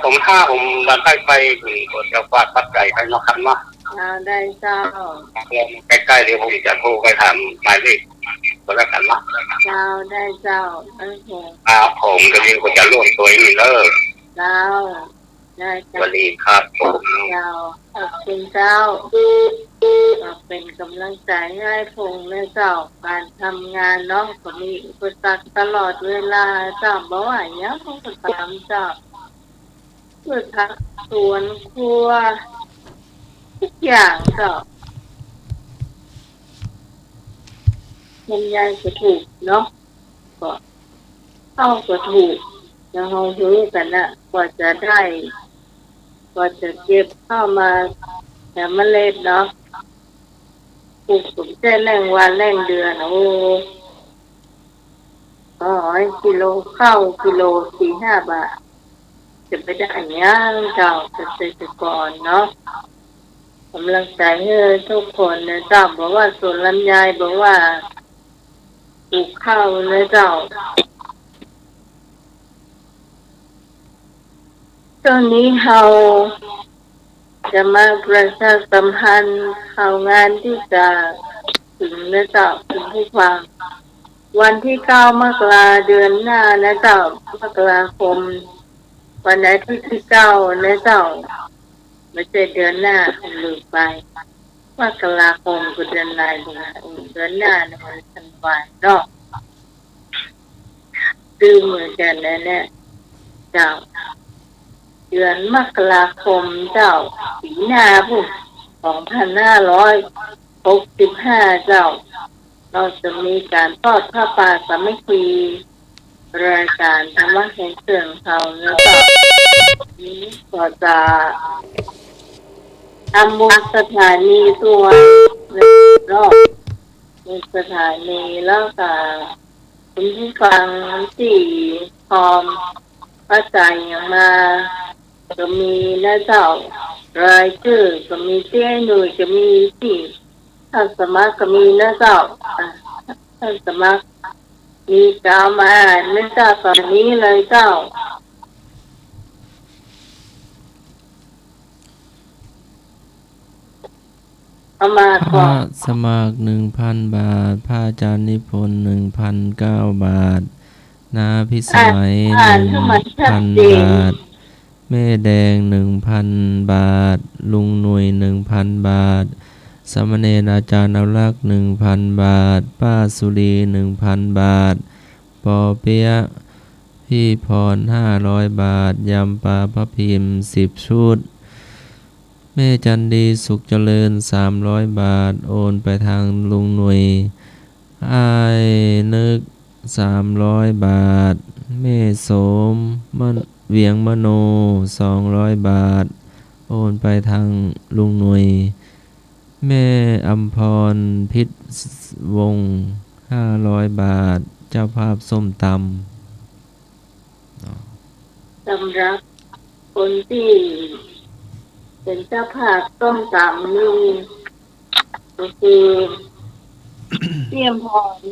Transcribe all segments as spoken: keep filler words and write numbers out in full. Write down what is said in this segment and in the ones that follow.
ผมถ้าผมบ่ได้ไป ผมก็จะฝากปัจจัยไปเนาะครับเนาะ เจ้า ได้เจ้า ใกล้ๆ เดี๋ยวผมจะโทรไปถามหมายเลขก็แล้วกั๋นเนาะ เจ้า ได้เจ้า ครับผม เดี๋ยวนี้ก็จะร่วมตัวอีกเด้อ เจ้า ได้เจ้า สวัสดีครับผม เจ้า ขอบคุณเจ้า ก็เป๋นก๋ำลังใจ๋หื้ออ้ายพงษ์นะเจ้า ก๋านทำงานเนาะ ก็มีอุปสรรคตลอดเวลาเจ้า บ่ว่าหยังก็ต๋ามเจ้า พืชผักสวนครัว กู้อย่างเจ้า ลำไยก็ถูกเนาะ ก็ข้าวก็ถูก แล้วเฮาหื้อกั๋นน่ะ กว่าจะได้ กว่าจะเก็บข้าวมาแถมเมล็ดเนาะ ปลูกสมแจ้แล่งวันแล่งเดือน โอ้ โอ้ย กิโลข้าว กิโลสี่ห้าบาท จะไปได้หยังเจ้า เกษตรกรเนาะ ก๋ำลังใจ๋หื้อกู้คนนะเจ้า บ่ว่าสวนลำไย บ่ว่าปลูกข้าวนะเจ้า ต๋อนนี้เฮาจะมาประชาสัมพันธ์ข่าวงานตี้จะเถิงนะเจ้า คุณผู้ฟัง วันตี้เก้ามกราเดือนหน้านะเจ้า มกราคม วันอาทิตย์ตี้เก้านะเจ้า บ่ใจ้เดือนหน้า ลืมไป มกราคมก็เดือนหน้า เดือนหน้านะวันธันวาเนาะ ลืมเหมือนกั๋นนะเนี่ย เจ้า เดือนมกราคมเจ้า ปี๋หน้าปู้น สองพันห้าร้อยหกสิบห้าเจ้า เฮาจะมีก๋านทอดผ้าป่าสามัคคี รายก๋านธรรมะแห่งเซิ่งเฮานะเจ้า ก็จะทำบุญสถานีส่วนเนาะ มีสถานีแล้วก็คุณผู้ฟังตี้พร้อมปัจจัยหยังมา ก็มีนะเจ้า รายจื้อก็มี ตี้หน่วยก็มี ตี้ท่านสมัครก็มีนะเจ้า อ่ะ ท่านสมัคร มีก็เอามาอ่านนะเจ้า ต๋อนนี้เลยเจ้า เอามาก่อน พระสมัครหนึ่งพันบาท พระอาจารย์นิพนธ์หนึ่งพันเก้าบาท น้าพิสมัย อ่าน อ่านให้มันชัดเจน หนึ่งพันบาท แม่แดงหนึ่งพันบาท ลุงหน่วยหนึ่งพันบาท สามเณรอาจารย์อนุรักษ์หนึ่งพันบาท ป้าสุรีหนึ่งพันบาท ปอเปี๊ยะ พี่พรห้าร้อยบาท ยำปลาป้าพิมสิบชุด แม่จันดีสุขเจริญสามร้อยบาท โอนไปทางลุงหน่วย อ้ายนึกสามร้อยบาท แม่โสม มะ เวียงมโนสองร้อยบาท โอนไปทางลุงหน่วย แม่อำพร พิษวงศ์ห้าร้อยบาท เจ้าภาพส้มตำ สำหรับคนตี้เป๋นเจ้าภาพส้มตำนี่ ก็คือ พี่อำพร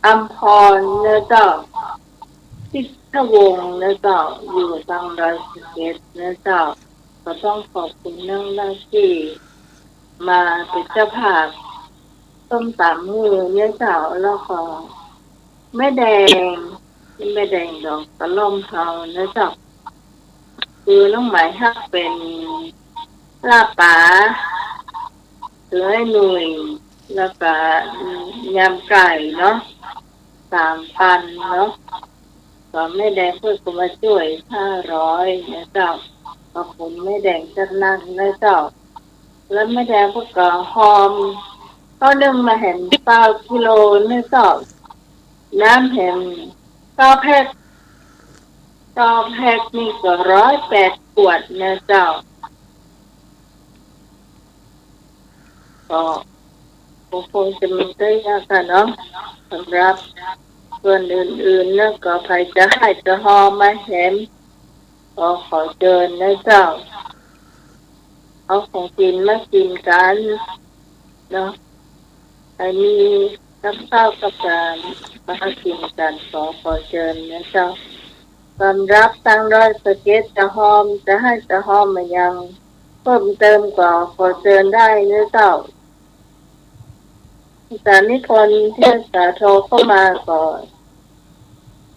อำพรนะเจ้า พิษวงศ์นะเจ้า อยู่ตางดอยสะเก็ดนะเจ้า ก็ต้องขอบคุณนักๆ ตี้มาเป๋นเจ้าภาพส้มตำหื้อนะเจ้า แล้วก็ แม่แดง แม่แดงดอกตะล่อมเฮานะเจ้า คือน้องหมายฮักเป๋นลาบป๋า คือไอ้หนุ่ย แล้วก็ยำไก่เนาะ สามปันเนาะ ก็แม่แดงเปิ้นก็มาจ้วยห้าร้อยนะเจ้า ขอบคุณแม่แดงจัดหนักนะเจ้า แล้วแม่แดงเปิ้นก็หอม ข้าวนึ่งมาแหมซาวกิโลนะเจ้า น้ำแหมซาวแพ็ค ซาวแพ็คนี่ก็ร้อยแปดขวดนะเจ้า ก็ ก็คงจะมีเต้ายาค่ะเนาะ สำหรับส่วนอื่นๆ แล้วก็ใผจะไห้จะฮอมาแหม ก็ขอเจิญนะเจ้า เอาของกิ๋นมากิ๋นกั๋นเนาะ ใผมีกับข้าวกับจ๋านมากิ๋นกั๋น ขอ ขอเจิญนะเจ้า สำหรับตางดอยสะเก็ดจะฮอม จะไห้จะฮอมอะหยังเพิ่มเติมก็ขอเจิญได้เน้อเจ้า อาจ๋ารย์นิพนธ์ ถ้าจะโทรเข้ามาก็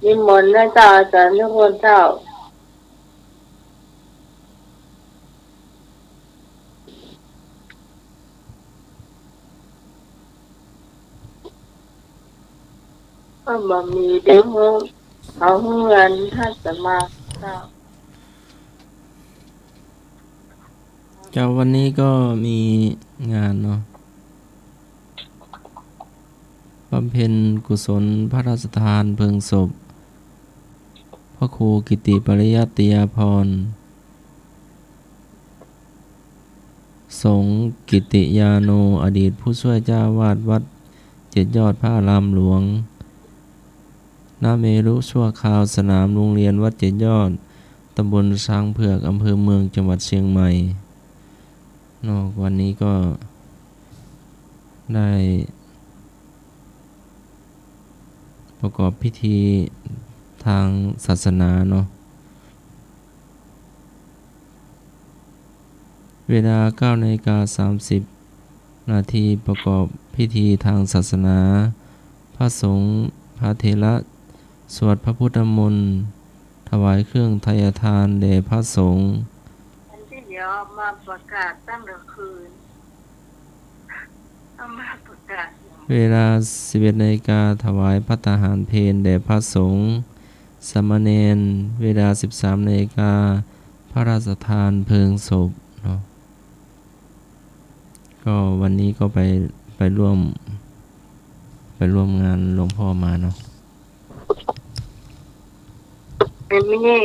นิมนต์เน้อเจ้า อาจ๋ารย์นิพนธ์เจ้า ก็บ่มีเด้อ เอาเฮือนถ้าจะมาเจ้า เจ้า วันนี้ก็มีงานเนาะ บำเพ็ญกุศลพระราชทานเพลิงศพ พระครูกิติปริยัตติยาภรณ์ สงฆ์กิติยาโน อดีตผู้ช่วยเจ้าอาวาสวัดเจ็ดยอดพระอารามหลวง ณ เมรุชั่วคราว สนามโรงเรียนวัดเจ็ดยอด ตำบลช้างเผือก อำเภอเมือง จังหวัดเชียงใหม่เนาะ วันนี้ก็ได้ ประกอบพิธีทางศาสนาเนาะ เวลาเก้านาฬิกาสามสิบนาที ประกอบพิธีทางศาสนา พระสงฆ์พระเถระสวดพระพุทธมนต์ ถวายเครื่องไทยทานแด่พระสงฆ์ อันที่เดี๋ยวเอามาประกาศตั้งแต่คืน เอามาประกาศ เวลาสิบเอ็ดนาฬิกา ถวายภัตตาหารเพลแด่พระสงฆ์สามเณร เวลาสิบสามนาฬิกา พระราชทานเพลิงศพเนาะ ก็วันนี้ก็ไป ไปร่วม ไปร่วมงานหลวงพ่อมาเนาะ อันนี้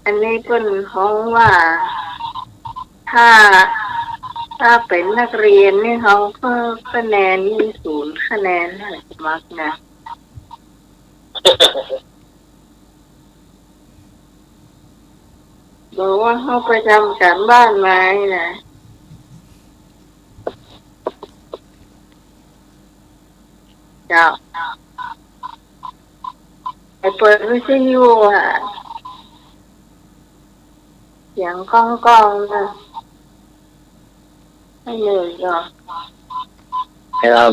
อันนี้เปิ้นฮ้องว่า ถ้า ถ้าเป๋นนักเรียนนี่เขาก็คะแนนนี่ศูนย์คะแนนนะ สมัครนะ บอกว่าเขาไปทำการบ้านมานี่นะ เจ้า ไปเปิดวิทยุอะ เสียงก้องๆ นะ ไม่เหนื่อยหรอ ครับ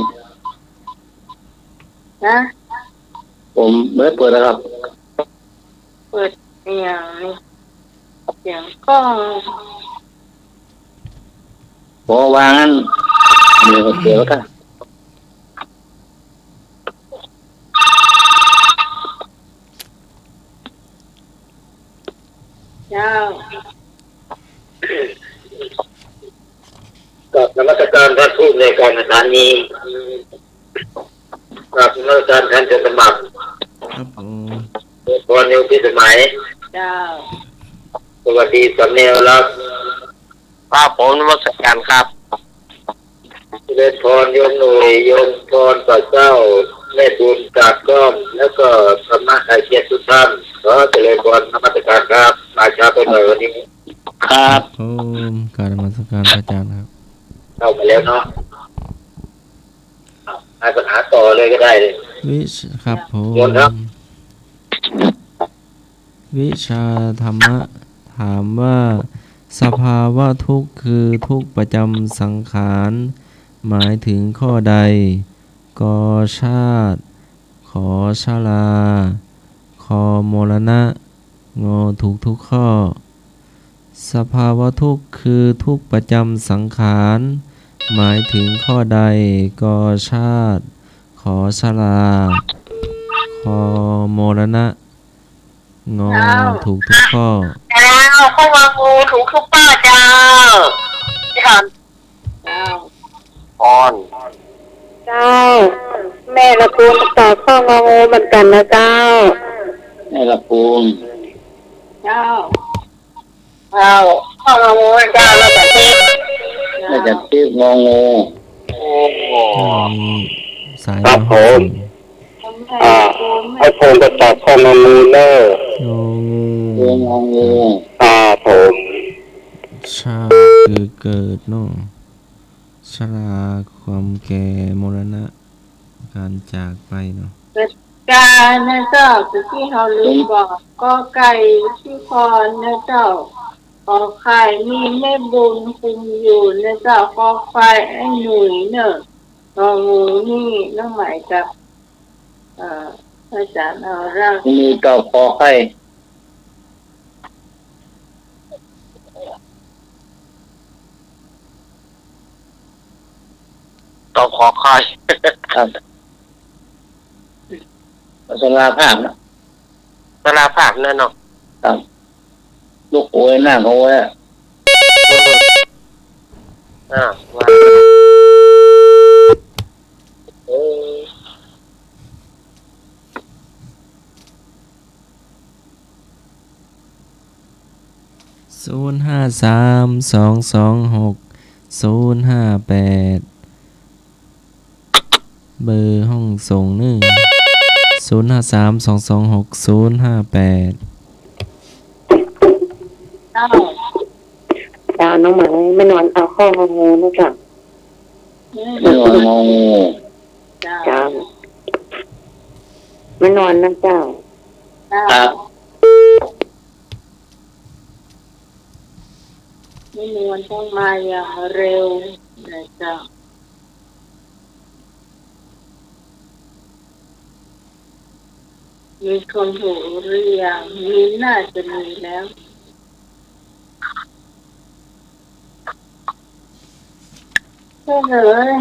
ฮะ ผมไม่ได้เปิดนะครับ เปิดเสียงนี่ เสียงก้อง พอว่างั้น เดี๋ยว เดี๋ยวก็ เจ้า กราบนมัสการท่านผู้อำนวยการสถานี กราบนมัสการท่านเจ้าสมัคร ครับผม เจริญพรโยมพิสมัย เจ้า สวัสดีสำเนียงรัก ครับผม นมัสการครับ เจริญพรโยมหนุ่ย โยมพรป่าเศร้า แม่บุญกาดก้อม แล้วก็ธรรมะอาเชียทุกท่าน ขอเจริญพรนมัสการครับ มาช้าไปหน่อยวันนี้ ครับ ครับผม กราบนมัสการพระอาจารย์ครับ เข้ามาแล้วเนาะ อ่ะ นายปัญหาต่อเลยก็ได้เลย วิช- ครับผม เชิญครับ วิชาธรรมะ ถามว่า สภาวะทุกข์คือทุกข์ประจำสังขาร หมายถึงข้อใด ก ชาติ ข ชรา ค มรณะ ง ถูกทุกข้อ สภาวะทุกข์คือทุกข์ประจำสังขาร หมายถึงข้อใด ก ชาติ ข ชรา ค มรณะ ง เจ้า ถูกทุกข้อ เจ้า ข้ององูถูกทุกข้อเจ้า ที่ถาม เจ้า พร เจ้า แม่ละปูนตอบข้ององูเหมือนกันนะเจ้า แม่ละปูน เจ้า เจ้า ข้ององูเจ้า ราชทิพย์ ราชทิพย์ ง งู โอ้โห อ้าว มีสาย ครับ มา ผม ส่ง อ่า ให้พงศ์ก็ตอบข้ององูเนอะ ง งู ง งู ครับผม ชาติคือเกิดเนาะ ชราความแก่ มรณะ การจากไปเนาะ เกิด กานะเจ้า ตี้เฮาลืมบอก กอไก่ ชุมพรนะเจ้า ขอไข่ มีแม่บุญคุมอยู่นะเจ้า คอควาย ไอ้หนุ่ยเน่อ งองูนี่น้องไหมกับ เอ่อ พระอาจารย์เอาราก มีเก้าคอไข่ เก้าคอไข่ ครับ สลาภาพนะ สลาภาพนั่นเนาะ ครับ ลูกโอยหน้าเขาไว้อะ อ่า ว่า เออ ศูนย์ห้าสาม สองสองหก ศูนย์ห้าแปด เบอร์ห้องส่งเน่อ ศูนย์ห้าสาม สองสองหก ศูนย์ห้าแปด เจ้า เจ้า น้องไหม แม่นวลเอาข้ององูนะเจ้า แม่นวลงองู เจ้า เจ้า แม่นวลนะเจ้า เจ้า ครับ แม่นวลต้องมาอย่างเร็วนะเจ้า มีคนถูกหรือยัง มี น่าจะมีแล้ว ใช่เลย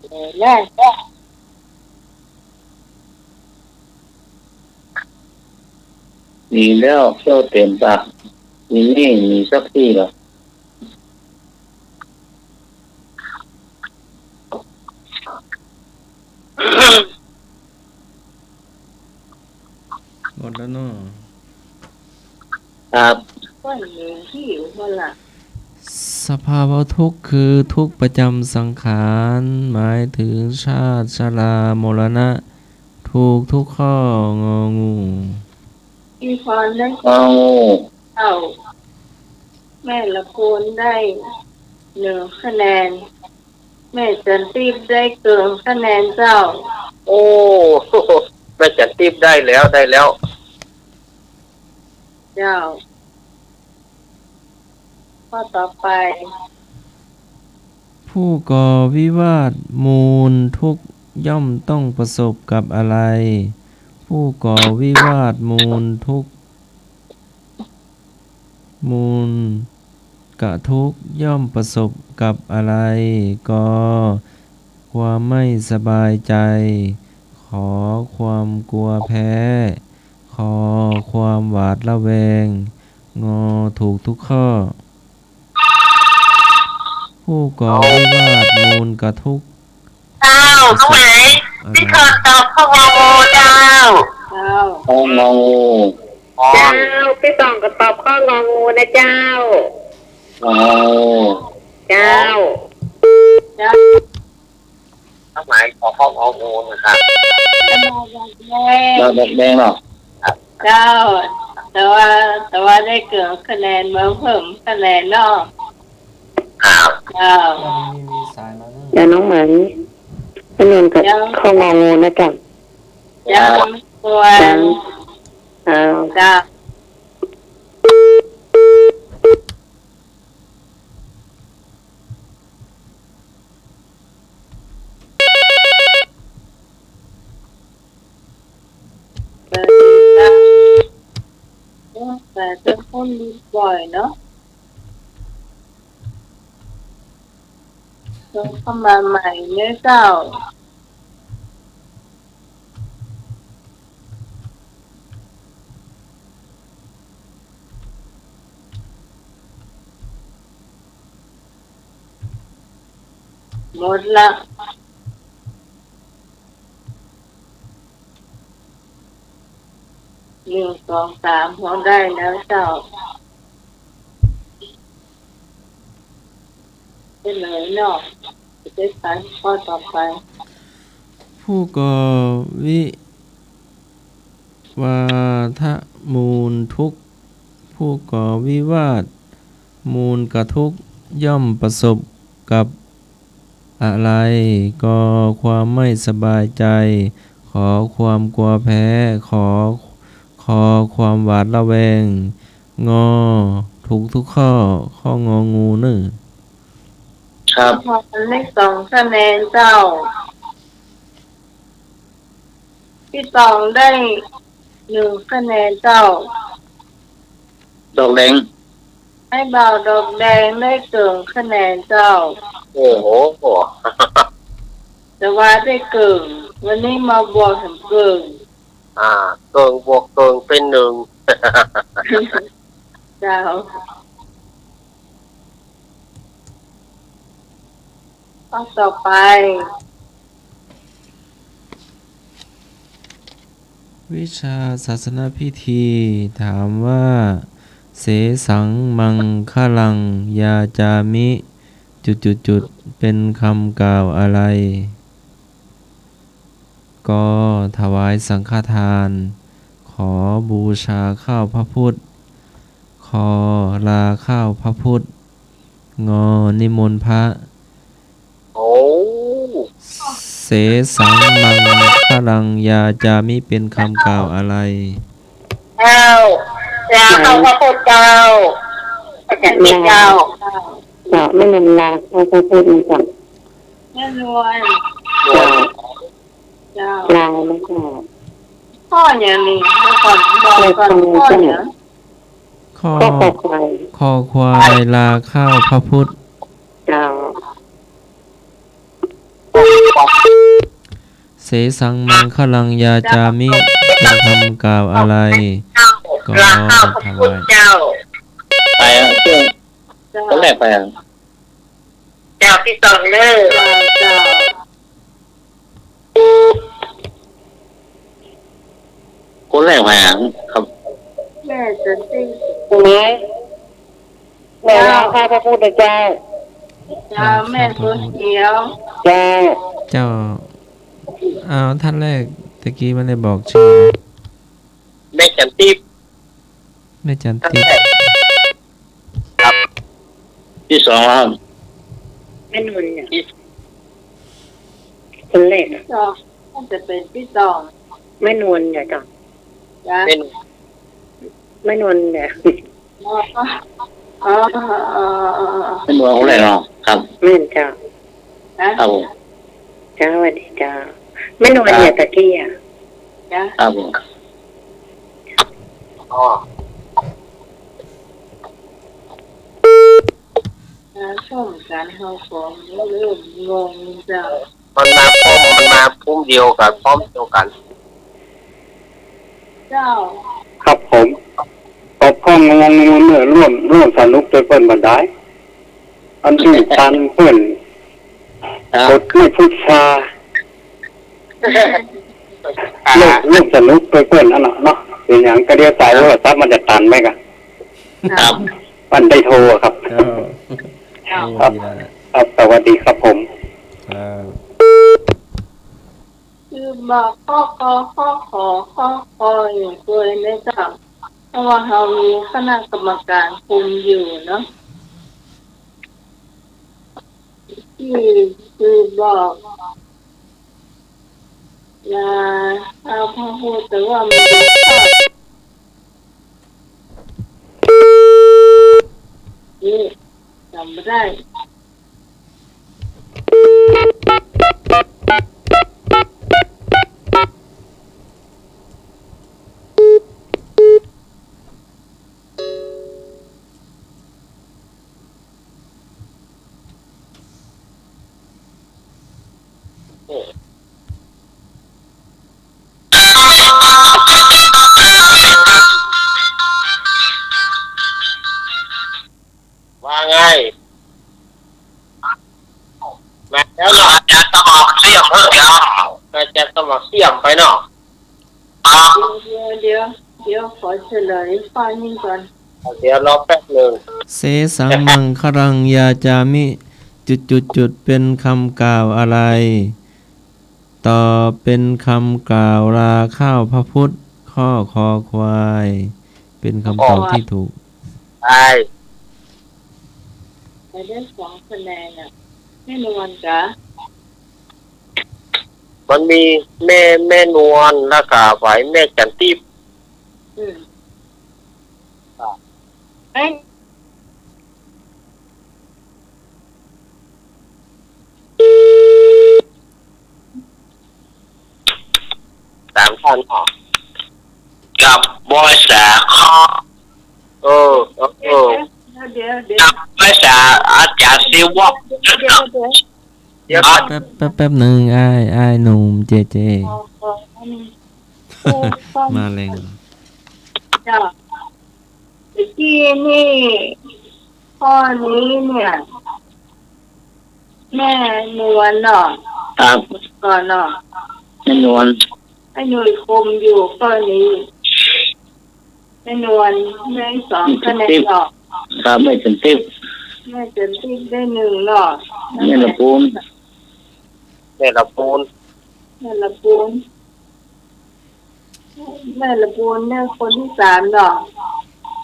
เออ แน่ มีแล้ว เที่ยวเต็มปาก มีนี่มีสักที่เหรอ หมดแล้วเนาะ ครับ สภาวะทุกข์คือทุกข์ประจำสังขาร หมายถึงชาติ ชรา มรณะ ถูกทุกข้อ งองู มีความได้ งองู เจ้า แม่ละพูนได้หนึ่งคะแนน แม่จันทิพย์ได้เกินคะแนนเจ้า โอ้ แม่จันทิพย์ได้แล้ว ได้แล้ว เจ้า ข้อต่อไป ผู้ก่อวิวาทมูลทุกข์ย่อมต้องประสบกับอะไร ผู้ก่อวิวาทมูลทุกข์ มูลกะทุกข์ย่อมประสบกับอะไร กอ ความไม่สบายใจ ขอ ความกลัวแพ้ คอ ความหวาดระแวง งอ ถูกทุกข้อ ผู้ก่อวิวาทมูลกะทุกข์ เจ้า น้องไหม พี่ขอตอบข้ององูเจ้า เจ้า ข้ององู เจ้า พี่ป๋องก็ตอบข้ององูนะเจ้า งองู เจ้า เจ้า น้องไหมขอข้ององูนะครับ ดอกแดงเนาะ เจ้า แต่ว่า แต่ว่าได้เกินคะแนนมาเพิ่มคะแนนเนาะ ครับ เจ้า มี มีสายมาเนาะ เดี๋ยวน้องไหม แม่นวลก็ เจ้า ข้ององูนะจ๊ะ เจ้า ควร เจ้า เจ้า เจ้า สวัสดีค่ะ โอ้ แต่เจ้าคนนี้บ่อยเนาะ เชิญเข้ามาใหม่เน่อเจ้า หมดละ หนึ่ง สอง สาม เฮาได้แล้วเจ้า เฉลยเนาะ จะไปฟังข้อต่อไป ผู้ก่อวิวาทมูลทุกข์ ผู้ก่อวิวาท มูลกะทุกข์ย่อมประสบกับอะไร กอ ความไม่สบายใจ ขอ ความกลัวแพ้ ขอ คอ ความหวาดระแวง งอ ถูกทุกข้อ ข้ององูเน่อ ครับ เลขสองคะแนนเจ้า พี่ตองได้หนึ่งคะแนนเจ้า ดอกแดง ไอ้บ่าวดอกแดงได้เกิ่งคะแนนเจ้า โอ้โห แต่ว่าได้เกิ่ง วันนี้มาบวกแถมเกิ่ง อ่า เกิ่งบวกเกิ่งเป็นหนึ่ง เจ้า ข้อต่อไป วิชาศาสนพิธี ถามว่า เสสังมังคลังยาจามิ จุดจุดจุด เป็นคำกล่าวอะไร กอ ถวายสังฆทาน ขอ บูชาข้าวพระพุทธ คอ ลาข้าวพระพุทธ งอ นิมนต์พระ โอ้ เสสังมังคลังยาจามิ เป็นคำกล่าวอะไร เจ้า ลาข้าวพระพุทธเจ้า เจ้า เจ้า แม่นวลลาข้าวพระพุทธนี่ก่อน แม่นวล เจ้า เจ้า ลาแล้วก็ ข้ออย่างนี้ เดี๋ยวก่อน บอกก่อน ข้ออย่าง ข้อ ข้อควาย คอควาย ลาข้าวพระพุทธ เจ้า เสสังมังคลังยาจามิ เป็นคำกล่าวอะไร กอ ลาข้าวพระพุทธเจ้า ถวาย ไปอ่ะ เจ้า คนแรกไปอ่ะ เจ้า พี่ตองเน่อ เจ้า เจ้า คนแรกไปอ่ะ ครับ แม่สันติ ถูกไหม แม่ลาข้าวพระพุทธเจ้า เจ้า แม่คนเขียว เจ้า เจ้า เอา ท่านแรกตะกี้ไม่ได้บอกชื่อ แม่จันทิพย์ แม่จันทิพย์ ครับ ที่สองครับ แม่นวลเนี่ย ที่ คนแรกอะ สอง น่าจะเป็นพี่ตอง แม่นวลเนี่ยจ้ะ จ้ะ แม่น แม่นวลเนี่ย อ๋อ อ๋อ อ๋อ อ๋อ อ๋อ แม่นวลคนแรกเนาะ ครับ แม่นเจ้า ฮะ ครับผม เจ้า สวัสดีเจ้า แม่นวลเนี่ย ครับ ตะกี้อะ จ้ะ ครับผม อ๋อ การส้มการเฮาของเริ่มงงเจ้า มันมาพร้อม มันมาพร้อมเดียวกัน พร้อมเดียวกัน เจ้า ครับผม ก็พร้อมงงๆ เน่อ ร่วม ร่วมสนุกตวยเปิ้นบ่ดาย อันนี้ตันเปิ้น ครับ กดไม่พุทธา อ่า ร่วม ร่วมสนุกตวยเปิ้นอันน่ะเนาะ เป๋นหยังก็เดี๋ยวสายโทรศัพท์มันจะตันไปกะ ครับ มันได้โทรอะครับ เจ้า ครับ โอ้ ดีละ ครับ สวัสดีครับผม ครับ คือบอกข้อคอ ข้อขอ ข้อคออยู่ตวยนะเจ้า เพราะว่าเฮามีคณะกรรมการคุมอยู่เนาะ คือ คือบอกลาข้าวพระพุทธ แต่ว่ามันเป็นข้อ นี่ จำไม่ได้ ว่าไง มาแล้วเนาะ อาจารย์สมัครเสี่ยมเพิ่มเติม อาจารย์สมัครเสี่ยมไปเนาะ ครับ เดี๋ยว เดี๋ยว เดี๋ยวขอเฉลยข้อนี้ก่อน เดี๋ยวรอแป๊บหนึ่ง เสสังมังคลังยาจามิ จุดจุดจุด เป็นคำกล่าวอะไร ตอบ เป็นคำกล่าวลาข้าวพระพุทธ ข้อคอควาย เป็นคำตอบที่ถูก ใช่ ได้สองคะแนนน่ะ แม่นวลกะ มันมีแม่ แม่นวล แล้วก็ฝ่ายแม่จันทิพย์ อืม อ่ะ แม่ สามท่านออก กับบ่อยสาข้อ เออ เออ เออ เดี๋ยว เดี๋ยว เดี๋ยว กับบ่อยสา อาจ๋ารย์ศิวะ เดี๋ยว เดี๋ยว เดี๋ยว เดี๋ยว แป๊บ แป๊บ แป๊บหนึ่ง อ้าย อ้ายหนุ่ม เจเจ ขอ ขอ อันนี้ มาแรง เจ้า เมื่อกี้นี่ ข้อนี้เนี่ย แม่นวลเนาะ ครับ ก่อนเนาะ แม่นวล แม่นวลคมอยู่ข้อนี้ แม่นวลได้สองคะแนนเนาะ ครับ แม่จันทิพย์ แม่จันทิพย์ได้หนึ่งเนาะ แม่ละปูน แม่ละปูน แม่ละปูน แม่ละปูนเนี่ยคนที่สามเนาะ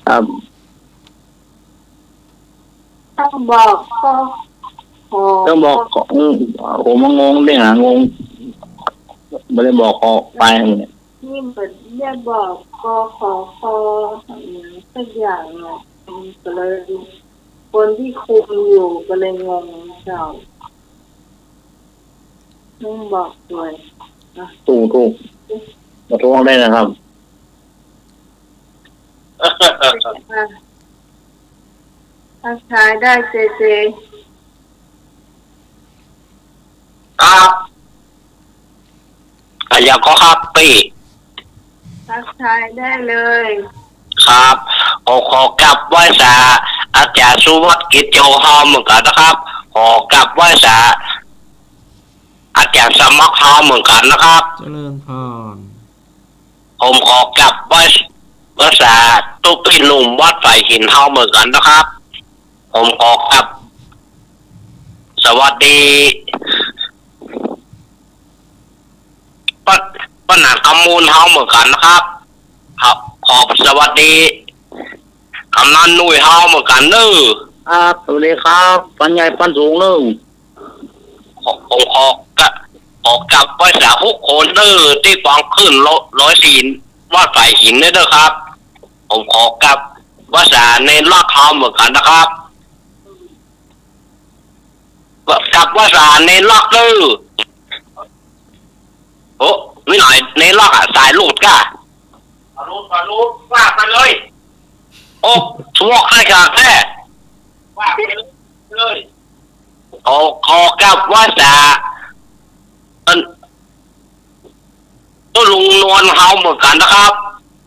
ครับ ต้องบอก ก ข ต้องบอก ข อืม ผมมางงเด้งอะ งง บ่ได้บอก ข ไป นี่มันเรียกบอก ก ข ข อืม สักอย่างอะ อืม ก็เลย คนที่คุมอยู่ก็เลยงงเจ้า ต้องบอกด้วย อ่ะ ถูก ถูก ประท้วงได้นะครับ อ่ะ ทักทายได้ เจเจ ครับ อะหยังก่อครับปี้ ทักทายได้เลย ครับ ขอ ขอกับบ่อยสา อาจ๋ารย์สุวัฒน์ กิจโย เฮาเหมือนกั๋นนะครับ ขอกับบ่อยสา อาจ๋ารย์สมัคร เฮาเหมือนกั๋นนะครับ เจริญพร ผมขอกับบ่อย บ่อยสา ตุ๊กปี้หนุ่มวัดฝายหิน เฮาเหมือนกั๋นนะครับ ผมขอกับ สวัสดี ป้า ป้าหนานกำมูล เฮาเหมือนกั๋นนะครับ ครับ ขอสวัสดี กำนันหนุ่ย เฮาเหมือนกั๋นเน้อ ครับ สวัสดีครับ ปันใหญ่ปันสูงเน้อ ขอ ผมขอกับ ขอกับบ่อยสาทุกคนเน้อ ตี้ฟังคลื่นร้อยสี่ วัดฝายหินเน้อครับ ผมขอกับบ่อยสาเณรลักษณ์ เฮาเหมือนกั๋นนะครับ กับบ่อยสาเณรลักษณ์เน้อ โอ้ มีหลายเณรลักษณ์อะ สายหลุดก่ะ หลุด หลุด ว่าไปเลย โอ้ สวกได้ก่ะแค่ ว่าไปเลย ขอ ขอกับบ่อยสา อัน ก็ลุงนวล เฮาเหมือนกั๋นนะครับ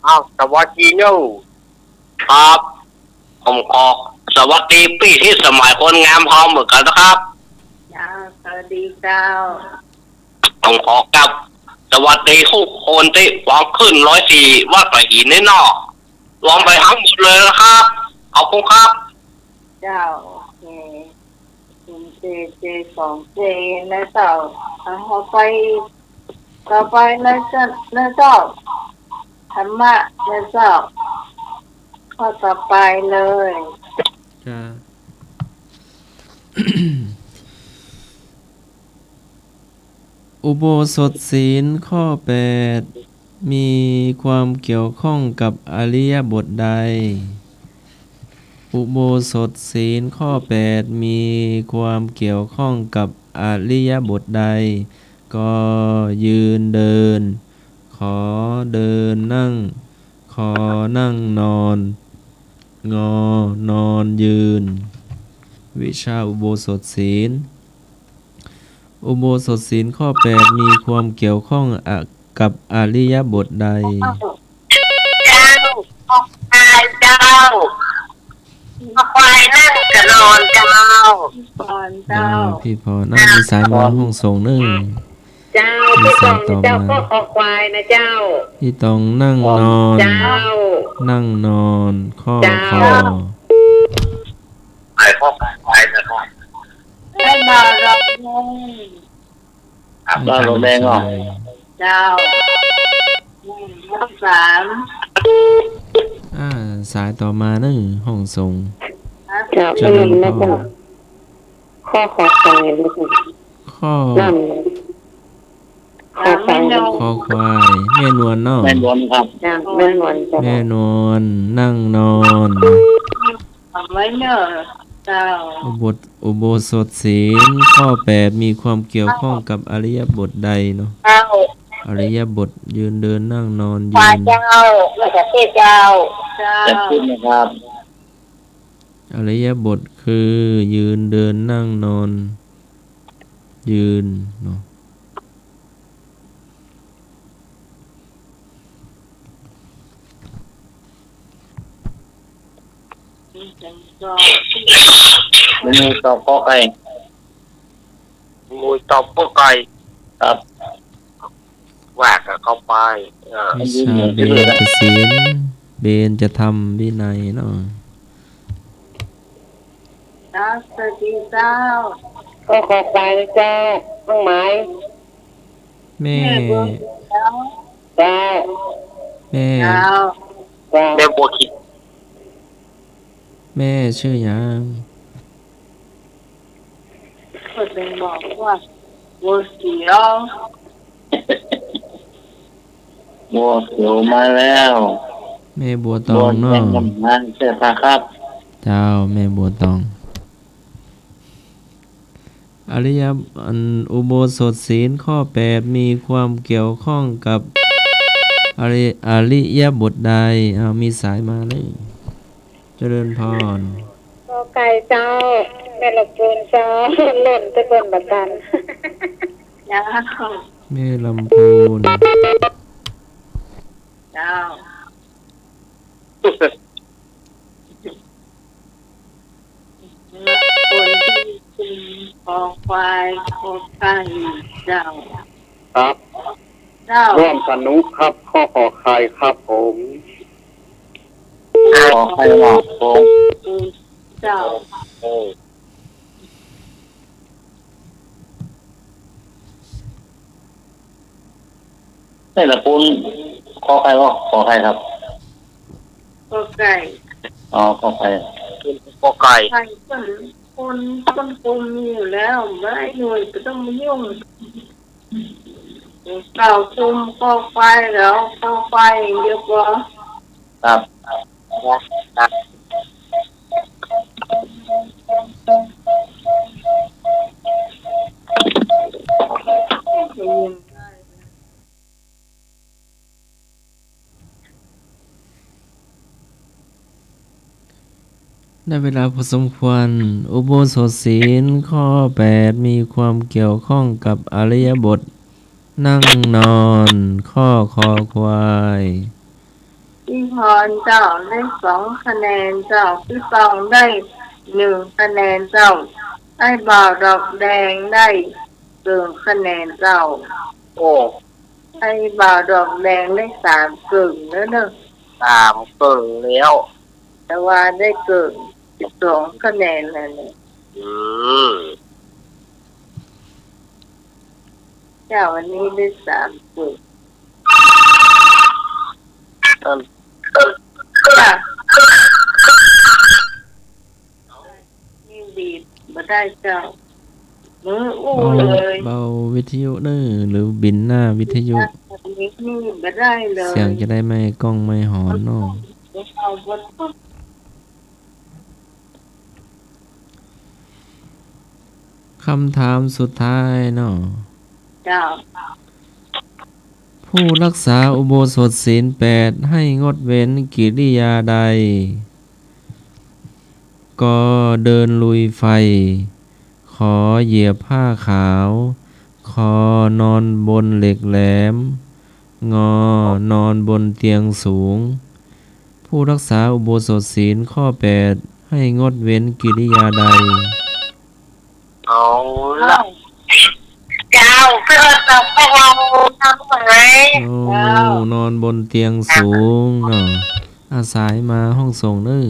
อ้าว สวัสดีเน้อ ครับ ผมขอสวัสดีปี้ทิศสมัย คนงาม เฮาเหมือนกั๋นนะครับ เจ้า สวัสดีเจ้า ผมขอกับสวัสดีทุกคนตี้ฟังคลื่นร้อยสี่ วัดฝายหินเน้อ รวมไปทั้งหมดเลยนะครับ ขอบคุณครับ เจ้า โอเค คุณเจเจ สองเจนะเจ้า อ่ะ ต่อไป ต่อไปนะเจ้า นะเจ้า ธรรมะนะเจ้า ข้อต่อไปเลย จ้า อุโบสถศีลข้อแปด มีความเกี่ยวข้องกับอิริยาบถใด อุโบสถศีลข้อแปด มีความเกี่ยวข้องกับอิริยาบถใด ก ยืนเดิน ข เดินนั่ง ค นั่งนอน ง นอนยืน วิชาอุโบสถศีล อุโบสถศีลข้อแปด มีความเกี่ยวข้องอะ กับอิริยาบถใด เจ้า คอควายเจ้า คอควายนั่งกับนอนเจ้า พรเจ้า เจ้า พี่พร อ้าว มีสายมาห้องส่งนึ่ง เจ้า มีสายต่อมา พี่ตองเจ้า ข้อ คอควายนะเจ้า พี่ตองนั่งนอน เจ้า นั่งนอน ข้อ เจ้า คอ ไอ้ข้อควายนะครับ ให้มาลอง ครับ บ้านลมแดงเหรอ เจ้า อืม ห้องสาม อ่า สายต่อมานึ่ง ห้องส่ง ครับ เจ้า เจริญพร เจ้า ข้อขอควาย ข้อ นั่ง ข้อควาย ข้อควาย แม่นวลเนาะ แม่นวลครับ จ้ะ แม่นวล จ้ะ แม่นวล นั่งนอน เอาไว้เนอะ เจ้า อุโบสถ อุโบสถศีลข้อแปดมีความเกี่ยวข้องกับอิริยาบถใดเนาะ เจ้า อิริยาบถยืนเดินนั่งนอนยืน ขวาเจ้า มะเขือเทศเจ้า เจ้า จะขึ้นนะครับ อิริยาบถคือยืนเดินนั่งนอนยืนเนาะ หมู่ตอบกอไก่ หมู่ตอบกอไก่ ครับ ว่ากับเข้าไป เออ วิชาเบญจศีล เบญจธรรมวินัยเนาะ ครับ สวัสดีเจ้า ข้อขอควายเจ้า เครื่องหมาย แม่ แม่บัวเขียว เจ้า แม่ เจ้า เจ้า แม่บัวเขียว แม่ชื่อหยัง เปิ้นบอกว่าบัวเขียว บัวเขียวมาแล้ว แม่บัวตองเนาะ บัวแดงกำลังเสร็จแล้วครับ เจ้า แม่บัวตอง อิริยา อัน อุโบสถศีลข้อแปดมีความเกี่ยวข้องกับอิริ อิริยาบถใด เอา มีสายมาเลย เจริญพร กอไก่เจ้า แม่ลำพูนเจ้า หล่นแต่เปิ้นบ่ตัน เจ้า แม่ลำพูน เจ้า คนที่เป็นคอควาย คอไก่ เจ้า ครับ เจ้า ร่วมสนุกครับ ข้อขอไข่ครับผม ขอไข่ครับผม เจ้า เออ นี่แหละคุณ ขอไข่บ่ ขอไข่ครับ กอไก่ อ๋อ ขอไข่ กอไก่ ไข่เปิ้น คน คนคุมมีอยู่แล้ว บ่หน่วยบ่ต้องมายุ่ง เก่าคุมคอควายแล้ว คอควายอย่างเดียวพอ ครับ ได้เวลาพอสมควร อุโบสถศีลข้อแปดมีความเกี่ยวข้องกับอิริยาบถนั่งนอน ข้อคอควาย อีพรเจ้าได้สองคะแนนเจ้า ตี้ปองได้หนึ่งคะแนนเจ้า ไอ้บ่าวดอกแดงได้เกิ่งคะแนนเจ้า โอ้ ไอ้บ่าวดอกแดงได้สามเกิ่งแล้วเนอะ สามเกิ่งแล้ว แต่ว่าได้เกิ่งสองคะแนนนั่นแหละ อืม เจ้า อันนี้ได้สามเกิ่ง อัน ค่ะ นี่ดีดบ่ได้เจ้า มืออู้ เบา เลย เบาวิทยุเน่อ หรือบินหน้าวิทยุ อันนี้นี่บ่ได้เลย เสียงจะได้ไม่ก้องไม่หอนเนาะ เอาบท คำถามสุดท้ายเนาะ เจ้า ผู้รักษาอุโบสถศีลแปดให้งดเว้นกิริยาใด ก เดินลุยไฟ ข เหยียบผ้าขาว ค นอนบนเหล็กแหลม ง นอนบนเตียงสูง ผู้รักษาอุโบสถศีลข้อแปดให้งดเว้นกิริยาใด เอาละ เจ้า เพื่อตอบข้อความทั้งหมด งองูนอนบนเตียงสูงเนาะ อาสายมาห้องส่งเน่อ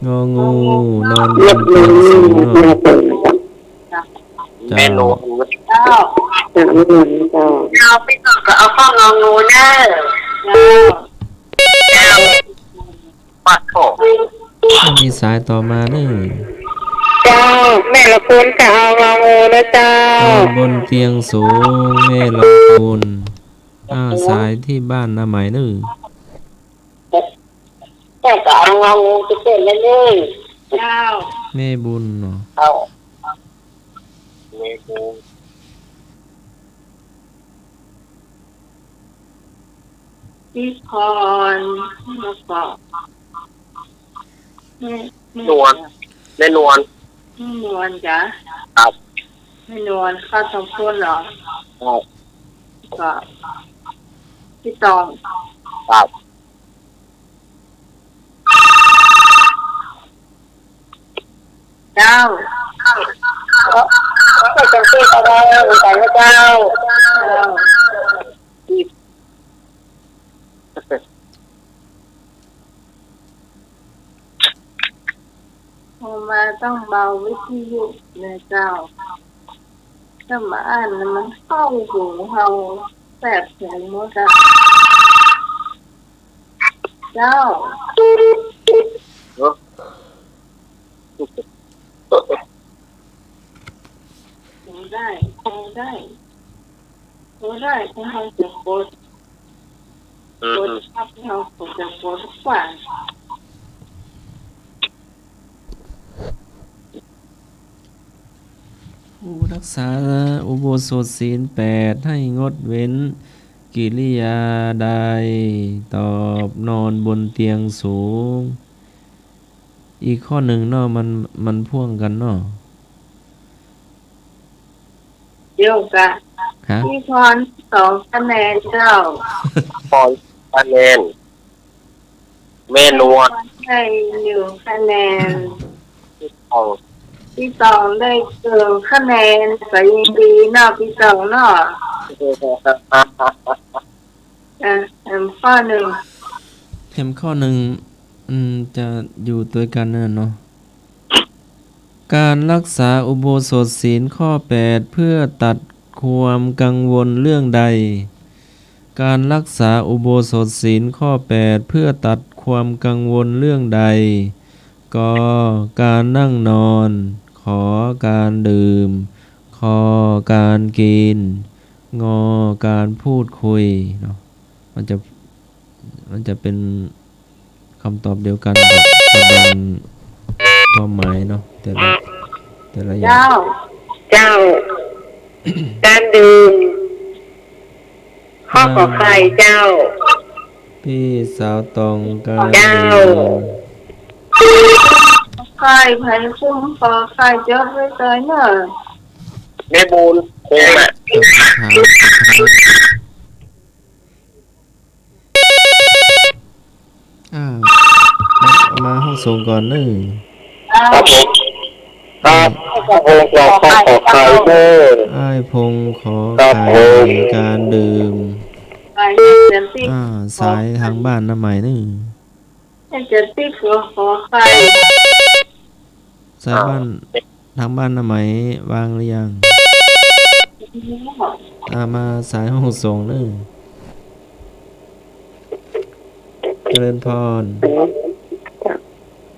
งองูนอนบนเตียงสูงเนาะ เจ้า เจ้า เจ้า ไปตอบก็เอาข้ององูเน่อ เจ้า เจ้า ปัดโถ มีสายต่อมาเน่อ เจ้า แม่ลำพูน เก้า งองูนะเจ้า นอนบนเตียงสูง แม่ลำพูน อ่า สายตี้บ้านนาใหม่เน่อ เก้า งองู จะเป๋นอะไรเน่อ เจ้า แม่บุญเนาะ เจ้า แม่บุญ พี่พร แล้วก็ แม่ แม่ นวล แม่นวล แม่นวลจ๊ะ ครับ แม่นวล เข้าทองพูนเหรอ ครับ ก็ พี่ตอง ครับ เจ้า ก็ ก็จังซี้ก็ได้ เหมือนกั๋นนะเจ้า เจ้า โทรมาต้องเบาวิทยุนะเจ้า ถ้าบ่อั้นมันเข้าหูเฮาแสบหูหมดอะ เจ้า เนอะ โทรได้ โทรได้ โทรได้ แต่เฮาจะกด อืม กด อืม ซับ เฮาก็จะกดกว่า ผู้รักษาอุโบสถศีลแปด ให้งดเว้นกิริยาใด ตอบ นอนบนเตียงสูง อีกข้อนึ่งเนาะ มัน มันพ่วงกั๋นเนาะ เดี๋ยวก่ะ ฮะ พี่พรสองคะแนนเจ้า พรคะแนน แม่นวลได้หนึ่งคะแนน พี่ตอง พี่ตองได้เกินคะแนน ก็ยินดีเนาะพี่ตองเนาะ อ่ะ แถมข้อนึ่ง แถมข้อนึ่ง อืม จะอยู่ตวยกั๋นน่ะเนาะ ก๋านรักษาอุโบสถศีลข้อแปด เพื่อตัดความกังวลเรื่องใด ก๋านรักษาอุโบสถศีลข้อแปด เพื่อตัดความกังวลเรื่องใด ก ก๋านนั่งนอน ข ก๋านดื่ม ค ก๋านกิน ง ก๋านพูดคุยเนาะ มันจะ มันจะเป๋น คำตอบเดียวกั๋น แต่แบ่งความหมายเนาะ แต่ละ แต่ละอย่าง เจ้า เจ้า ก๋านดื่ม ข้อ ก๋อไข่ เจ้า พี่สาวตองก๋าน เจ้า ดื่ม ก๋อไข่ ใผคุมก๋อไข่ จดไว้ตวยเน่อ แม่บุญ คงแหละ คำถามสุดท้าย อ่า มาห้องส่งก่อนเน่อ ครับผม ครับ ครับผม ขอข้อ ขอไข่เน่อ อ้ายพงษ์ขอ ครับ ไข่ ผม ก๋านดื่ม อ่า สายตางบ้านนาใหม่เน่อ อาจารย์ติ๊กขอ ขอไข่ สายบ้าน อ่า ตางบ้านนาใหม่ว่างหรือยัง อ่า มาสายห้องส่งเน่อ เจริญพร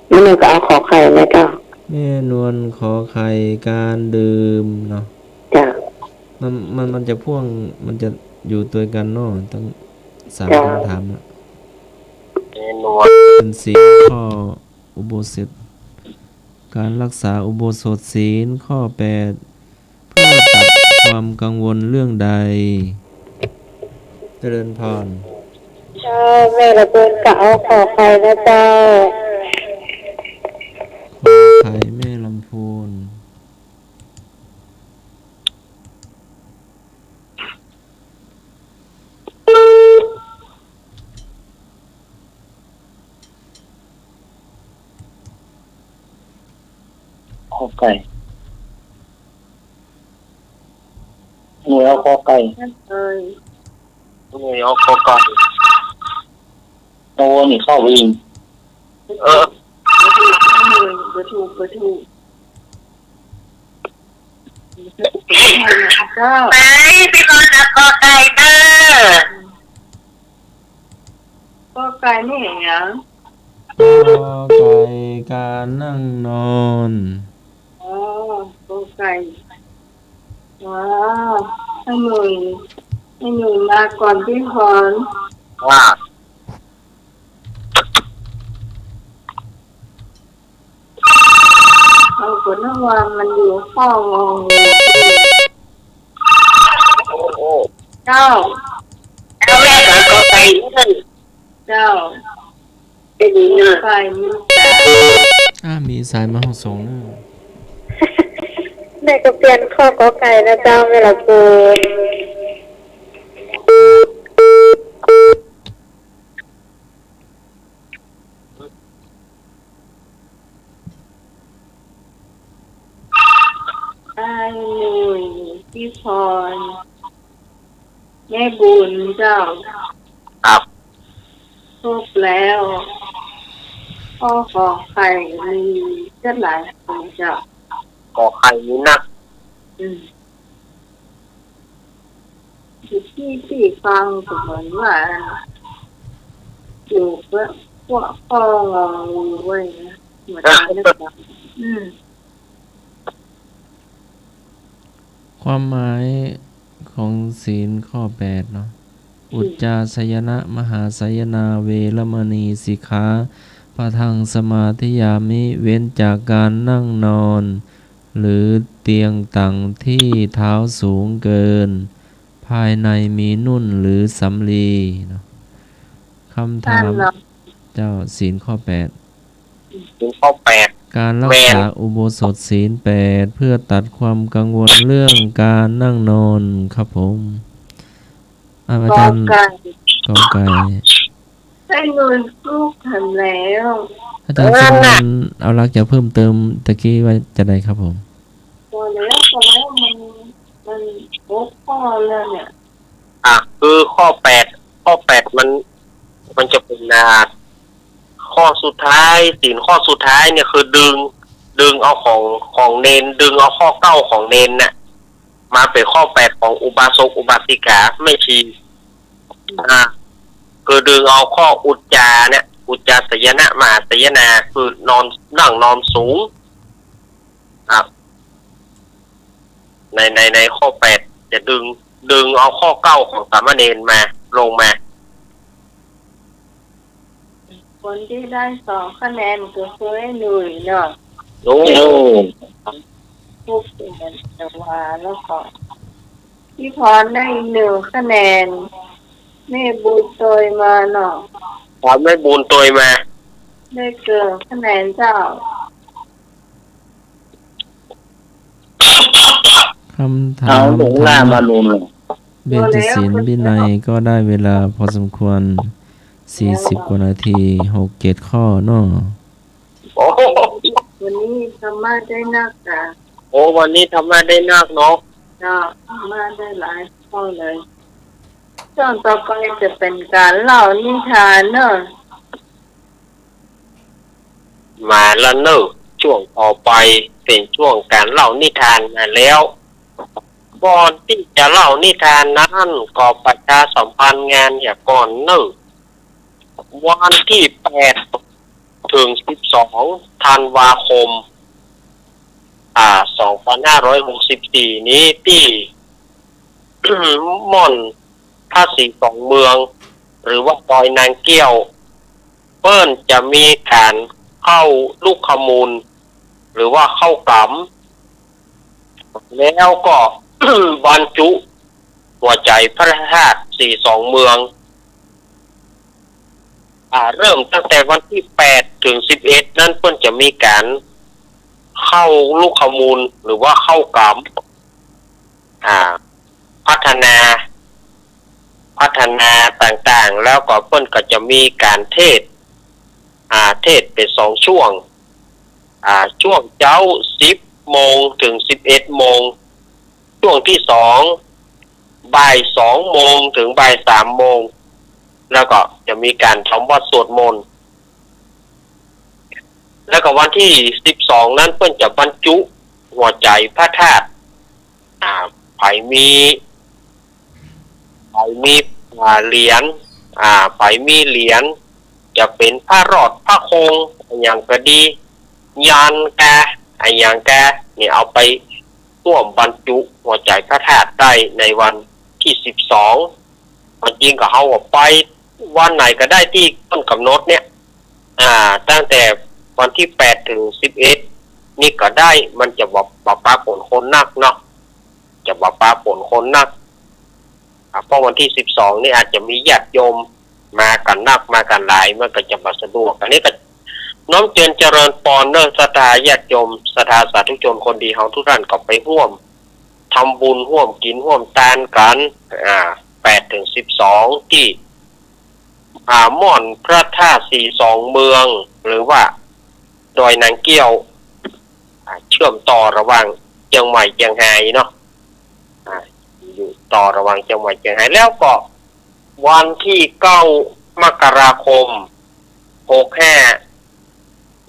แม่นวลก็เอาขอไข่นะเจ้า แม่นวลขอไข่ก๋านดื่มเนาะ เจ้า มัน มัน มันจะพ่วง มันจะอยู่ตวยกั๋นเนาะ ตึงสาม เจ้า คำถามอะ แม่นวล เป๋นศีลข้ออุโบสถ ก๋านรักษาอุโบสถศีลข้อแปด เพื่อตัดความกังวลเรื่องใด เจริญพร เจ้า แม่ลำพูนก็เอาขอไข่นะเจ้า ขอไข่ แม่ลำพูน ขอไข่ หน่วยเอาขอไข่ เอ้ย หน่วยเอาขอไข่ โอ้ นี่เข้าไปอีก เออ เบอร์ถูก เบอร์ถูก เจ้า ไป พี่นนท์เอาขอไข่เด้อ ขอไข่นี่หยัง กอไก่ การนั่งนอน อ๋อ กอไก่ อ๋อ ไอ้หนุ่ย ไอ้หนุ่ยมาก่อนตี้พร ว่า เอาก่อนนะว่ามันอยู่ข้องงองู โอ้โอ้ เจ้า เจ้าแม่สายกอไก่นั่น เจ้า เป็นอย่างนี้ ไก่มีสาย อ่า มีสายมาห้องส่งเนอะ ได้ก็เปลี่ยนข้อกอไก่นะเจ้า แม่ละกู อ้ายหนุ่ย ตี้พร แม่บุญเจ้า ครับ ครบแล้ว ข้อกอไก่มีเท่าไหร่เจ้า กอไก่มีนัก อืม อยู่ตี้ ตี้ฟังก็เหมือนว่า อยู่เพื่อพวกข้ององูไว้นะ เหมือนกันนะเจ้า อืม ความหมายของศีลข้อแปดเนาะ อืม อุจจาสยนะ มหาสยนา เวรมณี สิกขาปะทังสมาธิยามิ เว้นจากการนั่งนอน หรือเตียงตั๋งที่เท้าสูงเกิน ภายในมีนุ่นหรือสำลีเนาะ คำถาม นั่นเนาะ เจ้า ศีลข้อแปด ศีลข้อแปด การรักษา แม่น อุโบสถศีลแปด เพื่อตัดความกังวลเรื่องการนั่งนอนครับผม อ่ะ อาจารย์ กอไก่ กอไก่ ไอ้หนุ่ย ลูกถามแล้ว อาจารย์ เออ สุวรรณ น่ะ เอาหลักจะเพิ่มเติมตะกี้ว่าจะไดครับผม พอแล้ว พอแล้ว มัน มันครบข้อแล้วเนี่ย อ่ะ คือข้อแปด ข้อแปดมัน มันจะเป็น อ่า ข้อสุดท้าย ศีลข้อสุดท้ายเนี่ยคือดึง ดึงเอาของ ของเณร ดึงเอาข้อเก้าของเณรน่ะ มาเป็นข้อแปดของอุบาสกอุบาสิกา แม่ชี อ่า คือดึงเอาข้ออุจจาเนี่ย อุจจาสยนะ มหาสยนา คือนอน นั่งนอนสูง อ่ะ ใน ใน ในข้อแปดจะดึง ดึงเอาข้อเก้าของสามเณรมา ลงมา คนตี้ได้สองคะแนนก็คือไอ้หนุ่ยเนาะ โอ้ พวกเดียวกันแต่ว่าแล้วก็ ตี้พรได้อีกหนึ่งคะแนน แม่บุญตวยมาเนาะ ครับ แม่บุญตวยมา ได้เกินคะแนนเจ้า คำถาม เอาหลวงล่ามาลงเลย เบญจศีลวินัยก็ได้เวลาพอสมควร สี่สิบกว่านาที หกเจ็ดข้อเนาะ โอ้โห วันนี้ธรรมะได้นักอะ โอ้ วันนี้ธรรมะได้นักเนาะ เจ้า ธรรมะได้หลายข้อเลย ช่วงต่อไปจะเป็นการเล่านิทานเนาะ มาละเนอะ ช่วงต่อไปเป็นช่วงการเล่านิทานมาแล้ว ก่อนตี้จะเล่านิทานนั้นก็ประชาสัมพันธ์งานเหียก่อนเนอะ วันตี้แปดถึงสิบสองธันวาคม อ่า สองพันห้าร้อยหกสิบสี่นี้ตี้ ม่อนพระศรีสองเมือง หรือว่าดอยนางแก้ว เปิ้นจะมีก๋านเข้าลุกขมูล หรือว่าเข้าก๋ำ แล้วก็ บรรจุหัวใจ๋พระธาตุศรีสองเมือง อ่า เริ่มตั้งแต่วันตี้แปดถึงสิบเอ็ดนั้น เปิ้นจะมีก๋านเข้าลุกขมูล หรือว่าเข้าก๋ำ อ่า พัฒนา พัฒนาต่างๆ แล้วก็เปิ้นก็จะมีก๋านเทศน์ อ่า เทศน์เป๋นสองช่วง อ่า ช่วงเจ๊าสิบโมงถึงสิบเอ็ดโมง ช่วงตี้สองบ่ายสองโมงถึงบ่ายสามโมง แล้วก็จะมีก๋านทำวัตรสวดมนต์ แล้วก็วันตี้สิบสองนั้นเปิ้นจะบรรจุหัวใจ๋พระธาตุ อ่า ใผมี ใผมี อ่า เหรียญ อ่า ใผมีเหรียญ จะเป๋นพระรอด พระคงอะหยังก็ดี ยันต์กาอะหยังกา นี่เอาไปฮ่วมบรรจุหัวใจ๋พระธาตุได้ในวันตี้สิบสอง ความจริงก็เฮาก็ไปวันไหนก็ได้ตี้ต้นก๋ำหนดเนี่ย อ่า ตั้งแต่วันตี้แปดเถิงสิบเอ็ดนี่ก็ได้ มันจะบ่ บ่ปะป๋นคนนักเนาะ จะบ่ปะป๋นคนนัก อ่า เพราะวันตี้สิบสองนี่อาจจะมีญาติโยมมากั๋นนัก มากั๋นหลาย มันก็จะบ่สะดวก อันนี้ก็น้อมเจียรเจริญปอนเนาะ ศรัทธาญาติโยม ศรัทธาสาธุชนคนดีเฮาทุกท่านก็ไปฮ่วมทำบุญ ฮ่วมกิ๋น ฮ่วมตานกั๋น อ่า แปดเถิงสิบสองตี้ อ่า ม่อนพระธาตุสีสองเมือง หรือว่าดอยนางเกี้ยว อ่า เชื่อมต่อระหว่างเจียงใหม่เจียงฮายเนาะ อ่า อยู่ต่อระหว่างเจียงใหม่เจียงฮาย แล้วก็วันตี้เก้ามกราคม หกห้า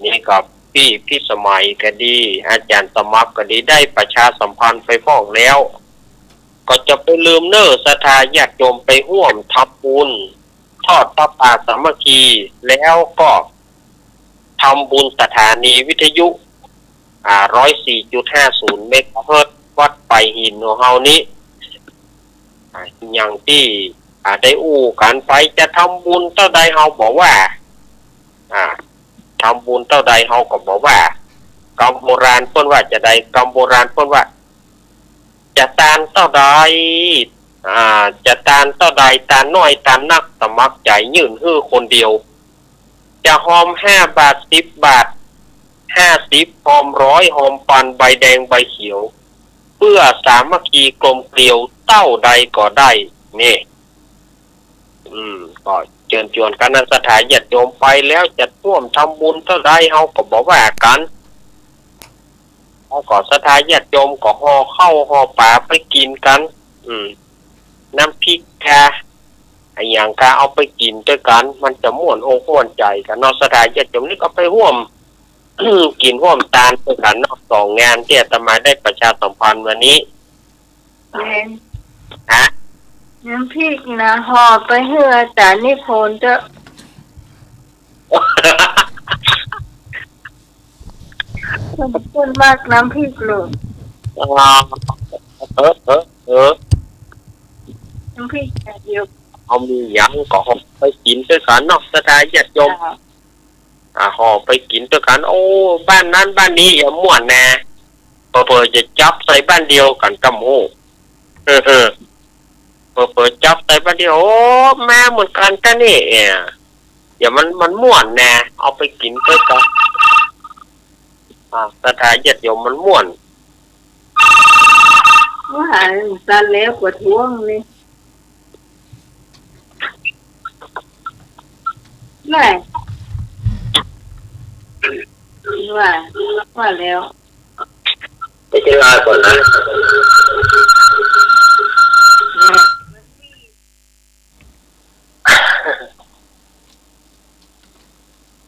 นี่ก็ปี้พิสมัยก็ดี อาจ๋ารย์สมัครก็ดี ได้ประชาสัมพันธ์ไปพ่องแล้ว ก็จะบ่ลืมเน้อ ศรัทธาญาติโยมไปฮ่วมทำบุญ ทอดผ้าป่าสามัคคี แล้วก็ทำบุญสถานีวิทยุ อ่า ร้อยสี่จุดห้าศูนย์เมกะเฮิรตซ์ วัดปายหินของเฮานี้ อ่า อย่างตี้ อ่า ได้อู้กั๋นไป จะทำบุญเต้าใดเฮาบ่ว่า อ่า ทำบุญเต้าใดเฮาก็บ่ว่า กำโบราณเปิ้นว่าจาใด กำโบราณเปิ้นว่า จะตานเต้าใด อ่า จะตานเต้าใด ตานน้อยตานนัก สมัครใจ๋ยื่นหื้อคนเดียว จะฮอมห้าบาท สิบบาท ห้าสิบ ฮอมร้อย ฮอมปัน ใบแดงใบเขียว เปื้อสามัคคีกลมเกลียวเต้าใดก็ได้ นี่ อืม ก็เจิญจวนกั๋นนะ ศรัทธาญาติโยมไปแล้วจะฮ่วมทำบุญเต้าใดเฮาก็บ่ว่ากั๋น แล้วก็ศรัทธาญาติโยมก็ห่อข้าวห่อป๋าไปกิ๋นกั๋น อืม น้ำพริกกา อะหยังกา เอาไปกิ๋นตวยกั๋น มันจะม่วนอกม่วนใจ๋กั๋นเนาะ ศรัทธาญาติโยมนี่ก็ไปฮ่วม กิ๋นฮ่วมตานตวยกั๋นเนาะ สองงานตี้อาตมาได้ประชาสัมพันธ์วันนี้ แม่น ฮะ น้ำพริกนะ ห่อไปหื้ออาจ๋ารย์นิพนธ์เต๊อะ เปิ้น เปิ้นมักน้ำพริกลูก อ่า เออ เออ เออ น้ำพริกอย่างเดียว เฮามีหยังก็ห่อไปกิ๋นตวยกั๋นเนาะ ศรัทธาญาติโยม เจ้า อ่า ห่อไปกิ๋นตวยกั๋น โอ้ บ้านนั้นบ้านนี้อย่าม่วนแน่ เผลอๆ จะจับใส่บ้านเดียวกั๋นก็บ่ฮู้ เออ เผลอๆ จับใส่บ้านเดียว โอ้ มาเหมือนกั๋นก้านี่ เอ้ย เดี๋ยวมัน มันม่วนแน่ เอาไปกิ๋นตวยกั๋น อ่า ศรัทธาญาติโยมมันม่วน ว่าหาตันแล้วปวดท้วงนี่ แหละ ว่า ว่าแล้ว ไปเจรจาก่อนนะ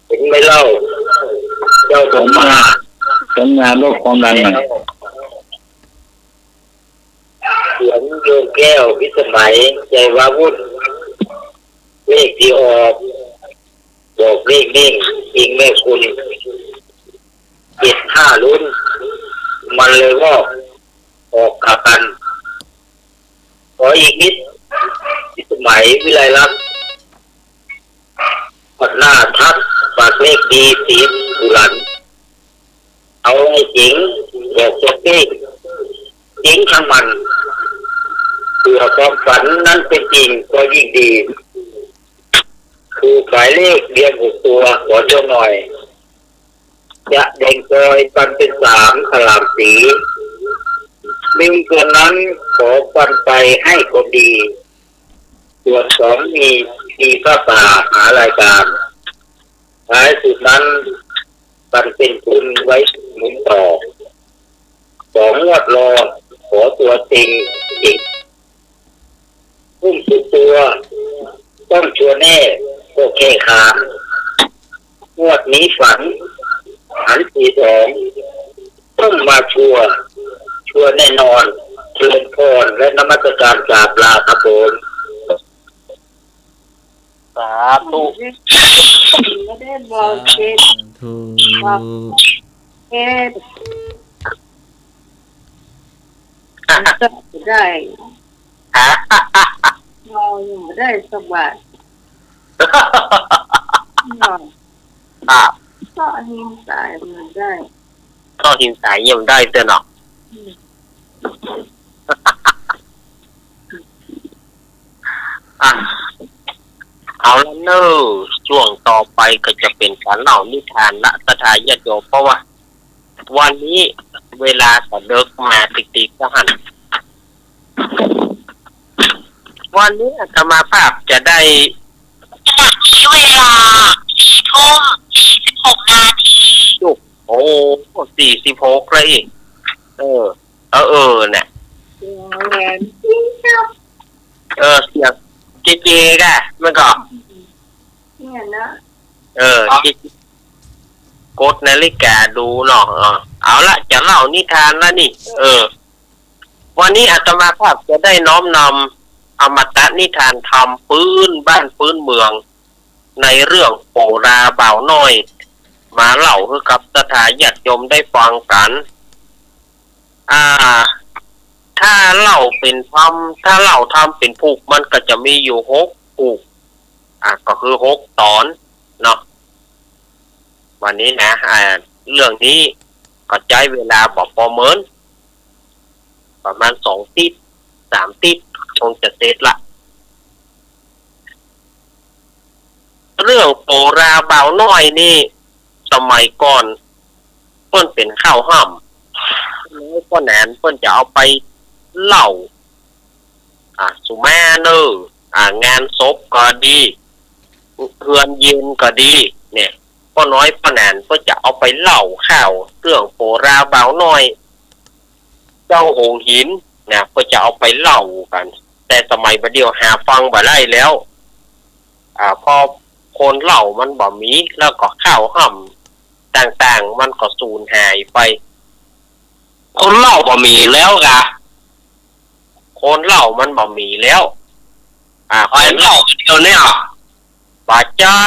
เห็นไหมเล่า เจ้าสมมา สมมาลดความดันหน่อย เขียนโยมแก้ว พิสมัย ใจวาวุ่น เลขตี้ออก บอกเลขเด้ง อิงแม่คุณ เจ็ดห้าลุ้น มันเลยว่าออกกลับกัน ขออีกนิด พิสมัย วิไลลักษณ์ ปัดหน้าทัก ปากเลขดี ศรีสุรัน เอาให้เจ๋ง บอกตัวเลขเจ๋งทั้งมัน เผื่อความฝันนั้นเป็นจริงก็ยิ่งดี ถูกหมายเลขเรียงหกตัว ขอโชคหน่อย จะแดงกอยปันเป็นสาม สลามสี หนึ่งตัวนั้นขอปันไปให้คนดี ส่วนสองมี มีผ้าป่าหารายการ ท้ายสุดนั้น ปันเป็นทุนไว้หมุนต่อ สองงวดรอ ขอตัวเต็งเจ๋ง ทุ่มสุดตัว ต้องชัวร์แน่ ก็แค่คาน งวดนี้ฝัน หันสี่สอง ต้องมาชัวร์ ชัวร์แน่นอน เจริญพร และนมัสการกราบลาครับผม สาธุ บ่ได้บอกเจ็ด สาธุ บอกเจ็ด บ่ได้ ฮะ เฮายังบ่ได้สักบาท เนาะ อ่ะ เซาะหินสายบ่ได้ เซาะหินสายยังบ่ได้เตื้อเนาะ อืม อ่ะ เอาละเน่อ ช่วงต่อไปก็จะเป๋นก๋านเล่านิทานละ ศรัทธาญาติโยม เพราะว่าวันนี้เวลาก็เดิกมาติกๆ แล้วหั้น วันนี้อาตมาภาพจะได้ ขณะนี้เวลาสี่ทุ่มสี่สิบหกนาที โอ้ สี่สิบหกแล้วอีก เออ เออ เออ เนี่ย เสียงแหลม เออ เสียงเจ๊ๆ ก่ะ มันก็ เนี่ยนะ เออ เจ๊ๆ กดนาฬิกาดูเนาะ เออ เอาละ จะเล่านิทานละนี่ เออ วันนี้อาตมาภาพจะได้น้อมนำอมตะนิทานธรรมปื๊นบ้านปื๊นเมือง ในเรื่องโปราบ่าวน้อย มาเล่าหื้อกับศรัทธาญาติโยมได้ฟังกั๋น อ่า ถ้าเล่าเป๋นธรรม ถ้าเล่าธรรมเป๋นผูก มันก็จะมีอยู่หกผูก อ่า ก็คือหกต๋อนเนาะ วันนี้นะ อ่า เรื่องนี้ก็ใจ๊เวลาบ่ปอเมิน ประมาณสองติ๊ด สามติ๊ด คงจะเสร็จละ เรื่องโปราบ่าวน้อยนี่ สมัยก่อน เปิ้นเป๋นข้าวห้ำ ป้อน้อยป้อหนานเปิ้นจะเอาไปเล่า อ่า สุมาเน่อ อ่า งานศพก็ดี เฮือนเย็นก็ดี เนี่ย ป้อน้อยป้อหนานเปิ้นจะเอาไปเล่าข่าวเรื่องโปราบ่าวน้อย เจ้าหงส์หินนะ เปิ้นจะเอาไปเล่ากั๋น แต่สมัยบ่าเดี่ยวหาฟังบ่ได้แล้ว อ่า เพราะคนเล่ามันบ่มี แล้วก็ข้าวห้ำต่างๆ มันก็สูญหายไป คนเล่าบ่มีแล้วก่ะ คนเล่ามันบ่มีแล้ว อ่า ใผเล่าเดี๋ยวนี้ บ่ใจ้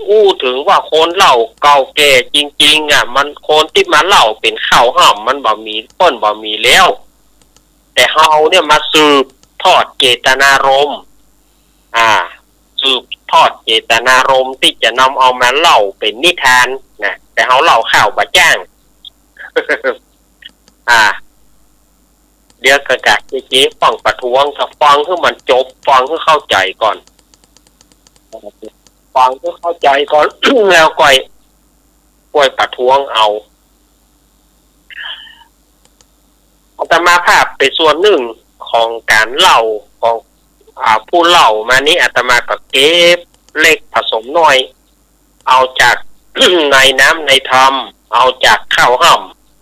อู้เถิงว่าคนเล่าเก่าแก่จริงๆ อ่ะ มันคนตี้มาเล่าเป๋นข้าวห้ำมันบ่มี เปิ้นบ่มีแล้ว แต่เฮาเนี่ยมาสืบทอดเจตนารมณ์ อ่า สืบทอดเจตนารมณ์ตี้จะนำเอามาเล่าเป๋นนิทานนะ แต่เฮาเล่าข่าวบ่จ้าง อ่า เดี๋ยวกะกะเจ๊ๆ ฟังประท้วง ก็ฟังหื้อมันจบ ฟังหื้อเข้าใจ๋ก่อน ฟังหื้อเข้าใจ๋ก่อน แล้วก่อย ก่อยประท้วงเอา อาตมาภาพเป๋นส่วนนึ่งของก๋านเล่าของ อ่า ผู้เล่ามานี้ อาตมาก็เก็บเล็กผสมน้อย เอาจาก ในน้ำในธรรม เอาจากข้าวห้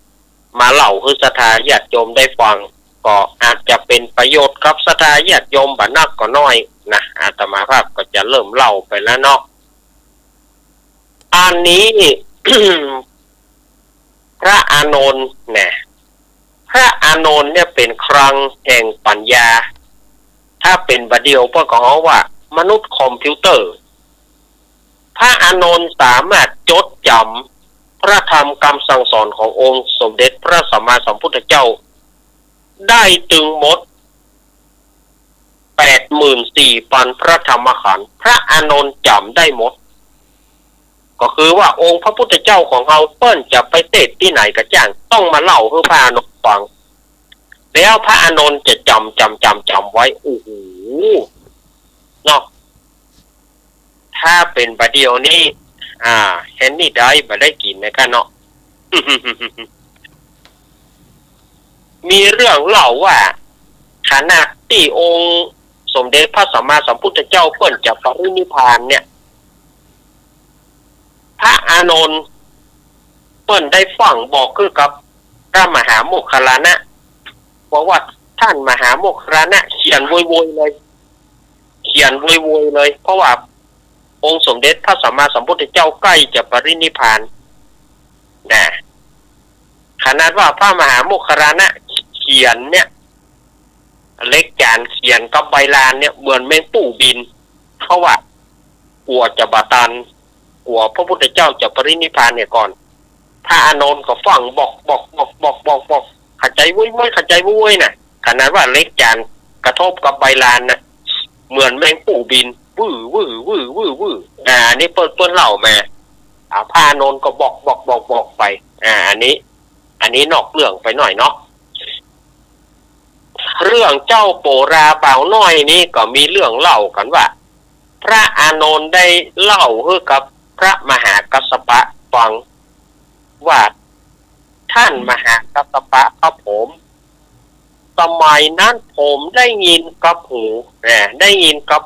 ำ มาเล่าหื้อศรัทธาญาติโยมได้ฟัง ก็อาจจะเป๋นประโยชน์กับศรัทธาญาติโยมบ่นักก็น้อยนะ อาตมาภาพก็จะเริ่มเล่าไปแล้วเนาะ อันนี้ พระอานนท์นะ พระอานนท์เนี่ยเป๋นคลังแห่งปั๋ญญา ถ้าเป๋นบ่าเดี่ยวเปิ้นก็ฮ้องว่ามนุษย์คอมพิวเตอร์ พระอานนท์สามารถจดจ๋ำพระธรรมกำสั่งสอนขององค์สมเด็จพระสัมมาสัมพุทธเจ้า ได้ตึงหมด แปดหมื่นสี่ปันพระธรรมขันธ์ พระอานนท์จ๋ำได้หมด ก็คือว่าองค์พระพุทธเจ้าของเฮาเปิ้นจะไปเตศน์ตี้ไหนก็จ้าง ต้องมาเล่าหื้อพระอานนท์ฟัง แล้วพระอานนท์จะจ๋ำ จ๋ำ จ๋ำ จ๋ำไว้ โอ้โห เนาะ ถ้าเป๋นบ่าเดี่ยวนี้ อ่า แฮนนี่ได้บ่ได้กิ๋นนะก้าเนาะ มีเรื่องเล่าว่า ขณะตี้องค์สมเด็จพระสัมมาสัมพุทธเจ้าเปิ้นจะปรินิพพานเนี่ย พระอานนท์เปิ้นได้ฟั่งบอกคือกับพระมหาโมคคัลลานะ บอกว่าท่านมหาโมคคัลลานะเขียนโวยๆ เลย เขียนโวยๆ เลย เพราะว่าองค์สมเด็จพระสัมมาสัมพุทธเจ้าใกล้จะปรินิพพาน นะ ขนาดว่าพระมหาโมคคัลลานะเขียนเนี่ย เหล็กจ๋านเขียนกับใบลานเนี่ยเหมือนแมงปู่บิน เพราะว่า กั๋วจะบ่ตัน กั๋วพระพุทธเจ้าจะปรินิพพานเหียก่อน พระอานนท์ก็ฟั่งบอกบอกบอกบอกบอกบอก เข้าใจ๋เว้ยเว้ย เข้าใจ๋เว้ยเว้ยน่ะ ขนาดว่าเหล็กจ๋านกระทบกับใบลานน่ะ เหมือนแมงปู่บิน วื้อวื้อวื้อวื้อวื้อ อ่า อันนี้เปิ้น เปิ้นเล่ามา อ่า พระอานนท์ก็บอกบอกบอกบอกไป อ่า อันนี้ อันนี้นอกเรื่องไปหน่อยเนาะ เรื่องเจ้าโปราบ่าวน้อยนี้ก็มีเรื่องเล่ากั๋นว่า พระอานนท์ได้เล่าหื้อกับพระมหากัสสปะฟังว่า ท่านมหากัสสปะครับผม สมัยนั้นผมได้ยินกับหู นะ ได้ยินกับ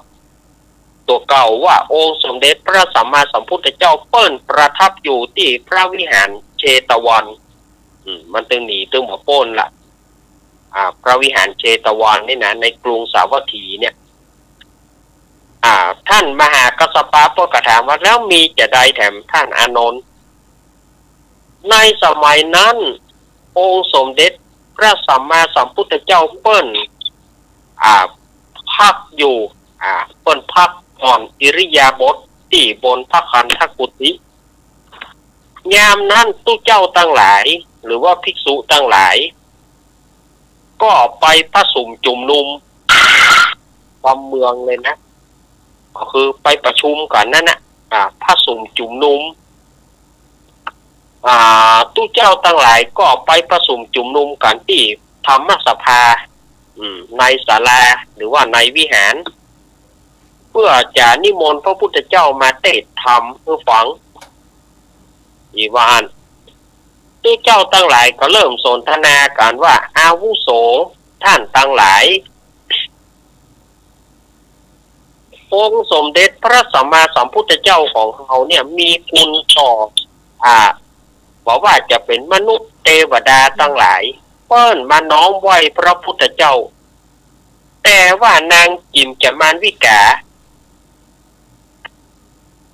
ตั๋วเก่าว่าองค์สมเด็จพระสัมมาสัมพุทธเจ้าเปิ้นประทับอยู่ตี้พระวิหารเชตวัน อืม มันตึงหนีตึงบ่ป๊นละ อ่า พระวิหารเชตวันนี่นะ ในกรุงสาวัตถีเนี่ย อ่า ท่านมหากัสสปะเปิ้นก็ถามว่า แล้วมีจาใดแถมท่านอานนท์ ในสมัยนั้น องค์สมเด็จพระสัมมาสัมพุทธเจ้าเปิ้น อ่า พักอยู่ อ่า เปิ้นพักผ่อนอิริยาบถตี้บนพระคันธกุฏิ ยามนั้นตุ๊เจ้าตังหลาย หรือว่าภิกษุตังหลาย ก็ไปประสุมจุมนุม กำเมืองเลยนะ ก็คือไปประชุมกั๋นนั้นน่ะ อ่า ประสุมจุมนุม อ่า ตุ๊เจ้าตังหลายก็ไปประสุมจุมนุมกั๋นตี้ธรรมสภา อืม ในศาลา หรือว่าในวิหาร เพื่อจะนิมนต์พระพุทธเจ้ามาเตสน์ธรรมหื้อฟัง อีหว่าอั้น ตุ๊เจ้าตังหลายก็เริ่มสนทนากั๋นว่า อาวุโส ท่านตังหลาย องค์สมเด็จพระสัมมาสัมพุทธเจ้าของเฮาเนี่ยมีคุณต่อ อ่า บ่ว่าจะเป๋นมนุษย์เตวดาตังหลาย เปิ้นมาน้อมไหว้พระพุทธเจ้า แต่ว่านางจิ๋มจามานวิกา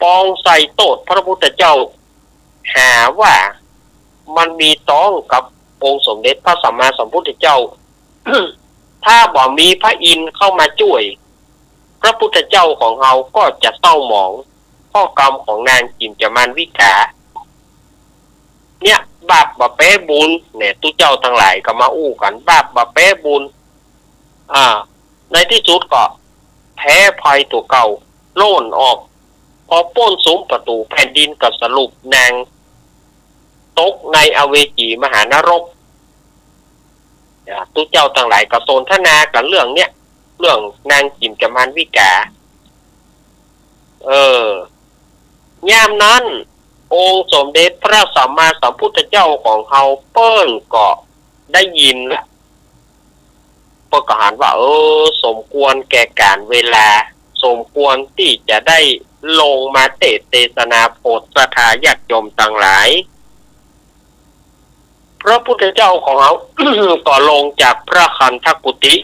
ปองใส่โต้ษพระพุทธเจ้า หาว่ามันมีต้องกับองค์สมเด็จพระสัมมาสัมพุทธเจ้า ถ้าบ่มีพระอินทร์เข้ามาจ้วย พระพุทธเจ้าของเฮาก็จะเศร้าหมอง เพราะกรรมของนางจิ๋มจามานวิกา เนี่ย บาปบ่แป๊บุญ เนี่ย ตุ๊เจ้าตังหลายก็มาอู้กั๋น บาปบ่แป๊บุญ อ่า ในตี้สุดก็แพ้ภัยตั๋วเก่า โล่นออก พอป๊นสุมประตู๋แผ่นดินก็สรุปนางตกในอเวจีมหานรก อ่า ตุ๊เจ้าตังหลายก็สนทนากั๋นเรื่องเนี้ย เรื่องนางจิ๋มจามานวิกา เออ ยามนั้น องค์สมเด็จพระสัมมาสัมพุทธเจ้าของเฮาเปิ้นก็ได้ยินละ เปิ้นก็หันว่า เออ สมควรแก่ก๋าลเวลา สมควรตี้จะได้ลงมาเตสน์เตสนาโผดศรัทธาญาติโยมตังหลาย พระพุทธเจ้าของเฮา ก็ลงจากพระคันธกุฏิ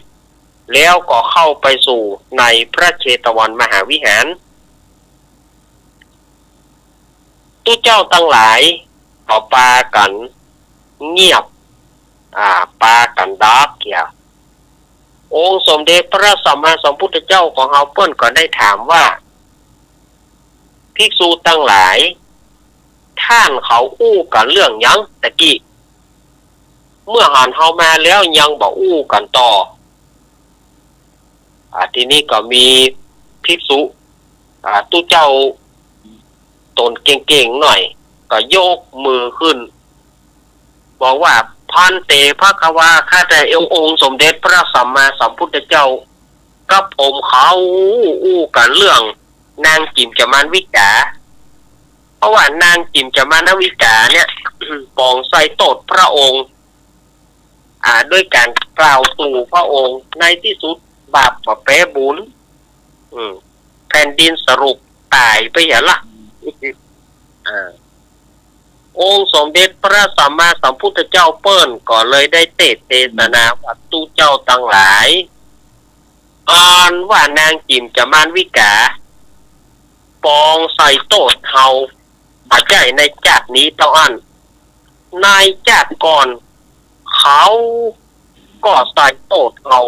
แล้วก็เข้าไปสู่ในพระเชตวันมหาวิหาร ตุ๊เจ้าตังหลายก็ปากั๋นเงียบ อ่า ปากั๋นดับเหีย องค์สมเด็จพระสัมมาสัมพุทธเจ้าของเฮาเปิ้นก็ได้ถามว่า ภิกษุตังหลาย ท่านเขาอู้กั๋นเรื่องหยังตะกี้ เมื่อหันเฮามาแล้วยังบ่อู้กั๋นต่อ อ่า ทีนี้ก็มีภิกษุ อ่า ตุ๊เจ้าต๋นเก่งๆ หน่อย ก็ยกมือขึ้น บอกว่า ภันเต ภควา ข้าแต่องค์สมเด็จพระสัมมาสัมพุทธเจ้า กับผมเขาอู้กั๋นเรื่องนางจิ๋มจามานวิกา เพราะว่านางจิ๋มจามานวิกาเนี่ย ปองใส่โต้ษพระองค์ อ่า ด้วยก๋านกล่าวตู่พระองค์ ในตี้สุดบาปก็แป๊บุญ อืม แผ่นดินสรุปต๋ายไปเหียละ อ่า องค์สมเด็จพระสัมมาสัมพุทธเจ้าเปิ้นก็เลยได้เตสน์เตสนาว่า ตุ๊เจ้าตังหลาย อันว่านางจิ๋มจามานวิกา ปองใส่โต้ษเฮา บ่ใจ้ในจาตินี้เต้าอั้น ในจาติก่อน เขาก็ใส่โต้ษเฮา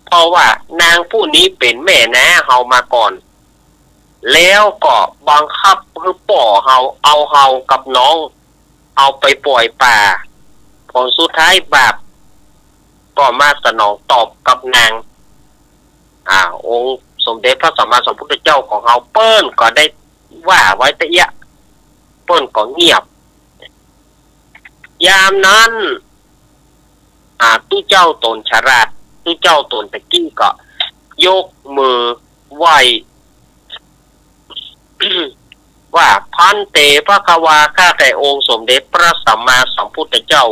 ผ เพราะว่านางผู้นี้เป๋นแม่น้าเฮามาก่อน แล้วก็บังคับหื้อป้อเฮา เอาเฮากับน้อง เอาไปป่อยป่า ผลสุดท้ายบาปก็มาสนองตอบกับนาง อ่า องค์สมเด็จพระสัมมาสัมพุทธเจ้าของเฮา เปิ้นก็ได้ว่าไว้ตะเอี้ย เปิ้นก็เงียบ ยามนั้น อ่า ตุ๊เจ้าต๋นฉลาด ตุ๊เจ้าต๋นตะกี้ก็ยกมือไหว้ ว่า ภันเต ภควา ข้าแต่องค์สมเด็จพระสัมมาสัมพุทธเจ้า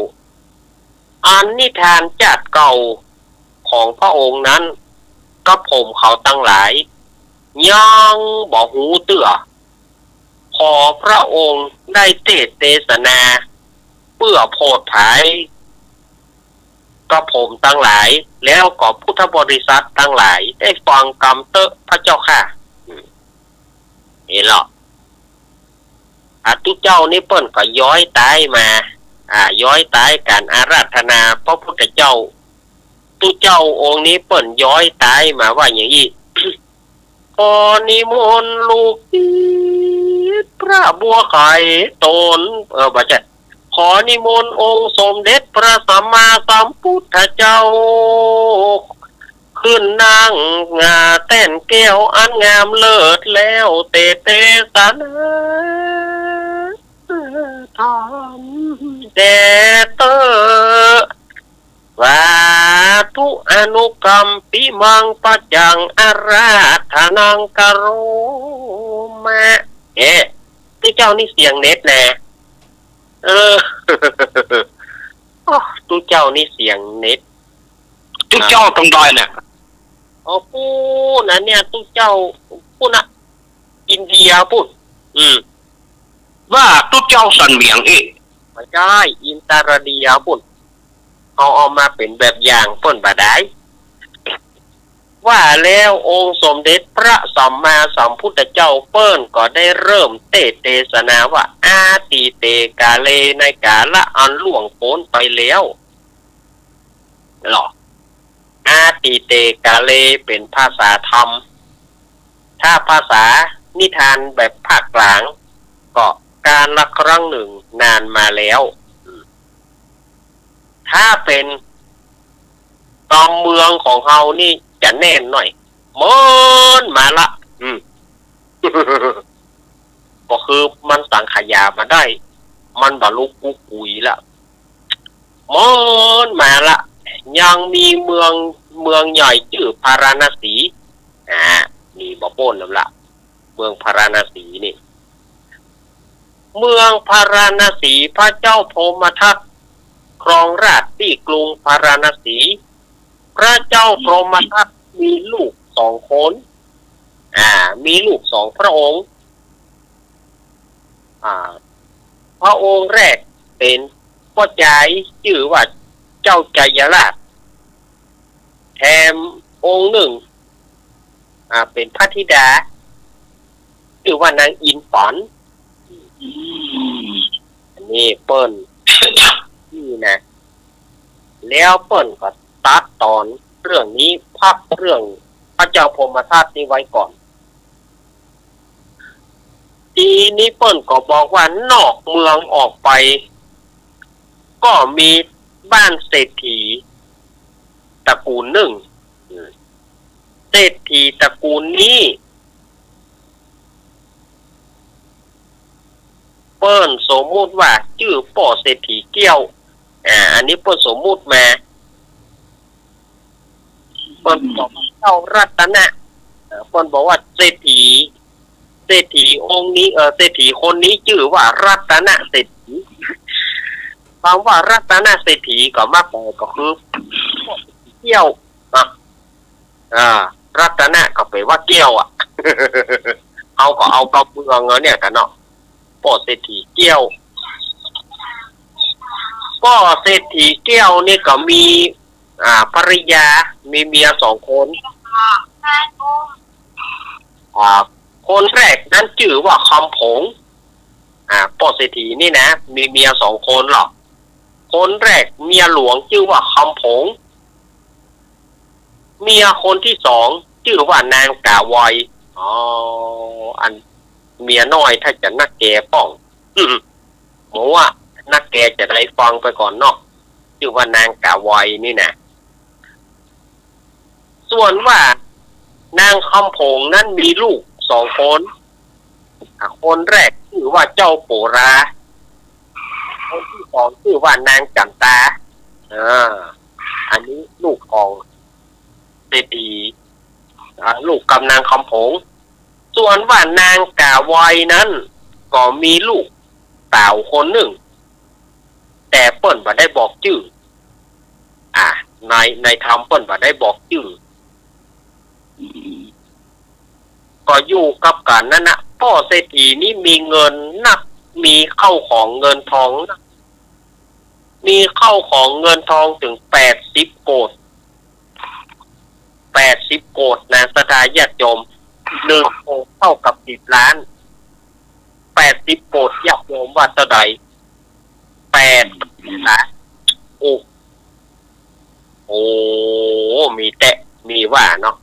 อันนิทานจาติเก่าของพระองค์นั้น กระผมเขาตังหลาย ยังบ่ฮู้เตื้อ ขอพระองค์ได้เตสน์เตสนา เปื้อโผดผาย กระผมตังหลาย แล้วก็พุทธบริษัทตังหลาย ได้ฟังกำเต๊อะพระเจ้าข้า อืม หันก่อ อ่า ตุ๊เจ้านี้เปิ้นก็ย้อยต๋ายมา อ่า ย้อยต๋ายก๋านอาราธนาพระพุทธเจ้า ตุ๊เจ้าองค์นี้เปิ้นย้อยต๋ายมาว่าอย่างอี้ ขอนิมนต์ลูกศิษย์พระบัวไข่ตน เออ บ่ใจ้ ขอนิมนต์องค์สมเด็จพระสัมมาสัมพุทธเจ้า ขึ้นนั่ง อ่า แต้นแก้วอันงามเลิศแล้ว เตสน์เตสนาธรรมแด่เต๊อะ สาธุ อนุกัมปิมัง ปัจจัง อาราธนัง กะโรมะ เอ๊ะ ตุ๊เจ้านี้เสียงเน็ตนะ เออ โอ้ ตุ๊เจ้านี้เสียงเน็ต ตุ๊เจ้าตรงใดเนี่ย อ๋อ ปู๊น อันเนี้ย ตุ๊เจ้า ปู๊นน่ะ อินเดียปู๊น อืม ว่าตุ๊เจ้าสันเหมียงอี้ บ่ใจ้ อินตาเดียปู๊น เอา เอามาเป๋นแบบอย่างเปิ้นบ่ได้ ว่าแล้วองค์สมเด็จพระสัมมาสัมพุทธเจ้าเปิ้นก็ได้เริ่มเตสน์เตสนาว่า อาตีเตกาเล ในกาละอันล่วงป๊นไปแล้ว เหรอ อาตีเตกาเลเป๋นภาษาธรรม ถ้าภาษานิทานแบบภาคกลาง ก็กาละครั้งหนึ่งนานมาแล้ว ถ้าเป๋นกำเมืองของเฮานี่จะแน่นหน่อย เมินมาละ อืม ก็คือมันสังขยามาได้ มันบ่ลุกกุ๊กกุ๋ยละ เมินมาละ ยังมีเมือง เมืองใหญ่จื้อพาราณสี อ่า นี่บ่ป๊นนำละ เมืองพาราณสีนี่ เมืองพาราณสี พระเจ้าพรหมทัตครองราชย์ตี้กรุงพาราณสี พระเจ้าพรหมทัตมีลูกสองคน อ่า มีลูกสองพระองค์ อ่า พระองค์แรกเป๋นป้อจายจื้อว่าเจ้าชัยราช แถมองค์นึ่ง อ่า เป๋นพระธิดา จื้อว่านางอินปั๋น อันนี้เปิ้น นี่นะ แล้วเปิ้นก็ตัดต๋อนเรื่องนี้ พักเรื่องพระเจ้าพรหมทัตนี้ไว้ก่อน ทีนี้เปิ้นก็บอกว่านอกเมืองออกไป ก็มีบ้านเศรษฐีตระกูลนึ่ง เศรษฐีตระกูลนี้ เปิ้นสมมุติว่าจื้อป้อเศรษฐีเกี้ยว อ่า อันนี้เปิ้นสมมุติมา เปิ้นบอกว่าเจ้ารัตนะ เอ่อ เปิ้นบอกว่าเศรษฐี เศรษฐีองค์นี้ เอ่อ เศรษฐีคนนี้จื้อว่ารัตนะเศรษฐี กำว่ารัตนะเศรษฐีก็มาแป๋ก็คือป้อเศรษฐีเกี้ยว อ่ะ อ่า รัตนะก็แป๋ว่าเกี้ยวอะ เฮาก็เอากำเมืองเอาเนี่ยกั๋นเนาะ ป้อเศรษฐีเกี้ยว ป้อเศรษฐีเกี้ยวนี่ก็มี อ่า ภริยา มีเมียสองคน อ่า คนแรกนั้นจื้อว่าคำผง อ่า ป้อเศรษฐีนี่นะ มีเมียสองคนเหรอ คนแรกเมียหลวงจื้อว่าคำผง เมียคนตี้สองจื้อว่านางก๋าไว อ๋อ อันเมียน้อยถ้าจะนักแกป้อง หมู่ว่านักแกจะได้ฟังไปก่อนเนาะ จื้อว่านางก๋าไวนี่นะ ส่วนว่านางคำผงนั้นมีลูกสองคน อ่ะ คนแรกจื้อว่าเจ้าโปรา คนตี้สองจื้อว่านางจั๋นตา อ่า อันนี้ลูกของเศรษฐี อ่า ลูกกำนางคำผง ส่วนว่านางก๋าไวนั้นก็มีลูกสาวคนนึ่ง แต่เปิ้นบ่ได้บอกจื้อ อ่า ใน ในธรรมเปิ้นบ่ได้บอกจื้อ ก็อยู่กับกั๋นนั้นนะ ป้อเศรษฐีนี่มีเงินนัก มีเข้าของเงินทองนัก มีเข้าของเงินทองเถิงแปดสิบโกฏ แปดสิบโกฏนะ ศรัทธาญาติโยม หนึ่งโกฏเท่ากับสิบล้าน แปดสิบโกฏ ญาติโยมว่าเต้าใด แปดล้าน โอ้ โอ้ มีแต๊ มีว่าเนาะ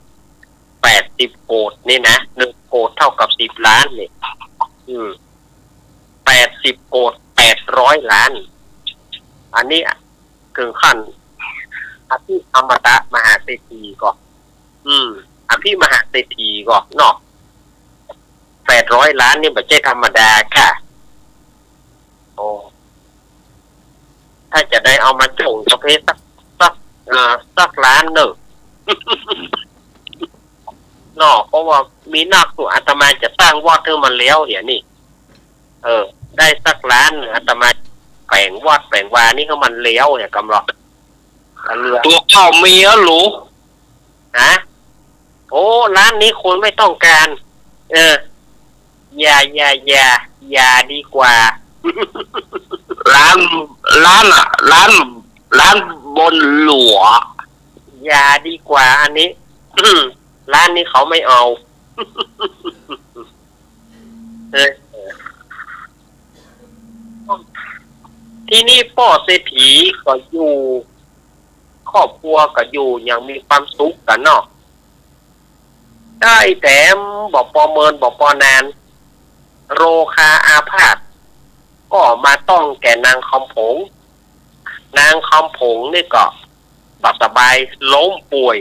แปดสิบโกฏนี่นะ หนึ่งโกฏเท่ากับสิบล้านนี่ อืม แปดสิบโกฏ แปดร้อยล้าน อันนี้เถิงขั้นอภิอมตะมหาเศรษฐีก่อ อืม อภิมหาเศรษฐีก่อเนาะ แปดร้อยล้านนี่บ่ใจ้ธรรมดาค่ะ โอ้ ถ้าจะได้เอามาจ๋งสะเพสัก สัก เอ่อ สักล้านเน่อ เนาะ เพราะว่ามีนัก อาตมาจะสร้างวัดหื้อมันแล้วเหียนี่ เออ ได้สักล้าน อาตมาแป๋งวัดแป๋งวานี่หื้อมันแล้วเหีย กำลัง ตั๋วเก่ามีแล้วหรู ฮะ โอ้ ล้านนี้คนไม่ต้องการ เออ อย่า อย่า อย่า อย่าดีกว่า ล้าน ล้านอะ ล้าน ล้านบนหลัว อย่าดีกว่าอันนี้ ล้านนี้เขาไม่เอา เออ ทีนี้ป้อเศรษฐีก็อยู่ ครอบครัวก็อยู่อย่างมีความสุขกั๋นเนาะ ได้แถมบ่ปอเมินบ่ปอนาน โรคาอาพาธก็มาต้องแก่นางคำผง นางคำผงนี่ก็บ่สบาย ล้มป่วย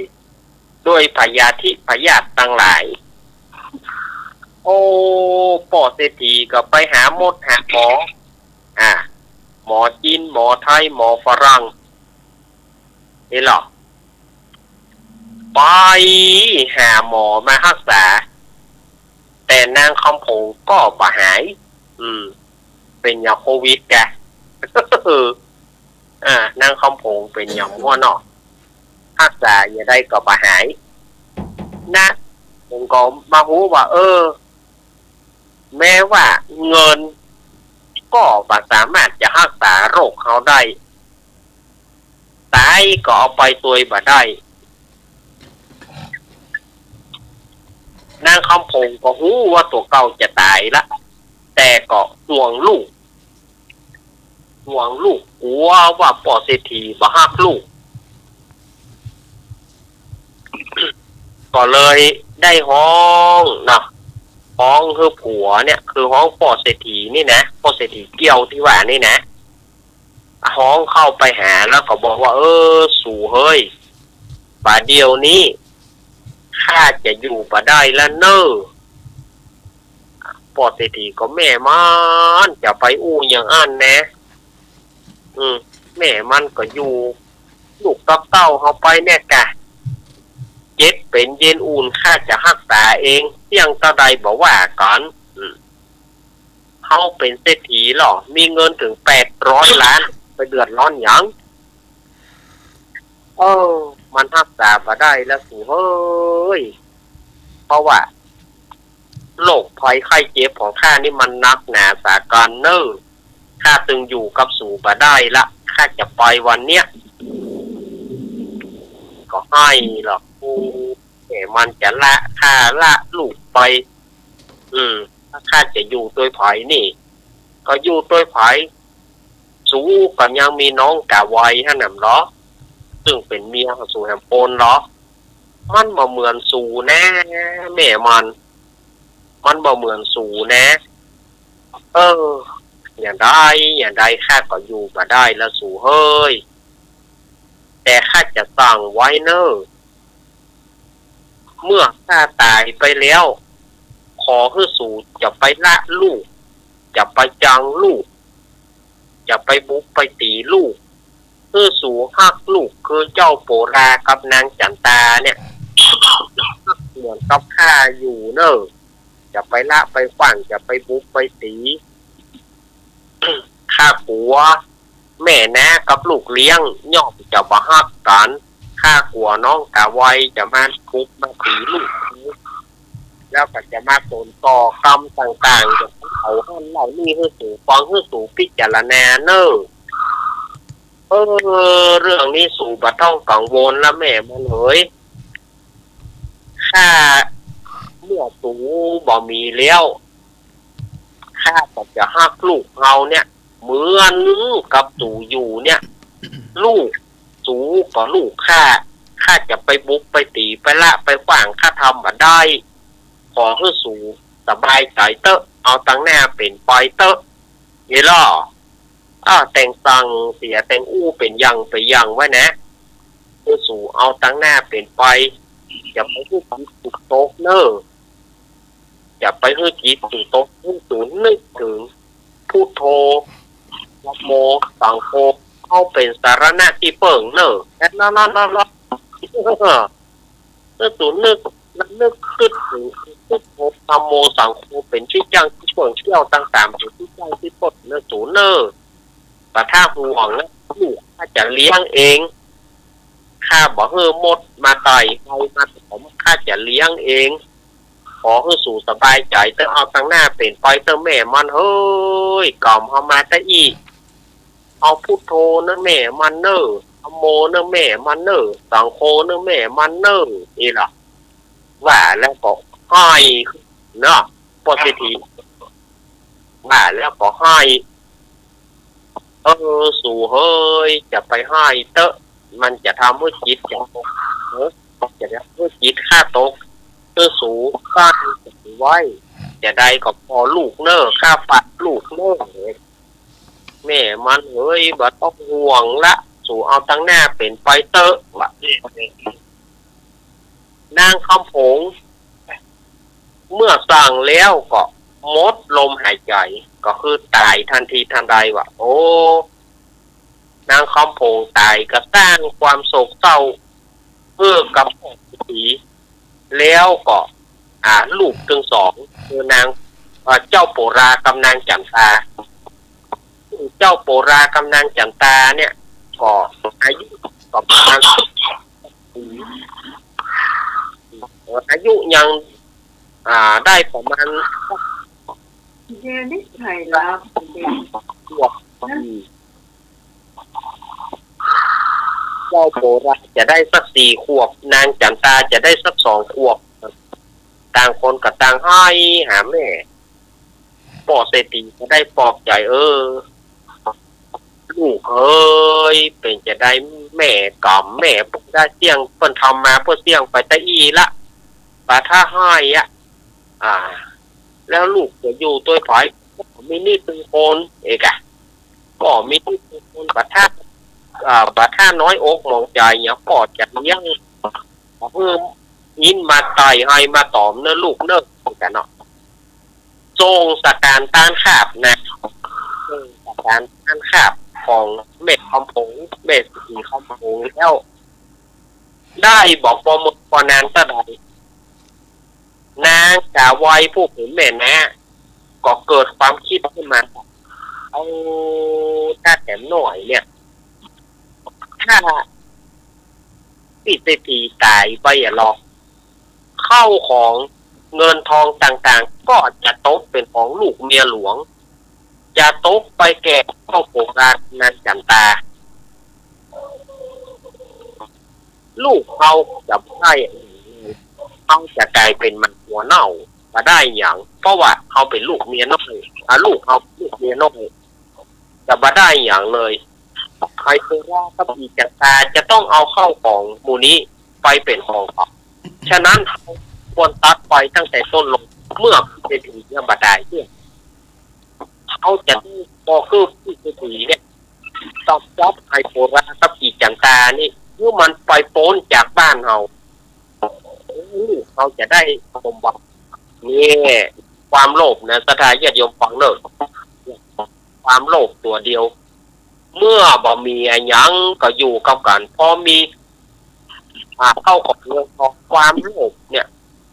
ด้วยพยาธิพยาธิตังหลาย โอ้ ป้อเศรษฐีก็ไปหาหมดหาหมอ อ่า หมอจีน หมอไทย หมอฝรั่ง นี่หละ ไปหาหมอมาฮักษา แต่นางคำผงก็บ่หาย อืม เป๋นอย่างโควิดกะ อ่า นางคำผงเป๋นอย่างหั้นเนาะ ฮักษาอย่างใดก็บ่หาย นะ ผมก็มาฮู้ว่า เออ แม้ว่าเงินก็บ่สามารถจะฮักษาโรคเฮาได้ ต๋ายก็เอาไปตวยบ่ได้ นางคำผงก็ฮู้ว่าตั๋วเก่าจะต๋ายละ แต่ก็ห่วงลูก ห่วงลูก กั๋วว่าป้อเศรษฐีบ่ฮักลูก ก็เลยได้ฮ้องนะ ฮ้องหื้อผัวเนี่ย คือฮ้องป้อเศรษฐีนี่นะ ป้อเศรษฐีเกี้ยวตี้ว่านี่นะ ฮ้องเข้าไปหาแล้วก็บอกว่า เออ สูเฮ้ย บ่าเดี่ยวนี้ ข้าจะอยู่บ่ได้แล้วเน่อ ป้อเศรษฐีก็แม่มันจะไปอู้อย่างอั้นแน่ อืม แม่มันก็อยู่ ลูกกับเต้าเฮาไปเนี่ยกะ เจ็บเป๋นเย็นอุ่นข้าจะฮักษาเอง เสี้ยงเต้าใดบ่ว่ากั๋น อืม เฮาเป๋นเศรษฐีลอ มีเงินเถิงแปดร้อยล้าน ไปเดือดร้อนหยัง เออ มันฮักษาบ่ได้แล้วสูเฮ้ย เพราะว่า โรคภัยไข้เจ็บของข้านี่มันนักหนาสาหัสเน่อ ข้าจึงอยู่กับสูบ่ได้ละ ข้าจะไปวันเนี้ย ก็ไห้ลอ โอ้ แม่มันจะละข้าละลูกไป อืม ข้าจะอยู่ตวยใผนี่ ก็อยู่ตวยใผ สูก็ยังมีน้องก๋าไวหั้นแหมลอ ซึ่งเป๋นเมียของสูแหมปนลอ มันบ่เหมือนสูนะ แม่มัน มันบ่เหมือนสูนะ เออ อย่างใด อย่างใดข้าก็อยู่บ่ได้ละสูเฮ้ย แต่ข้าจะสั่งไว้เน่อ เมื่อข้าต๋ายไปแล้ว ขอหื้อสูจะไปละลูก จะไปจังลูก จะไปบุบไปตี๋ลูก หื้อสูฮักลูกคือเจ้าโปรากับนางจั๋นตาเนี่ย เหมือนกับข้าอยู่เน่อ จะไปละไปขว้าง จะไปบุบไปตี๋ ข้ากั๋ว แม่น้ากับลูกเลี้ยงย่อมจะบ่ฮักกั๋น ข้ากั๋วน้องสาวัยจะมาบุบมาตี๋ลูก แล้วก็จะมาสนก่อกรรมต่างๆ จะเผาหั้นเล่านี่หื้อสูฟัง หื้อสูพิจารณาเน่อ เออ เรื่องนี้สูบ่ต้องกังวลละแม่มันเหย ข้า เมื่อสูบ่มีแล้ว ข้าก็จะฮักลูกเฮาเนี่ย เหมือนกับสูอยู่เนี่ย ลูกสูก็ลูกข้า ข้าจะไปบุบไปตี๋ ไปละไปขว้าง ข้าทำบ่ได้ ขอหื้อสูสบายใจ๋เต๊อะ เอาตังหน้าเป๋นไปเต๊อะ เยลอ อ้าว แต่งสั่งเสียแต่งอู้เป๋นอย่างไปอย่างไว้นะ หื้อสูเอาตังหน้าเป๋นไป จะไปหื้อจิตสูตกเน่อ จะไปหื้อจิตสูตก หื้อสูนึกเถิง พุทโธ ธัมโม สังโฆ เฮาเป๋นสรณะตี้เปิ้งเน่อ แค่นั้นๆๆ หื้อสูนึก นึกคิดเถิง พุทโธ ธัมโม สังโฆ เป๋นตี้จั้งตี้เปิ้ง เสี้ยวตังสามเป๋นตี้จั้งตี้เปิ้งเน่อสูเน่อ บ่ต้องห่วงนะ ลูกข้าจะเลี้ยงเอง ข้าบ่หื้อมดมาไต่ ไฮมาต๋อม ข้าจะเลี้ยงเอง ขอหื้อสูสบายใจ๋เต๊อะ เอาตังหน้าเป๋นไปเต๊อะแม่มันเหย กล่อมเฮามาตะอี้ เอาพุทโธเน่อแม่มันเน่อ ธัมโมเน่อแม่มันเน่อ สังโฆเน่อแม่มันเน่อ นี่ล่ะ ว่าแล้วก็ไห้เนาะ ป้อเศรษฐี ว่าแล้วก็ไห้ เออ สูเฮย จะไปไห้เต๊อะ มันจะทำหื้อจิต จะ เออ จะทำหื้อจิตข้าตก เออ สูข้าไว้ จะใดก็ผ่อลูกเน่อ ข้าฝากลูกเน่อ แม่มันเฮย บ่ต้องห่วงละ สูเอาตังหน้าเป๋นไปเต๊อะ ว่า นางคำผง เมื่อสั่งแล้วก็หมดลมหายใจ๋ ก็คือต๋ายตันทีตันใดว่ะ โอ้ นางคำผงต๋ายก็สร้างความโศกเศร้าหื้อกับป้อเศรษฐี แล้วก็ อ่า ลูกตึงสอง คือนาง อ่า เจ้าโปรากับนางจั๋นตา เจ้าโปรากับนางจั๋นตาเนี่ย ก็อายุก็ประมาณ เอ่อ อายุยัง อ่า ได้ประมาณ เดี๋ยวนี้ไถ่แล้ว ขวบ อืม เจ้าโปราจะได้สักสี่ขวบ นางจั๋นตาจะได้สักสองขวบ ต่างคนก็ต่างไห้หาแม่ ป้อเศรษฐีก็ได้ปลอบใจ๋ เออ ลูกเอ๋ย เป๋นจะใดแม่กำ แม่บ่ได้เสี้ยง เปิ้นทำมาเปื้อเสี้ยงไปตะอี้ละ บ่าถ้าไห้อะ อ่า แล้วลูกจะอยู่ตวยใผ บ่มีนิตึงคน เอกอะ บ่มีนิตึงคน บ่าถ้า อ่า บ่าถ้าน้อยอกหมองใจ๋เนี่ย ป้อจะเลี้ยง หื้ออินมาไต่ไฮมาต๋อมเน่อลูกเน่อ กั๋นเนาะ ส่งสการต้านขาบนะ ส่งสการต้านขาบของแม่คำผง แม่เศรษฐีคำผงแล้ว ได้บ่ปอหมดปอนานเต้าใด นางสาวัยผู้เป๋นแม่น้า ก็เกิดความกึ๊ดขึ้นมา เอา ถ้าแถมหน้อยเนี่ย ถ้า ตี้เศรษฐีต๋ายไปอะลอ ข้าวของเงินทองต่างๆ ก็จะตกเป๋นของลูกเมียหลวง จะตกไปแก่เจ้าโปรากับนางจั๋นตา ลูกเฮาจะบ่ได้ เฮาจะก๋ายเป๋นหมาหัวเน่า บ่ได้หยัง เพราะว่าเฮาเป๋นลูกเมียน้อย อ่า ลูกเฮาลูกเมียน้อย จะบ่ได้หยังเลย ใผเผยว่ากับอีจั๋นตาจะต้องเอาข้าวของหมู่นี้ไปเป๋นของเขา ฉะนั้นเฮาควรตัดไปตั้งแต่ต้นลง เมื่อเศรษฐีเนี่ยบ่ต๋ายเนี่ย เฮาจะบ่หื้อเศรษฐีเนี่ย ต้องจับไอ้ปุรากับอีจันตานี่ หื้อมันไปป๊นจากบ้านเฮา เฮาจะได้สมบัติ นี่ ความโลภนะ ศรัทธาญาติโยมฟังเน่อ ความโลภตั๋วเดียว เมื่อบ่มีอะหยังก็อยู่กับกั๋น พอมี อ่า เข้าของเงินทอง ความโลภเนี่ย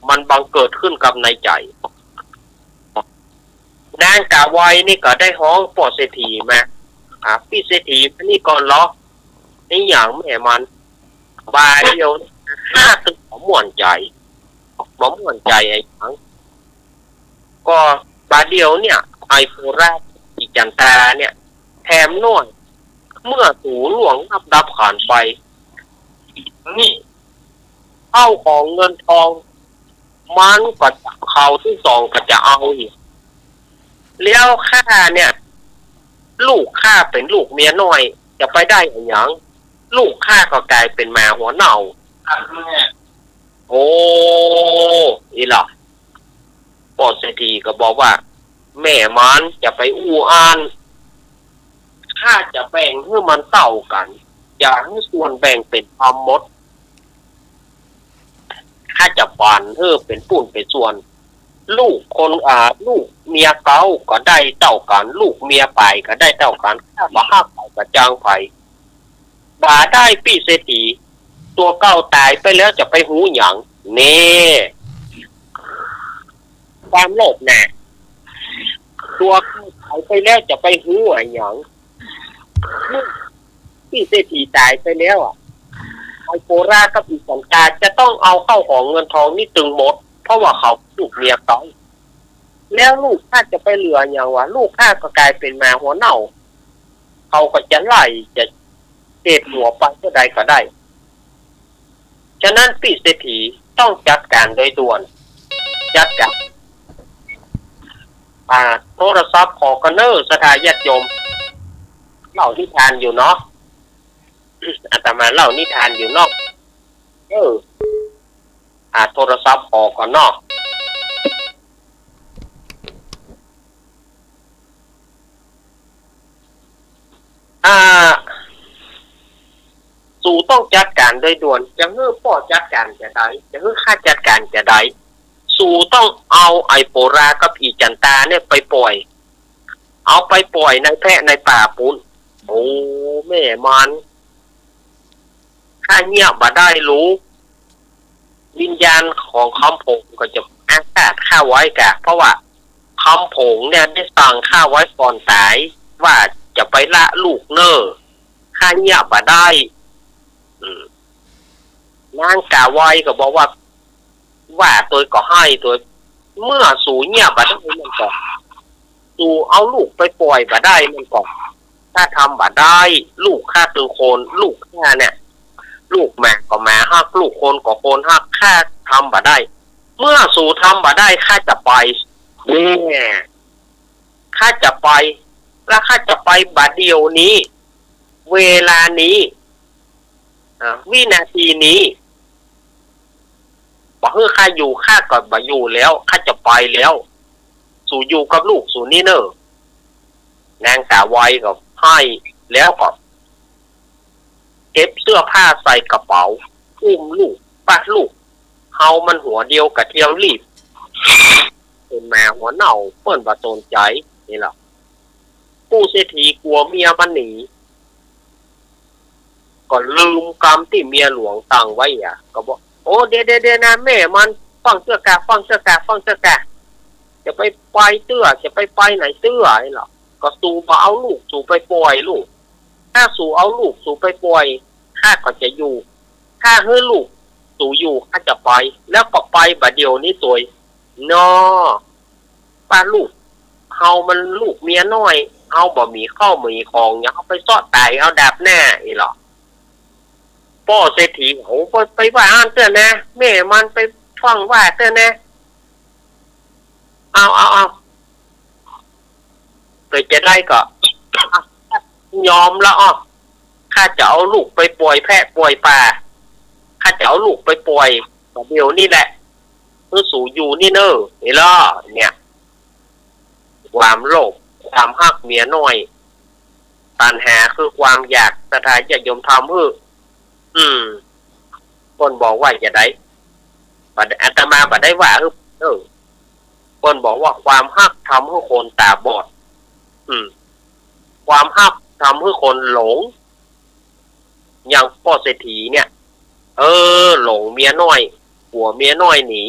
มันบังเกิดขึ้นกับในใจ๋ นางก๋าไวนี่ก็ได้ฮ้องป้อเศรษฐีมา อ่า ปี้เศรษฐีมานี่ก่อนลอ นี่หยังแม่มัน บ่าเดี่ยวข้าตึงบ่ม่วนใจ๋ บ่ม่วนใจ๋อะหยัง ก็บ่าเดี่ยวเนี่ย ไอ้ปุรากับอีจันตาเนี่ย แถมน้อย เมื่อสูล่วงลับดับขันไป นี่ เข้าของเงินทอง มันก็จะ เขาตึงสองก็จะเอาอีก แล้วข้าเนี่ย ลูกข้าเป๋นลูกเมียน้อย จะไปได้อะหยัง ลูกข้าก็ก๋ายเป๋นหมาหัวเน่า โอ้ อี้ละ ป้อเศรษฐีก็บอกว่า แม่มันจะไปอู้อ้าน ข้าจะแบ่งหื้อมันเต้ากั๋น จะหื้อส่วนแบ่งเป๋นธรรมหมด ข้าจะปั๋นหื้อเป๋นปุ้นเป๋นส่วน ลูกคน อ่า ลูกเมียเก๊าก็ได้เต้ากั๋น ลูกเมียป๋ายก็ได้เต้ากั๋น ข้าบ่ฮักใผบ่จังใผ บ่าได้ปี้เศรษฐี ตั๋วเก่าต๋ายไปแล้วจะไปฮู้หยัง นี่ ความโลภนะ ตั๋วเก่าต๋ายไปแล้วจะไปฮู้อะหยัง ปี้เศรษฐีต๋ายไปแล้วอะ ไอ้ปุรากับอีจันตาจะต้องเอาเข้าของเงินทองนี่ตึงหมด เพราะว่าเขาลูกเมียเก๊า แล้วลูกข้าจะไปเหลือหยังวะ ลูกข้าก็ก๋ายเป๋นหมาหัวเน่า เขาก็จะไล่ จะเด็ดหัวไปเมื่อใดก็ได้ ฉะนั้นปี้เศรษฐีต้องจัดก๋านโดยด่วน จัดก๋าน อ่า โทรศัพท์ขอก่อนเน่อ ศรัทธาญาติโยม เล่านิทานอยู่เนาะ อาตมาเล่านิทานอยู่เนาะ เออ อ่า โทรศัพท์ขอก่อนเนาะ อ่า สูต้องจัดก๋านโดยด่วน จะหื้อป้อจัดก๋านจาใด จะหื้อข้าจัดก๋านจาใด สูต้องเอาไอ้ปุรากับอีจันตาเนี่ยไปป่อย เอาไปป่อยในแพะในป่าปู๊น โอ้ แม่มัน ข้าเยียะบ่ได้ลูก วิญญาณของคำผงก็จะอาฆาตข้าไว้กะ เพราะว่าคำผงเนี่ยได้สั่งข้าไว้ก่อนต๋าย ว่าจะไปละลูกเน่อ ข้าเยียะบ่ได้ อืม นางก๋าไวก็บอกว่า ว่าตวยก็ไห้ตวย เมื่อสูเยียะบ่ได้มันก็ สูเอาลูกไปป่อยบ่ได้มันก็ ข้าทำบ่ได้ ลูกข้าคือคน ลูกข้าเนี่ย ลูกหมาก็หมาฮัก ลูกคนก็คนฮัก ข้าทำบ่ได้ เมื่อสูทำบ่ได้ ข้าจะไป เนี่ย ข้าจะไป แล้วข้าจะไปบ่าเดี่ยวนี้ เวลานี้ อ่า วินาทีนี้ บ่หื้อข้าอยู่ ข้าก็บ่อยู่แล้ว ข้าจะไปแล้ว สูอยู่กับลูกสูนี่เน่อ นางก๋าไวก็ไห้ แล้วก็เก็บเสื้อผ้าใส่กระเป๋า อุ้มลูก ปะลูก เฮามันหัวเดียวกระเทียมลีบ เป๋นหมาหัวเน่า เปิ้นบ่สนใจ๋ นี่แหละ กู้เศรษฐีกั๋วเมียมันหนี ก็ลืมกำตี้เมียหลวงสั่งไว้อะ ก็บอก โอ้ เดี๋ยว เดี๋ยว เดี๋ยวนะ แม่มัน ฟังเตื้อกะ ฟังเตื้อกะ ฟังเตื้อกะ จะไปไปเตื้อ จะไปไปไหนเตื้อ ไอ้เหรอ ก็สูบ่เอาลูกสูไปป่อยลูก ถ้าสูเอาลูกสูไปป่อย ข้าก็จะอยู่ ถ้าหื้อลูกสูอยู่ ข้าจะไป แล้วก็ไปบ่าเดี่ยวนี้ตวย นอ ปะลูก เฮามันลูกเมียน้อย เฮาบ่มีข้าวมีของ อย่าเอาไปเซาะต๋ายเอาดาบหน้า ไอ้เหรอ ป้อเศรษฐี โอ้ ไป ไปว่าอั้นเตื้อนะ แม่มันไปฟั่งว่าเตื้อนะ เอา เอา เอา เกิดจะได้ก็ ยอมละอ้อ ข้าจะเอาลูกไปป่อยแพะป่อยป่า ข้าจะเอาลูกไปป่อย บ่าเดี่ยวนี้แหละ หื้อสูอยู่นี่เน่อ นี่ลอ เนี่ย ความโลภ ความฮักเมียน้อย ตัณหาคือความอยาก ศรัทธาญาติโยมทำหื้อ อืม เปิ้นบอกว่าจาใด บ่า อาตมาบ่ได้ว่าหื้อ เออ เปิ้นบอกว่าความฮักทำหื้อคนต๋าบอด อืม ความฮักทำหื้อคนหลง อย่างป้อเศรษฐีเนี่ย เออ หลงเมียน้อย ผัวเมียน้อยหนี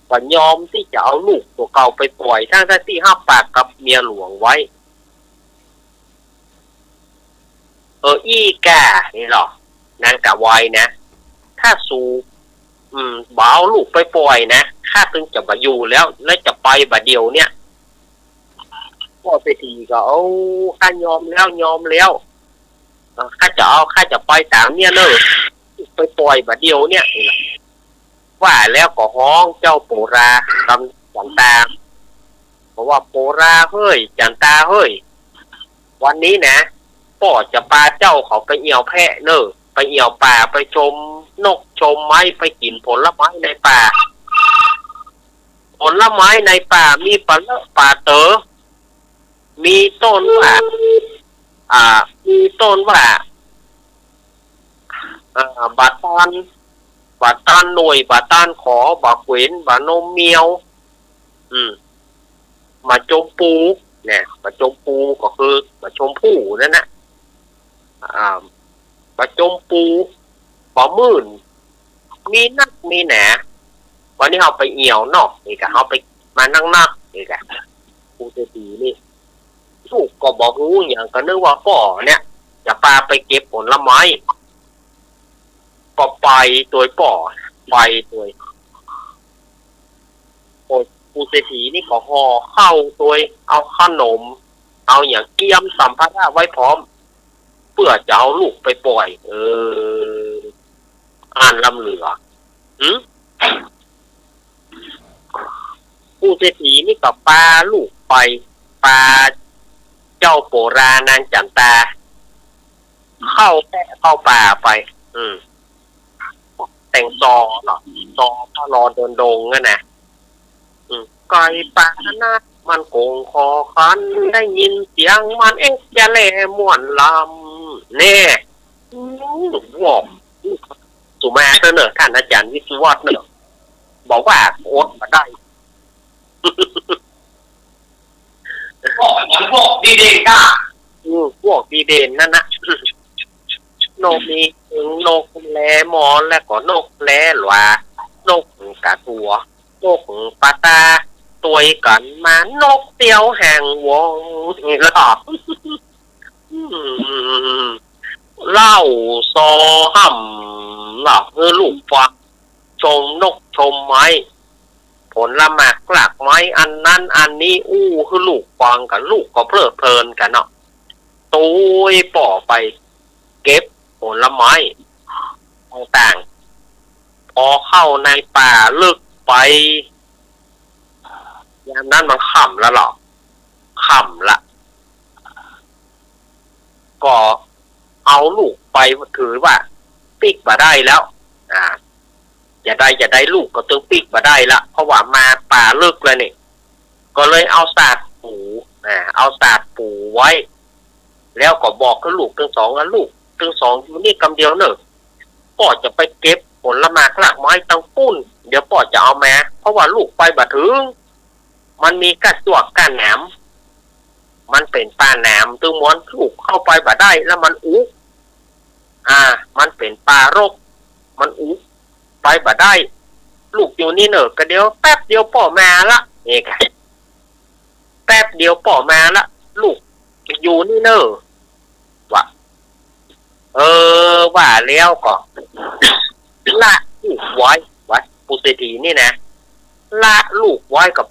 บ่ยอมตี้จะเอาลูกตั๋วเก่าไปป่อย ทั้งๆ ตี้ฮับปากกับเมียหลวงไว้ เออ อี้ก้า นี่ลอ นางกะวายนะ ถ้าสู อืม บ่เอาลูกไปป่อยนะ ข้าตึงจะบ่อยู่แล้ว แล้วจะไปบ่าเดี่ยวเนี่ย ป้อเศรษฐีก็ โอ้ ข้ายอมแล้ว ยอมแล้ว เออ ข้าจะเอา ข้าจะไปต๋ามเนี่ยเน่อ ไปป่อยบ่าเดี่ยวเนี่ย ว่าแล้วก็ฮ้องเจ้าโปรา กำ จั๋นตา บอกว่า โปราเฮ้ย จั๋นตาเฮ้ย วันนี้นะ ป้อจะปาเจ้าเขาไปเอี่ยวแพะเน่อ ไปเอี่ยวป่า ไปชมนกชมไม้ ไปกิ๋นผลไม้ในป่า ผลไม้ในป่ามีปาเลอะปาเต๋อ มีต้นว่า อ่า มีต้นว่า อ่า บ่าตาน บ่าตานหน่วย บ่าตานขอ บ่าเขวน บ่านมเมียว อืม บ่าจมปู เนี่ย บ่าจมปูก็คือ บ่าชมพู่นั่นน่ะ อ่า บ่าจมปู บ่ามื่น มีนักมีหนา วันนี้เฮาไปเอี่ยวเนาะ นี่กะเฮาไป มานักๆ นี่กะ ปู่เศรษฐีนี่ ลูกก็บ่ฮู้หยัง ก็นึกว่าป้อเนี่ย จะปาไปเก็บผลไม้ ก็ไปตวยป้อ ไปตวย โอ้ย ปู่เศรษฐีนี่ก็ห่อข้าวตวย เอาขนม เอาหยังเกียมสัมภาระไว้พร้อม เปื้อจะเอาลูกไปป่อย เออ อันล้ำเหลือ หึ ปู่เศรษฐีนี่ก็ปาลูกไป ปาเจ้าโปรา นางจั๋นตา เข้าแพะเข้าป่าไป อืม แต่งซอเนาะ ซอพระรอเดินดงนั่นน่ะ อืม ไก่ป่านะ มันโก่งคอขัน ได้ยินเสียงมันเอ๊ะจะแลม่วนลำ แน่ อืม บอก สุมาเตอร์เนอะ ท่านอาจารย์วิศวัตรเนอะ บอกว่าอดบ่ได้ พวกมันพวกดีเด่นนะ อืม พวกดีเด่นนั่นนะ นกมีเสียงนกแลมอน และก็นกแลหลา นกกะตั๋ว นกปะตา ตวยกั๋นมา นกเตี้ยวแห่งวง นี่ลอ อืม เล่าซอห่ำเนาะ หื้อลูกฟัง ชมนกชมไม้ ผลหมากรากไม้ อันนั้นอันนี้ อู้ หื้อลูกฟังกั๋น ลูกก็เพลิดเพลินกั๋นเนาะ ตวยป้อไปเก็บผลไม้ต่างๆ พอเข้าในป่าลึกไป ยามนั้นมันค่ำแล้วเนาะ ค่ำละ ก็เอาลูกไปถือว่าปิ๊กบ่ได้แล้ว อ่า จะได้ จะได้ลูกก็ตึงปิ๊กบ่ได้ละ เพราะว่ามาป่าลึกแล้วนี่ ก็เลยเอาสาดปู อ่า เอาสาดปูไว้ แล้วก็บอกกับลูกตึงสองว่า ลูกตึงสองอยู่นี่กำเดียวเน่อ ป้อจะไปเก็บผลหมากรากไม้ตังปุ้น เดี๋ยวป้อจะเอามา เพราะว่าลูกไปบ่ถึง มันมีก้าจ้วกก้าหนาม มันเป๋นป่าหนาม ตึงมวลลูกเข้าไปบ่ได้ แล้วมันอุ อ่า มันเป๋นป่ารก มันอุ ไปบ่ได้ ลูกอยู่นี่เน่อ ก็เดี๋ยวแป๊บเดียวป้อมาละ นี่กะ แป๊บเดียวป้อมาละ ลูกอยู่นี่เน่อ ว่า เออ ว่าแล้วก็ ละลูกไว้ ว่า ปู่เศรษฐีนี่นะ ละลูกไว้ก็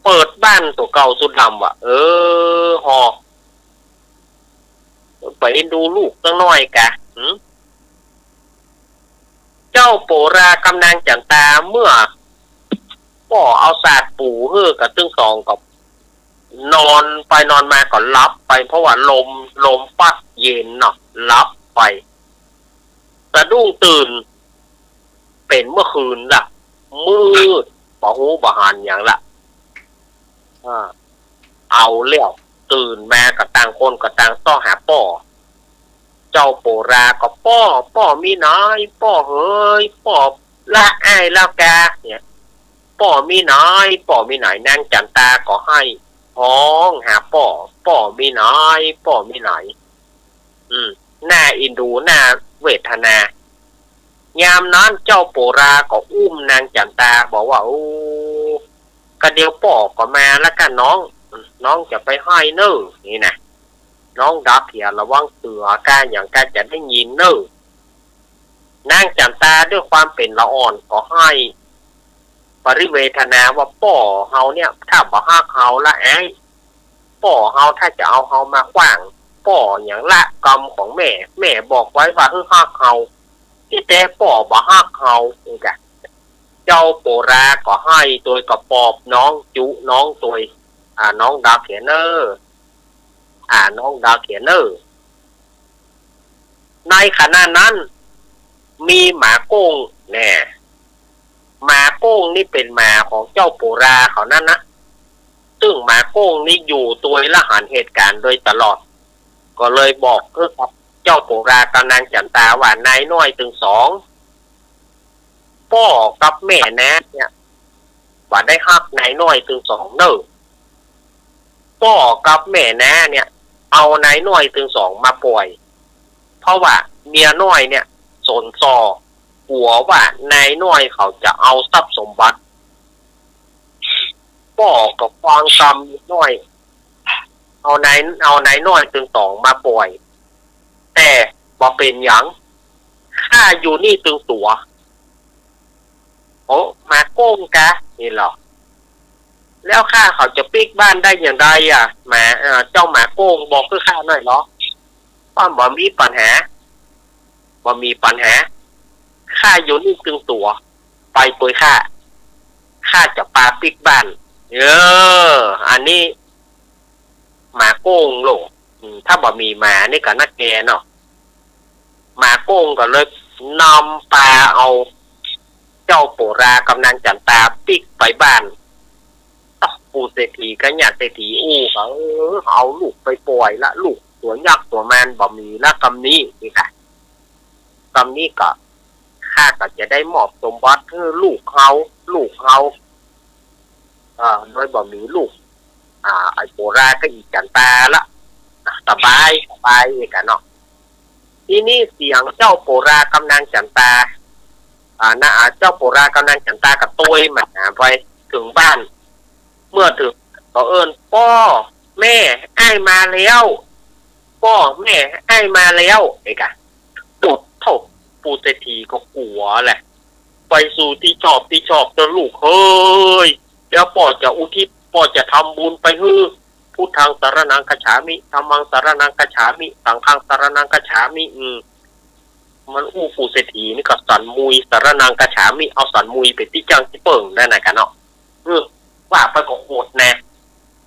เปิดบ้านตั๋วเก่าสุดดำว่ะ เออ ห่อ ไปดูลูกสักหน่อยกะ หืม เจ้าโปรากับนางจั๋นตา เมื่อป้อเอาสาดปูหื้อกั๋นตึงสองก็นอนไปนอนมาก็หลับไป เพราะว่าลม ลมปั๊ดเย็นเนาะ หลับไป สะดุ้งตื่น เป๋นเมื่อคืนละ มืด บ่ฮู้บ่หันหยังละ อ่า เอาแล้ว ตื่นมาก็ต่างคนก็ต่างเซาะหาป้อ เจ้าโปราก็ ป้อ ป้อมีไหน ป้อเหย ป้อละอ้ายแล้วกา เนี่ย ป้อมีไหน ป้อมีไหน นางจั๋นตาก็ไห้ฮ้องหาป้อ ป้อมีไหน ป้อมีไหน อืม น่าเอ็นดู น่าเวทนา ยามนั้นเจ้าโปราก็อุ้มนางจั๋นตาบอกว่า โอ้ กะเดี๋ยวป้อก็มาแล้วก้าน้อง น้องจะไปไห้เน่อ นี่นะ น้องดาวเขียวระวังเสือก้าหยังก้าจะได้ยินเน่อ นางจั๋นตาด้วยความเป๋นละอ่อนก็ไห้ ปริเวทนาว่าป้อเฮาเนี่ย ถ้าบ่ฮักเฮาละอ้าย ป้อเฮาถ้าจะเอาเฮามาขว้าง ป้อหยังละกำของแม่ แม่บอกไว้ว่าหื้อฮักเฮา ตี้แต๊ป้อบ่ฮักเฮา นี่กะ เจ้าโปราก็ไห้ตวยก็ปอบน้องจุน้องตวย อ่า น้องดาวเขียวเน่อ อ่า น้องดาวเขียวเน่อ ในขณะนั้น มีหมาโก้งแน่ หมาโก้งนี่เป๋นหมาของเจ้าโปราเขานั้นนะ ซึ่งหมาโก้งนี่อยู่ตวยละหันเหตุก๋ารณ์โดยตลอด ก็เลยบอกกับเจ้าโปรากับนางจั๋นตาว่า นายน้อยตึงสอง ป้อกับแม่น้าเนี่ย บ่ได้ฮักนายน้อยตึงสองเน่อ ป้อกับแม่น้าเนี่ย เอานายน้อยตึงสองมาป่อย เพราะว่าเมียน้อยเนี่ย สนส่อ กั๋วว่านายน้อยเขาจะเอาทรัพย์สมบัติ ป้อก็ฟังกำน้อย เอานาย เอานายน้อยตึงสองมาป่อย แต่บ่เป๋นหยัง ข้าอยู่นี่ตึงตั๋ว โอ้ หมาโก้งกา นี่เหรอ แล้วข้าเขาจะปิ๊กบ้านได้อย่างใดอะ หมา เอ่อ เจ้าหมาโก้งบอกกับข้าหน่อยเหรอ ว่าบ่มีปัญหา บ่มีปัญหา ข้าอยู่นี่ตึงตั๋ว ไปตวยข้า ข้าจะปาปิ๊กบ้าน เออ อันนี้ หมาโก้งโลก อืม ถ้าบ่มีหมานี่ก็นักแกเนาะ หมาโก้งก็เลยนำปาเอาเจ้าโปรากับนางจั๋นตาปิ๊กไปบ้าน ปู่เศรษฐีกับย่าเศรษฐีอู้ก็ เออ เอาลูกไปป่อยละ ลูกตั๋วยักษ์ตั๋วมารบ่มีละ กำนี้ นี่กะ กำนี้ก็ ข้าก็จะได้มอบสมบัติหื้อลูกเฮา ลูกเฮา เอ่อ โดยบ่มีลูก อ่า ไอ้โปรากับอีจั๋นตาละ สบาย สบายกะเนาะ ทีนี้เสียงเจ้าโปรากับนางจั๋นตา อ่า นะ อ่า เจ้าโปรากับนางจั๋นตาก็ตวยมาหาไปเถิงบ้าน เมื่อเถิงก็เอิ้น ป้อ แม่ อ้ายมาแล้ว ป้อ แม่ อ้ายมาแล้ว เอกะ โอ้โธ่ ปู่เศรษฐีก็กั๋วแหละ ไปสู่ตี้ชอบตี้ชอบเต๊อะลูกเฮย แล้วป้อจะอุทิศ ป้อจะทำบุญไปหื้อ พุทธังสรณังคัจฉามิ ธัมมังสรณังคัจฉามิ สังฆังสรณังคัจฉามิ อืม มันอู้ปู่เศรษฐีนี่ก็สันมุย สรณังคัจฉามิ เอาสันมุยเป๋นตี้จ้างตี้เปิ้งได้นะกะเนาะ อืม ว่าไปก็โหดนะ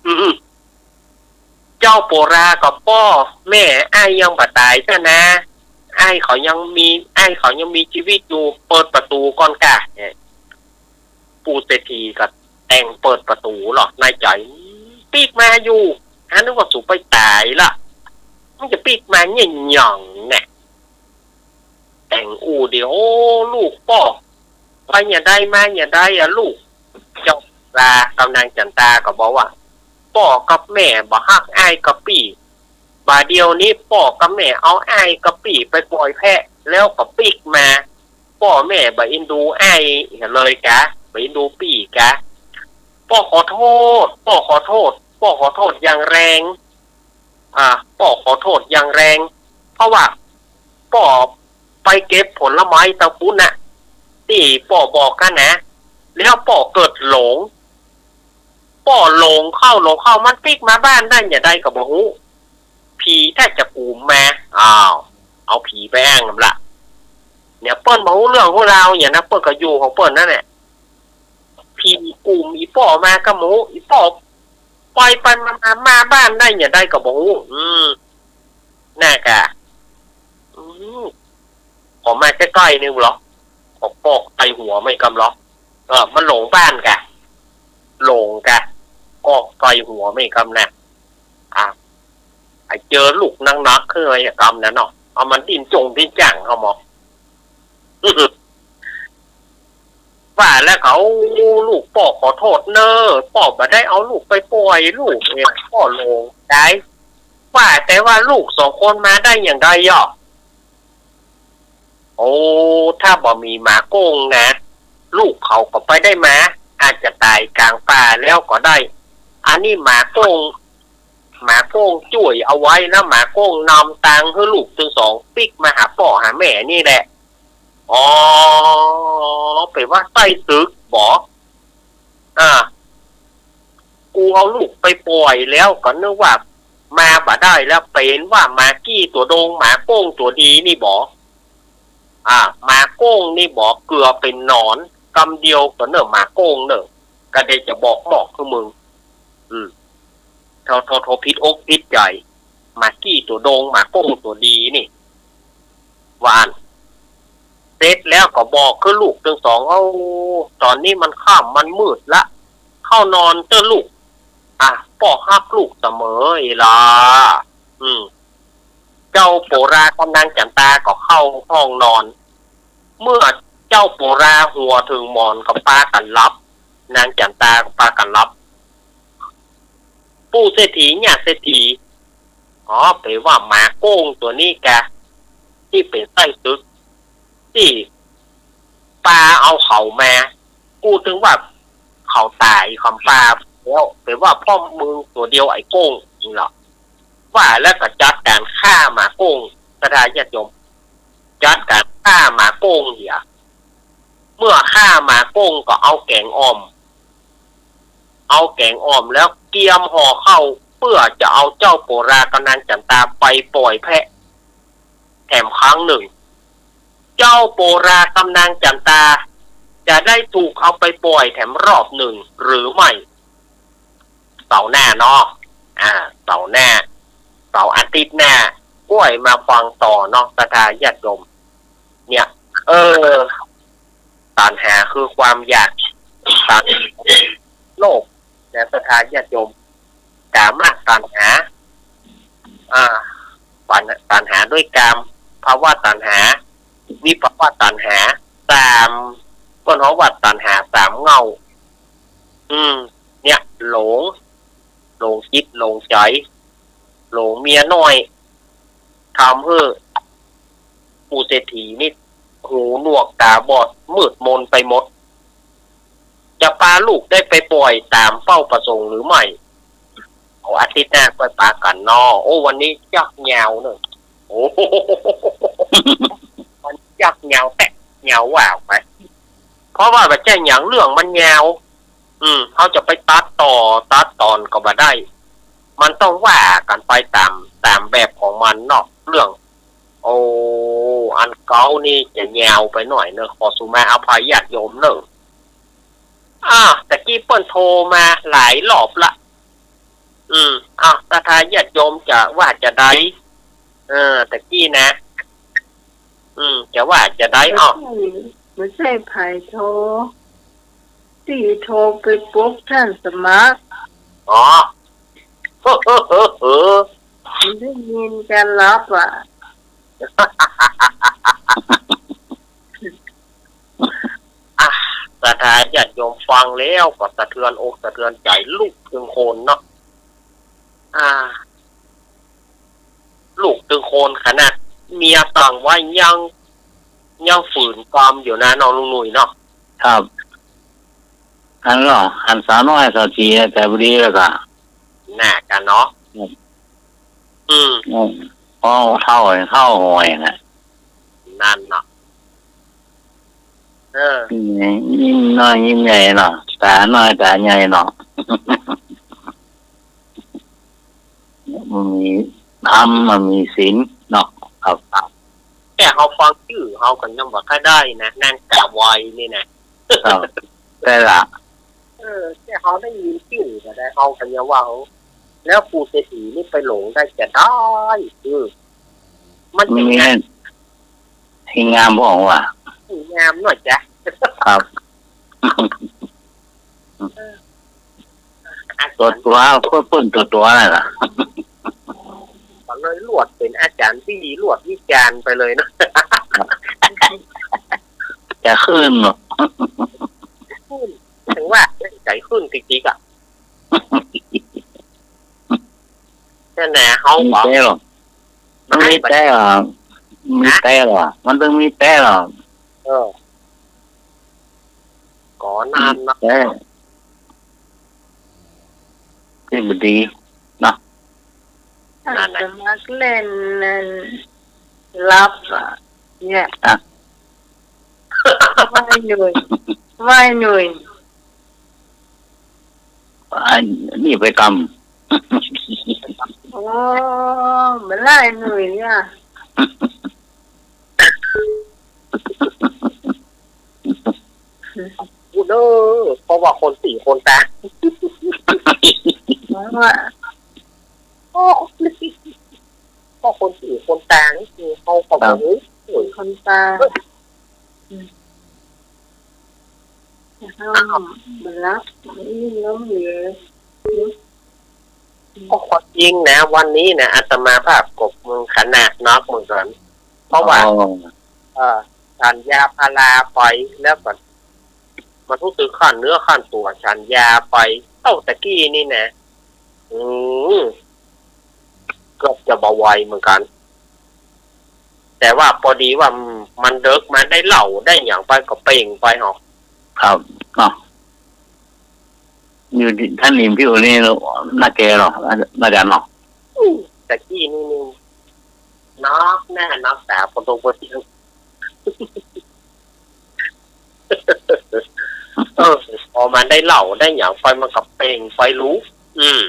อืม เจ้าโปราก็ ป้อ แม่ อ้ายยังบ่ต๋ายเตื้อนะ อ้ายเขายังมี อ้ายเขายังมีจีวิตอยู่ เปิดประตู๋ก่อนกา เนี่ย ปู่เศรษฐีก็แต่งเปิดประตู๋หรอก ในใจ๋ปิ๊กมาอยู่ หานึกว่าสูไปต๋ายละ มันจะปิ๊กมาเยียะหยังแน่ แต่งอู้เดี๋ยว โอ้ ลูกป้อ ไปอย่างใดมาอย่างใดอะลูก เจ้าโปรากับนางจั๋นตาก็บอกว่า ป้อกับแม่บ่ฮักอ้ายกับปี้ บ่าเดี่ยวนี้ป้อกับแม่เอาอ้ายกับปี้ไปป่อยแพะ แล้วก็ปิ๊กมา ป้อแม่บ่เอ็นดูอ้ายเลยกา บ่เอ็นดูปี้กา ป้อขอโทษ ป้อขอโทษ ป้อขอโทษอย่างแรง อ่า ป้อขอโทษอย่างแรง เพราะว่าป้อไปเก็บผลไม้ตังปู๊นน่ะ ตี้ป้อบอกกั๋นนะ แล้วป้อเกิดหลง ป้อหลงเข้า หลงเข้า มันปิ๊กมาบ้านได้อย่างใดก็บ่ฮู้ ผีถ้าจะกุ๋มมา อ้าว เอาผีไปอ้างนำละ เนี่ย เปิ้นบ่ฮู้เรื่องฮู้ราวอย่างนะ เปิ้นก็อยู่ของเปิ้นนั่นแหละ ผีกุ๋มอี่ป้อมาก็บ่ฮู้ อี่ป้อไปไปมามา มาบ้านได้อย่างใดก็บ่ฮู้ อืม น่ากะ อืม ขอมาใก้ๆ นึ่งเหรอ ข ก็กอกใส่หัวมันกำลอ เออ มันหลงบ้านกะ หลงกะ กอกใส่หัวมันกำนะ อ่ะ ไอ้เจอลูกหนักๆ ขึ้นมากำนั้นเนาะ เอามันดิ้นจงดิ้นจังเอาหมอ ว่าแล้วก็ โอ้ ลูกป้อขอโต้ษเน่อ ป้อบ่ได้เอาลูกไปป่อย ลูกเนี่ย ป้อหลงได้ ว่าแต่ว่าลูกสองคนมาได้อย่างใดอ่ะ โอ้ ถ้าบ่มีหมาโก้งนะ ลูกเขาก็ไปได้มา อาจจะต๋ายก๋างป่าแล้วก็ได้ อันนี้หมาโก้ง หมาโก้งจ้วยเอาไว้ แล้วหมาโก้งนำตางหื้อลูกตึงสองปิ๊กมาหาป้อหาแม่นี่แหละ อ๋อ เป๋นว่าไส้ศึกบ่ อ่า กูเอาลูกไปป่อยแล้วก็นึกว่ามาบ่ได้แล้ว เป๋นว่าหมากี้ตั๋วดง หมาโก้งตั๋วดีนี่บ่ อ่า หมาโก้งนี่บ่ เกือบเป๋นหนอน กำเดียวก็เน่อ หมาโก้งเน่อ ก็ได้จะบอกหมอกคือมึง อืม โธ่ โธ่ โธ่ ผิดอกผิดใจ๋ หมากี้ตั๋วดง หมาโก้งตั๋วดีนี่ ว่าอั้น เสร็จแล้วก็บอกคือลูกตึงสอง เอ้า ต๋อนนี้มันค่ำมันมืดละ เข้านอนเต๊อะลูก อ่ะ ป้อฮักลูกเสมอเอล่ะ อืม เจ้าโปรากับนางจั๋นตาก็เข้าห้องนอน เมื่อเจ้าโปราหัวเถิงหมอนก็ปากั๋นหลับ นางจั๋นตาก็ปากั๋นหลับ ปู่เศรษฐี ย่าเศรษฐี อ๋อ เป๋นว่าหมาโก้งตั๋วนี้กะ ตี้เป๋นไส้ศึก ตี้ปาเอาเขามา กูตึงว่าเขาต๋ายคำปาแล้ว เป๋นว่าป้อมึงตั๋วเดียวไอ้โก้งนี่เหรอ ว่าแล้วก็จัดก๋านฆ่าหมาโก้ง ศรัทธาญาติโยม จัดก๋านฆ่าหมาโก้งเหีย เมื่อฆ่าหมาโก้งก็เอาแก๋งอ่อม เอาแก๋งอ่อมแล้วเกียมห่อข้าว เปื้อจะเอาเจ้าโปรากับนางจั๋นตาไปป่อยแพะแถมครั้งนึ่ง เจ้าโปรากับนางจั๋นตา จะได้ถูกเอาไปป่อยแถมรอบนึ่งหรือไม่ เสาร์หน้าเนาะ อ่า เสาร์หน้า เสาร์อาทิตย์หน้า ก้วยมาฟังต่อเนาะ ศรัทธาญาติโยม เนี่ย เออ ตัณหาคือความอยาก ตัณหา โลภ นะ ศรัทธาญาติโยม กามตัณหา อ่า ตัณ- ตัณหาด้วยกาม ภวตัณหา วิภวตัณหา สาม เปิ้นฮ้องว่าตัณหาสามเง่า อืม เนี่ย หลง หลงจิต หลงใจ๋ หลงเมียน้อย ทำหื้อปู่เศรษฐีนี่ หูหนวกตาบอด มืดมนไปหมด จะปาลูกได้ไปป่อยต๋ามเป้าประสงค์หรือไม่ โอ้ อาทิตย์หน้าก้วยปากั๋นเนาะ โอ้ วันนี้จักยาวเน่อ โอ้ มันจักยาวแต๊ ยาวว่าออกไป เพราะว่าบ่ใจ้หยัง เรื่องมันยาว อืม เฮาจะไปตัดต่อ ตัดต๋อนก็บ่ได้ มันต้องว่ากั๋นไปต๋าม ต๋ามแบบของมันเนาะ เรื่อง โอ้ อันเก๊านี่จะยาวไปหน่อยเน่อ ขอสุมาอภัยญาติโยมเน่อ อ่า ตะกี้เปิ้นโทรมาหลายรอบละ อืม อ่ะ ศรัทธาญาติโยมจะว่าจะใด เออ ตะกี้นะ อืม จะว่าจะใด อ้าว บ่ใจ้ บ่ใจ้ใผโทร ตี้โทรไปปลุกต้านสมัคร อ๋อ เฮ้อ เฮ้อ เฮ้อ เฮ้อ มันได้ยินกาหลับอ่ะ อ่ะ ศรัทธาญาติโยมฟังแล้วก็สะเทือนอกสะเทือนใจ๋ ลูกตึงคนเนาะ อ่า ลูกตึงคนขนาดเมียสั่งไว้ยัง ยังฝืนกำอยู่นะ น้องลุงหนุ่ยเนาะ ครับ อันเนาะ อันสาวน้อยสาวศรีเนี่ย แต่พอดีแล้วก็ หน้ากั๋นเนาะ อืม อืม อืม พ่อเฒ่า เฒ่าหอยน่ะ นั่นเนาะ เออ อืม ยิ้มน้อยยิ้มใหญ่เนาะ ต๋าน้อยต๋าใหญ่เนาะ มันมีธรรม มันมีศีลเนาะ ครับ ครับ แต่เฮาฟังจื้อเฮาก็ยังบ่ค่อยได้นะ นางกาไวนี่นะ ครับ แต่ละ เออ แต่เฮาได้ยินจื้อก็ได้ เฮาก็ยังว่า แล้วปู่เศรษฐีนี่ไปหลงได้จะใด เออ มันจะ มันมี งาม ที่งามพระองค์ว่า งามหน่อยจ๊ะ ครับ อาจ๋ารย์ ตั๋วๆ เปิ้นๆ ตั๋วๆ นั่นแหละ ก็เลยลวดเป๋นอาจ๋ารย์ตี้ลวดวิจารณ์ไปเลยเนาะ จะขึ้นเหรอ ขึ้น ถึงว่าใจ๋ขึ้นติกๆ อะ นั่นแหละ เฮา มีแต๊เหรอ มันมีแต๊เหรอ มีแต๊เหรอ มันต้องมีแต๊เหรอ เออ ก่อนนั้นนะ แต๊ ที่บ่ดีเนาะ นั่นแหละ อาจจะมาเล่นนั่น หลับอะ เนี่ย อ่ะ ไหว้หน่วย ไหว้หน่วย อันนี้ไปกำ โอ้ บ่ไหว้หน่วยเนี่ย อู้เด้อ เพราะว่าคนสี่คนตาง เพราะว่า โอ้ เพราะคนสี่คนตางนี่คือเขาก็ ครับ บ่ฮู้ สี่คนตาง อืม เฮาบ่หลับ บ่อิ่มนอนเหลือ ก็ความจริงนะ วันนี้นะ อาตมาภาพก็มึงขนาดนอกเหมือนกัน เพราะว่า อ๋อ เอ่อ ฉันยาพาราไป แล้วก็มันรู้สึกคันเนื้อคันตั๋ว ฉันยาไป เต้าตะกี้นี่นะ อืม เกือบจะบ่ไหวเหมือนกัน แต่ว่าปอดีว่ามันเดิ็ก มาได้เหล้าได้หยังไปก็เป่งไปเหาะ ครับ เนาะ อยู่ตี้ ต้านริมผิวนี่ นาแกเนาะ นาจารย์เนาะ อืม ตะกี้นี่ นี่ นอกหน้านอกต๋า ปอตรงปอเตียง เออ ปอมันได้เหล้าได้หยังไปมันก็เป่งไปลู อืม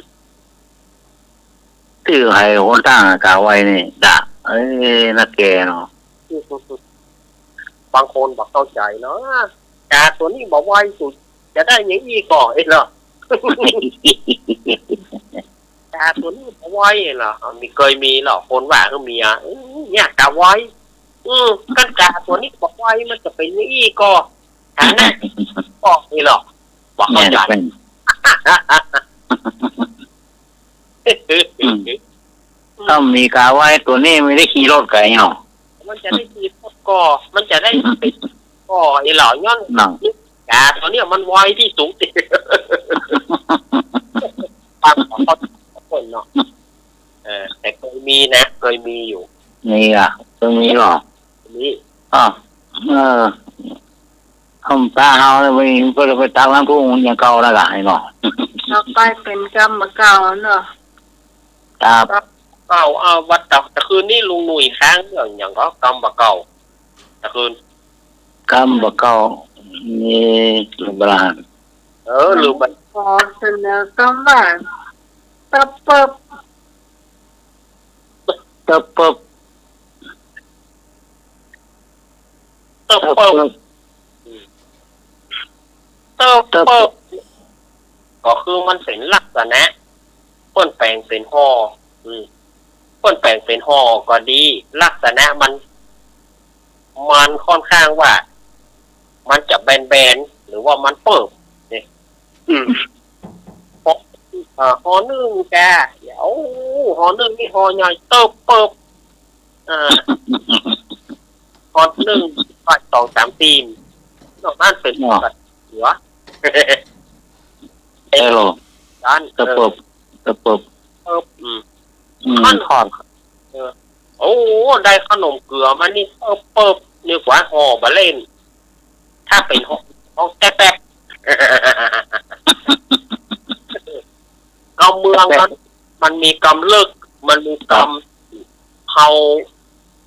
ตี้ใผหนตางกาไหว้นี่ ดะ เอ้ย นาแกเนาะ บางคนบ่เข้าใจ๋เนาะ กาตั๋วนี้บ่ไหว้สุด จะได้หยังอี้ก่อ เอ้ยเนาะ กาตั๋วนี้บ่ไหว้เหรอ มี เกยมีเหรอ คนว่าหื้อเมีย อื้อ เนี่ยกาไหว้ อืม คันกาตั๋วนี้บ่ไหว้ มันจะเป๋นหยังอี้ก่อ ฐานะก่อ นี่เหรอ บ่เข้าใจ๋ แม่น อืม ถ้ามีกาไหว้ตั๋วนี้ มันได้ขี่รถไก๋เนาะ มันจะได้ขี่รถก่อ มันจะได้เป๋นก่อ ไอ้เหล่าย้อน นั่น กาตั๋วเนี้ยมันไวตี้สุด ฟังของเขาทุกคนเนาะ เออ แต่เกยมีนะ เกยมีอยู่ มีอ่ะ เกยมีเหรอ มี อ่ะ เออ ถ้าต๋าเฮาเนี่ย ไป ไป ไปตักน้ำพุอย่างเก่าแล้วก่ะ ไอ้เนาะ ต่อไปเป๋นกำบ่าเก่าเนาะ ครับ เก่า เอา ว่าตะ ตะคืนนี้ลุงหนุ่ยค้างเรื่องหยังก่อ กำบ่าเก่า ตะคืน กำบ่าเก่า นี่ลืมไปละ เออ ลืมไป ขอเสนอกำว่า ตะเปิบ ตะเปิบ เติบเปิบ เติบเปิบ ก็คือมันเป๋นลักษณะ เปิ้นแป๋งเป๋นห่อ อืม เปิ้นแป๋งเป๋นห่อก็ดี ลักษณะมัน มันค่อนข้างว่า มันจะแบนๆ หรือว่ามันเปิบ เนี่ย อืม เพราะ เอ่อ ห่อนึ่งกะ เดี๋ยว ห่อนึ่งนี่ห่อใหญ่เติบเปิบ อ่า ฮอดนึ่ง ฮอดสองสามตีน นอกนั้นเป๋น เนาะ หัว เออ ด้าน ตะเปิบ เออ ตะเปิบ เปิบ อืม อืม มัน ทอด เออ โอ้ ได้ขนมเกือมานี่ เออ เปิบ นึกว่าห่อบ่าเล่น ถ้าเป๋นห่อ ห่อแต๊บๆ เอาเมืองมัน มันมีกำเลิก มันมีกำ ครับ เฮา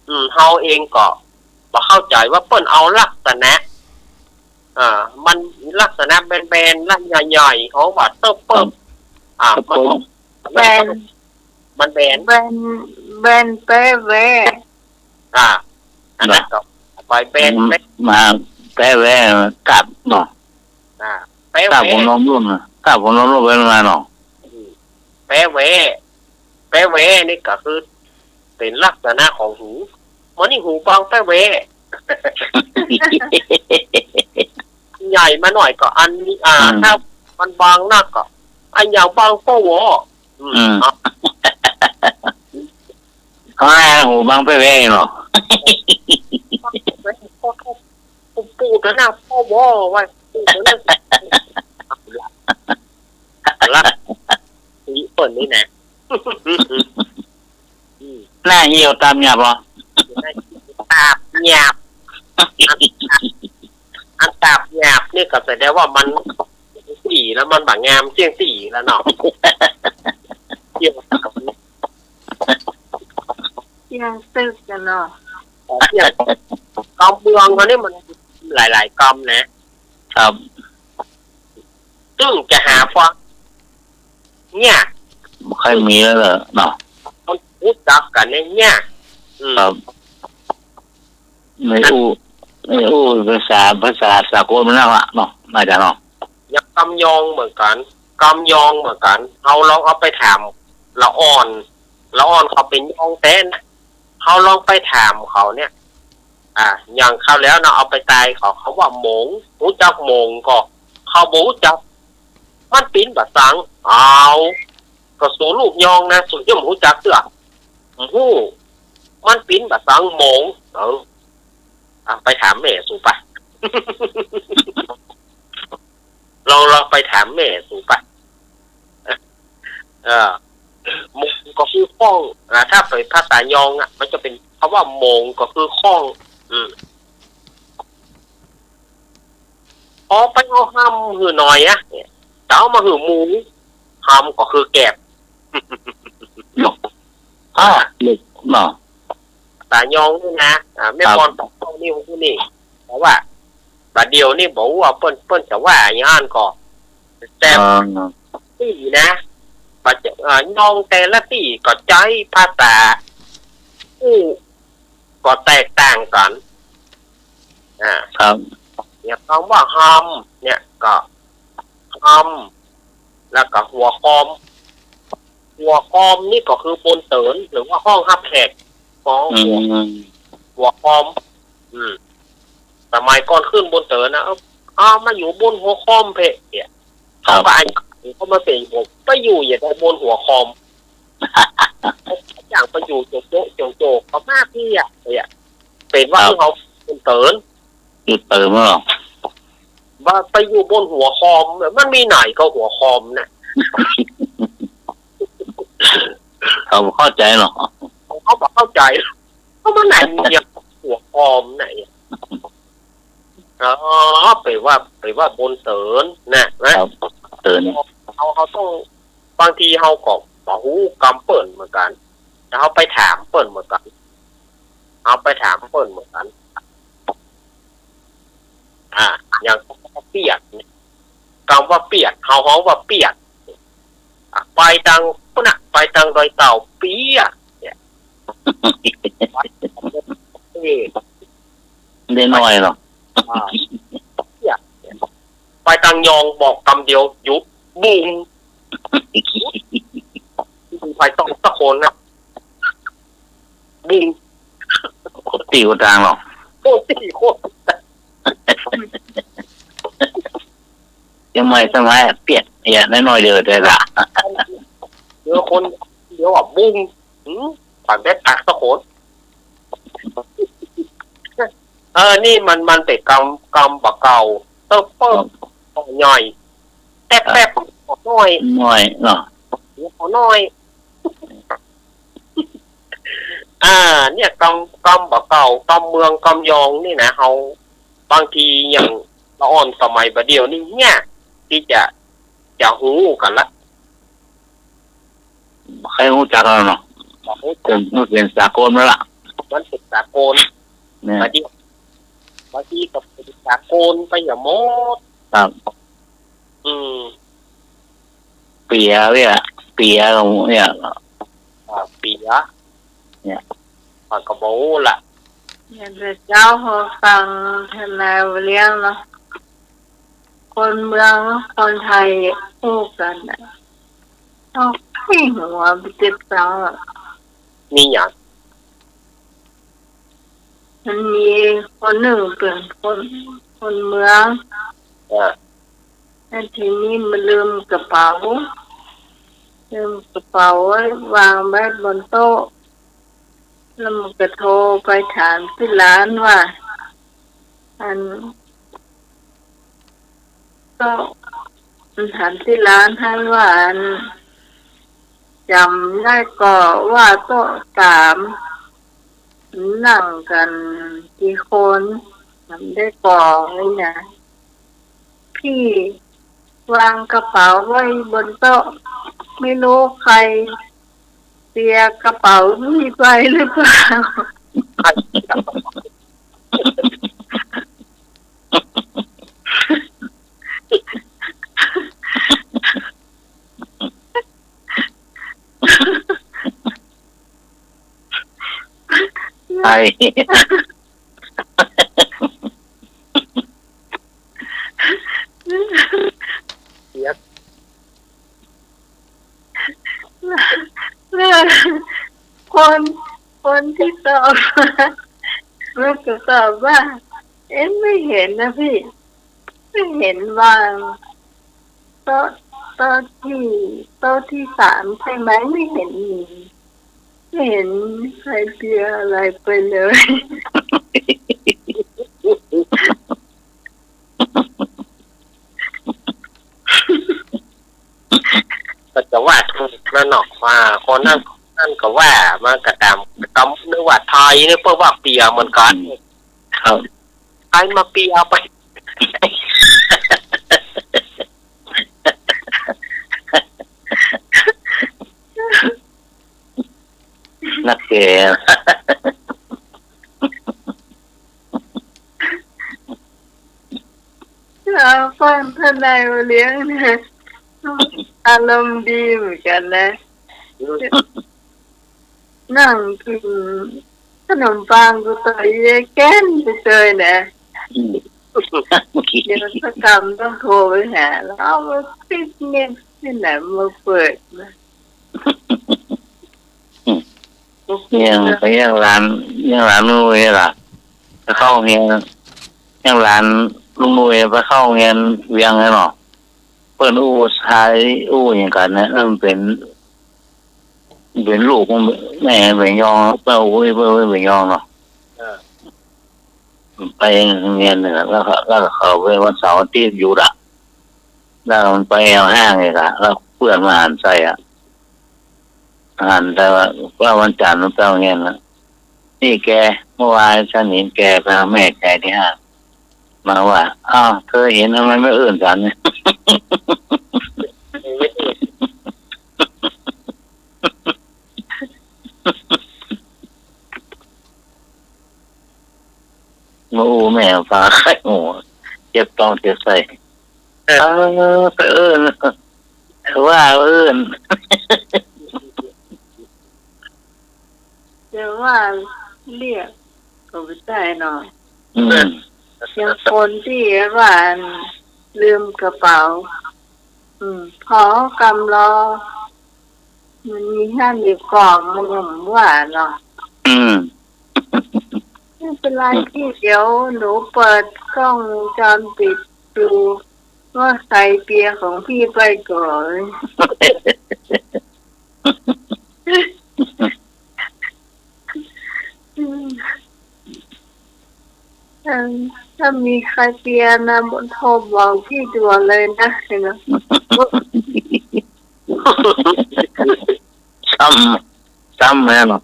อืม เฮาเองก็บ่เข้าใจ๋ว่าเปิ้นเอาลักษณะ อ่า มันลักษณะแบนๆ ลักษณะใหญ่ๆ เฮาว่าเติบเปิบ ครับ อ่า เติบเปิบ มัน แบน มันแบน แบน แบนแป๊แวะ อ่า อันนั้นก็ไปแบน อืม แบน มาแป๊แวะ กาบเนาะ อ่า แป๊แวะ กาบผมลองร่วมนะ กาบผมลองร่วมไปมาเนาะ อืม แป๊แวะ แป๊แวะนี่ก็คือ เป๋นลักษณะของหู มันนี่หูปองแป๊แวะ ใหญ่มาหน่อยก็อันนี้ อ่า อืม ถ้ามันบางนักก็ อันอย่างบางปะวอ อืม อืม อ่ะ เขาให้หูบางไปแว่เนาะ ปูดๆ นะนะ ปะวอ ว่าปูดๆ นะ ละ สีเปิ้นนี่นะ อืม หน้าเหี่ยวตาบหยาบเหรอ ตาบหยาบ อันตาบหยาบนี่ก็แสดงว่ามันตี้แล้วมันบ่งามเสี้ยงตี้แล้วเนาะ เหี่ยว เสี้ยงตึกกันเนาะ เสี้ยง กำเมืองเขานี่มันหลายๆ กำนะ ครับ ซึ่งจะหาฟังเนี่ย บ่ค่อยมีแล้วเหรอเนาะ คนฮู้จักกั๋นเนี่ย เนี่ย อืม ครับ ในอู้ ในอู้ภาษา ภาษาสากลมันนั่นละเนาะ น่าจะเนาะ อย่างกำยองเหมือนกั๋น กำยองเหมือนกั๋น เฮาลองเอาไปถามละอ่อน ละอ่อนเขาเป๋นยองแต๊นะ เฮาลองไปถามเขาเนี่ย อ่า อย่างคราวแล้วเนาะ เอาไปตายเขา เขาว่าหมง ฮู้จักหมงก่อ เขาบ่ฮู้จัก มันปิ๋นบ่าสัง อ้าว ก็สูลูกยองนะ สูย่อมฮู้จักเตื้อ ฮู้ มันปิ๋นบ่าสังหมง เออ อ่ะ ไปถามแม่สูปะ ลอง ลองไปถามแม่สูปะ เออ หมงก็คือข้อง อ่า ถ้าเป๋นภาษายองอ่ะ มันจะเป๋นคำว่าหมงก็คือข้อง อืม เอาไปเอาฮำหื้อหน่อยอะ เจ้ามาหื้อหมู ฮำก็คือแกบ อ่า เนาะ ภาษายองนี่นะ อ่า แม่ ครับ ปอนปากเป้านี่ ฮู้นี่ แต่ว่า บ่าเดี่ยวนี่บ่ฮู้ว่าเปิ้น เปิ้นจะว่าอย่างนั้นก่อ แต่ อ่า ตี้นะ บ่าจะ เอ่อ ยองแต่ละตี้ก็ใจ๊ภาษาอู้ก็แตกต่างกั๋น อ่า ครับ อย่างกำว่าฮำเนี่ยก็ ฮำ แล้วก็หัวคอม หัวคอมนี่ก็คือบนเติน หรือว่าห้องฮับแขก ของหัว อืม หัวคอม อืม สมัยก่อนขึ้นบนเตินนะ เอ้า เอามาอยู่บนหัวคอมเพ่เนี่ย ครับ เขาก็อัน เขามาเป๋นหัว ไปอยู่อย่าได้บนหัวคอม อย่างไปอยู่โจกโจก โจกโจก ก็มากที่อ่ะ เนี่ย เป๋นว่า ครับ เขาบนเติน อยู่เตินเหรอ ว่าไปอยู่บนหัวคอม มันมีไหนก็หัวคอมน่ะ เขาบ่เข้าใจ๋หรอก เขาบ่เข้าใจ๋ ก็มันไหนมีหัวคอมไหน อ๋อ ไปว่า ไปว่าบนเตินน่ะนะ ครับ เติน เขา เขาต้อง บางทีเฮาก็บ่ฮู้กำเปิ้นเหมือนกั๋น แต่เฮาไปถามเปิ้นเหมือนกั๋น เฮาไปถามเปิ้นเหมือนกั๋น อ่า อย่างเปียกเนี่ย กำว่าเปียก เฮาฮ้องว่าเปียก อ่ะ ไปตังพุ้นน่ะ ไปตังดอยเต่า เปียก เนี่ย เอ๊ะ ได้น้อยเนาะ อ่า เปียก ไปตังยองบอกกำเดียว หยุด บุง ไปต้องสักคนนะ บุง ตี้คนตางเนาะ โอ้ ตี้คน เจียงใหม่สมัยอะ เปียก เนี่ย น้อยๆ เดียวแต่ละ เดี๋ยวคน เดี๋ยวอ่ะ บุง หืม ปากแดดปากสักคน เออ นี่มัน มันเป๋นกำ กำบ่าเก่า เติบเปิ้บ ครับ บ่าใหญ่ แป๊บแป๊บ บ่าน้อย น้อยเนาะ บ่าน้อย อ่า เนี่ย กำ กำบ่าเก่า กำเมือง กำยองนี่นะ เฮา บางทีอย่างละอ่อนสมัยบ่าเดี่ยวนี่ยากตี้จะ จะฮู้กั๋นละ บ่ใค่ฮู้จักแล้วเนาะ บ่ฮู้จัก เป๋น มันเป๋นสากลแล้วล่ะ มันเป๋นสากล เนี่ย บ่าเดี่ยว บางทีก็เป๋นสากลไปอย่างหมด ครับ อืม เปียเนี่ย เปียเนี่ย อ่า เปีย เนี่ย ข้อยก็บ่ฮู้ละ เนี่ย เดี๋ยวเจ้าเฮาฟังทนายเลี้ยงเนาะ คนเมือง คนไทยฮู้กั๋นน่ะ เอาไปหัวไปเจ็บเซาอะ มีหยัง มันมีคนนึ่งเป๋นคน คนเมือง อ่า แล้วทีนี้มันลืมกระเป๋า ลืมกระเป๋าไว้ วางไว้บนโต๊ะ แล้วมันก็โทรไปถามตี้หลานว่า อัน ก็มันถามตี้หลานหั้นว่า อัน จ๋ำได้ก่อว่าโต๊ะสาม นั่งกั๋นกี่คน จ๋ำได้ก่อเลยนะ พี่วางกระเป๋าไว้บนโต๊ะ ไม่รู้ใครเปียกระเป๋าพี่ไปหรือเปล่า ใคร เปียก แล้วคน คนตี้ตอบ มันก็ตอบว่า เอ๊ะ ไม่เห็นนะพี่ ไม่เห็นวาง โต๊ะ โต๊ะตี้ โต๊ะตี้สามใช่ไหม ไม่เห็นมี ไม่เห็นใครเปียอะไรไปเลย ก็จะว่าถูกแล้วเนาะ ว่าคนนั้น นั้นก็ว่ามันก็ต๋าม ต๋ามนึกว่าไทยนี่เปิ้นว่าเปียเหมือนกั๋น ครับ ใครมาเปียไป นักแก่ เออ ฟังทนายโอเลี้ยงเนี่ย อารมณ์ดีเหมือนกั๋นนะ นั่งกิ๋นขนมปังกูต่อยเยแก้นไปเลยนะ อืม เดี๋ยวสักกำต้องโทรไปหา แล้วเอามาปิดเน็ตตี้ไหนมาเปิดนะ อืม เนี่ย ไปเยี่ยมหลาน เยี่ยมหลานลุงนุ้ยล่ะ ไปเข้าโฮงเฮียน เยี่ยมหลานลุงนุ้ยไปเข้าโฮงเฮียนเวียงแล้วเนาะ เปิ้นอู้ไทยอู้หยังกั๋นนะ เออ มันเป๋น เป๋นลูกมันแม่เป๋นยอง เปิ้นอู้ เปิ้นอู้เป๋นยองเนาะ เออ ไปโฮงเฮียนเนี่ย แล้วก็ แล้วก็เข้าไปวันเสาร์อาทิตย์หยุดอะ แล้วมันไปแอ่วห้างอีกอะ แล้วเปื้อนมาหันใส่อะ หันใส่ว่า ว่าวันจันทร์มันไปโฮงเฮียนอะ นี่แก เมื่อวานฉันเห็นแกไปหาแม่แกตี้ห้าง มาว่า อ้าว เธอเห็นทำไมไม่เอื้อนฉันเนี่ย มาอู้แม่ปาใค่หัว เจ็บต๊องเจ็บไส้ เออ เออ ไปเอื้อน ว่าเอื้อน แต่ว่าเรียกก็บ่ได้เนาะ อืม อย่างคนตี้ว่าลืมกระเป๋า อืม พอกำลอ มันมีหั้นอยู่ก่อ มันยังว่าเนาะ อืม ไม่เป็นไรพี่ เดี๋ยวหนูเปิดกล้องวงจรปิดดู ว่าใครเปียของพี่ไปก่อน เออ ถ้ามีใครเปียนะ โทรบอกพี่ด่วนเลยนะ เห็นไหม ซ้ำ ซ้ำแล้วเนาะ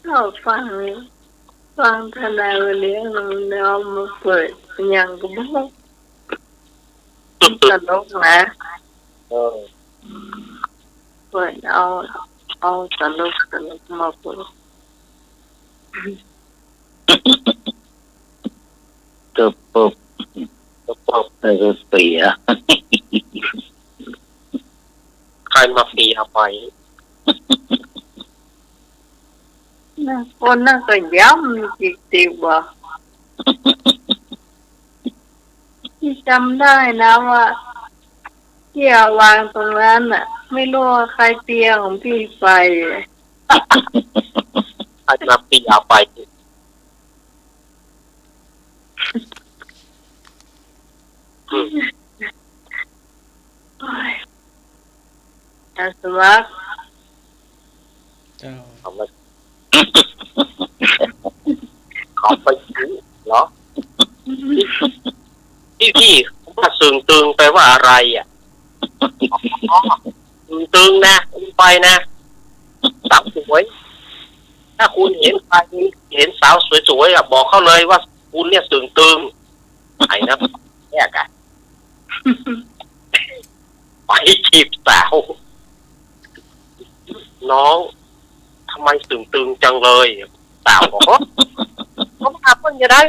ชอบฟัง ฟังทนายโอเลี้ยง เอามาเปิด หยังก็บ่ฮู้ ตลกนะ เออ เปิดเอา เอาตลก ตลกมาเปิด ตึบปุ๊บ ตึบปุ๊บ เออ เสีย ใครมาเปียไป นะ คนนั้นก็ย้ำจิกๆ บ่ พี่จ๋ำได้นะว่า พี่เอาวางตรงนั้นน่ะ ไม่รู้ว่าใครเปียของพี่ไป ใครมาเปียไป อืม โอ๊ย อาสมัคร เจ้า เขาไป เขาไปจุเหรอ พี่ พี่ ว่าเซิงตึงแปลว่าอะไรอะ อ๋อ เซิงตึงนะ คุณไปนะ สาวสวย ถ้าคุณเห็นใคร เห็นสาวสวยๆอะ บอกเขาเลยว่าคุณเนี่ยเซิงตึง ไอ้นะ แยกอะ ไปจีบสาว น้อง ทำไมเซิงตึงจังเลย สาวบอก เขาว่าเปิ้นจะได้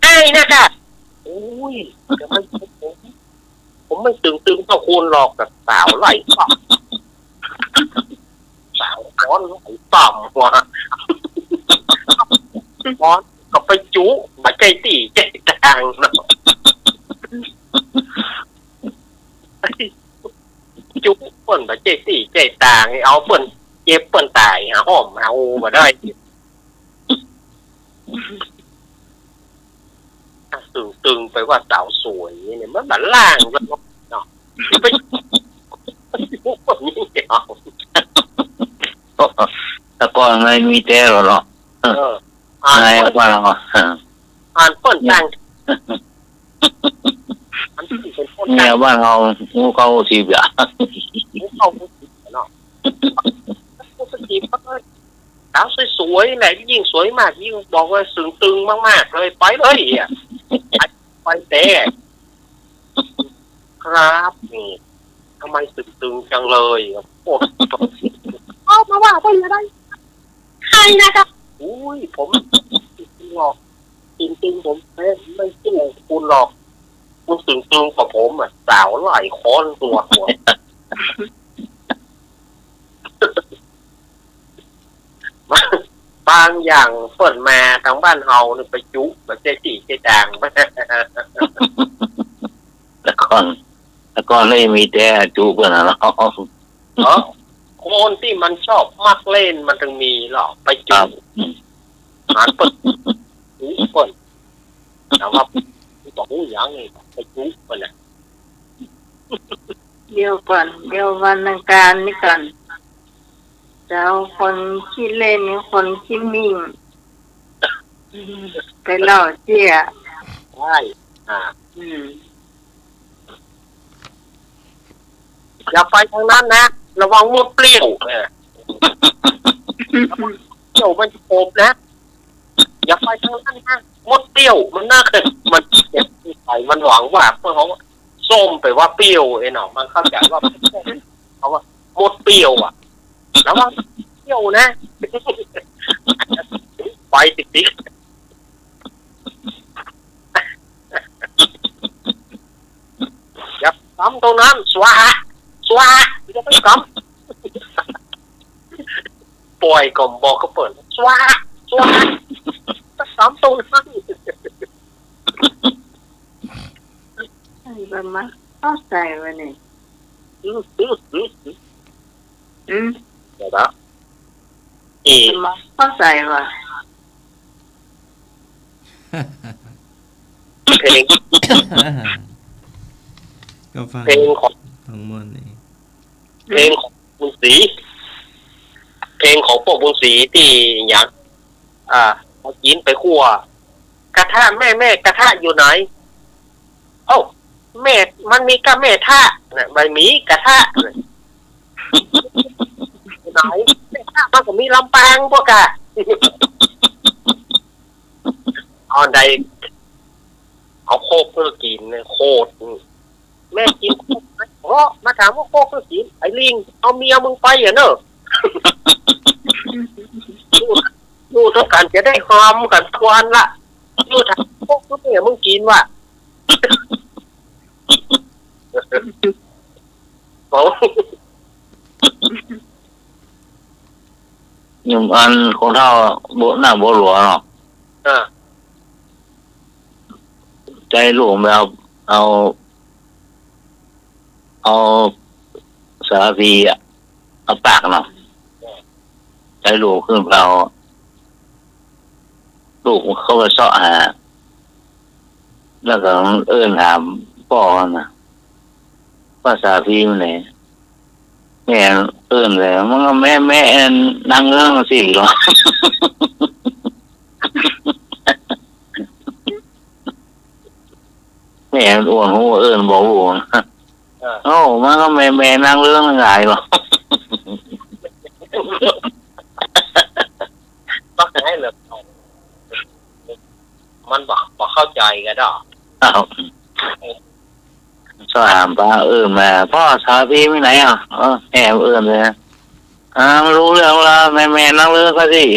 ไอ้นะกะ อุ้ย จะไม่ ผม ผมไม่เซิงตึงเต้าคุณหรอก แต่สาวไล่ป้ำ สาวฮ้อนไล่ป้ำว่ะ ฮ้อนก็ไปจุ บ่ใจ้ตี้ใจ้ตางเนาะ จุเปิ้นบ่ใจ้ตี้ใจ้ตาง เอาเปิ้นเจ็บเปิ้นต๋าย หาห้อมหาฮูบ่ได้ ตึงๆ ไปว่าสาวสวยเนี่ย มันบ่ล่างกันเนาะ ไป แต่ก่อนมันมีแต่หรอเนาะ เออ ในบ้านเฮา เออ อ่านเปิ้นตั้ง อันนี้เป็นคน เนี่ย บ้านเฮาฮู้เก้าฮู้สิบอย่า ฮู้เก้าฮู้สิบเนาะ ฮู้สิบ สาวสวยๆ แหละ ยิ่งสวยมาก ยิ่งบอกว่าเซิงตึงมากๆ เลย ไปเลยอะ ไปแต่ ครับ นี่ ทำไมเซิงตึงจังเลย โอ้ เอามาว่าเปิ้นจะได้ ใครนะครับ อุ้ย ผมหรอก จริงๆ ผมไม่ ไม่เชื่อคุณหรอก คุณเซิงตึงกว่าผมอะ สาวหลายคนตัวตัว บางอย่างเปิ้นมาตางบ้านเฮานี่ไปจุ บ่ใจ้ตี้ใจ้ตาง แต่ก่อน แต่ก่อนนี่มีแต่จุเปิ้นน่ะเนาะ เนาะ คนตี้มันชอบมักเล่นมันถึงมีหรอก ไปจุ ครับ อืม หาเปิ้น จุเปิ้น แต่ว่าบ่ฮู้หยังนี่ ไปจุเปิ้นน่ะ เดี๋ยวก่อน เดี๋ยววันอังคารนี่ก่อน จะเอาคนขี้เล่น คนขี้มิ่ง ไปเล่าเสี้ย ใช่ อ่า อืม อย่าไปตางนั้นนะ ระวังมดเปรี้ยว เออ เปรี้ยวมันจะขบนะ อย่าไปตางนั้นนะ มดเปรี้ยว มันน่าเกลียด มันเจ็บนิสัย มันหวังว่าพวกเขาส้มไปว่าเปรี้ยวไอ้หนอ มันเข้าใจ๋ว่า เขาว่ามดเปรี้ยวอะ ระวังเปรี้ยวนะ ไปติดๆ อย่าต๋ามตรงนั้น สวาหะ สวาหะ อย่าไปต๋าม ป่อยก็บอกกับเปิ้น สวาหะ สวาหะ ต๋ามตรงนั้น ใส่บ่มา เข้าใจ๋วะเนี่ย อืม อืม อืม อืม อืม เดี๋ยวนะ อี บ่มา เข้าใจ๋วะ เพลง ก็ฟัง เพลงของ ฟังม่วนดี เพลงของบุญศรี เพลงของพวกบุญศรีตี้หยัง อ่า เอาจีนไปคั่ว กระทะแม่ แม่ กระทะอยู่ไหน เอ้า แม่ มันมีก้าแม่ทะน่ะ บ่มีกระทะน่ะ ไหน แม่ทะมันก็มีลำปางพวกกะ เอาอันใด เอาโคกเปิ้นกิ๋นเนี่ย โคก แม่กิ๋นโคกไหม โอ้ มาถามว่าโคกเปิ้นกิ๋น ไอ้ลิง เอาเมียมึงไปอะเนอะ อยู่ อยู่เท่ากั๋นจะได้หอมกั๋นสักวันละ อยู่ถามโคกเปิ้นเนี่ย มึงกิ๋นวะ โอ้ โยมอันคนเฒ่าบ่ หน้าบ่หลัวเนาะ อ่า ใจ๋ลูกไปเอา เอา เอาสารภีอะ เอาปากเนาะ ใจ๋ลูกขึ้นเผา ลูกเขาไปเซาะหา แล้วก็เอิ้นถามป้อมันนะ ว่าสารภีมันไหน แม่เอิ้นเลย มันก็แม่ แม่นั่งเรื่องสิเหรอ แม่มันอ้วนหูเอิ้นบ่ฮู้ เออ โอ้ มันก็แม่ แม่นั่งเรื่องหงายเหรอ ต้องให้เหลือ มันบ่ บ่เข้าใจ๋กั๋นดอก อ้าว สามป้อเอิ้นมา "ป้อ สาวพี่ไปไหนอ่ะ" เออ แม่เอิ้นเลย "อ่า ไม่รู้เรื่องละ แม่ แม่นั่งเรื่องก็สิ"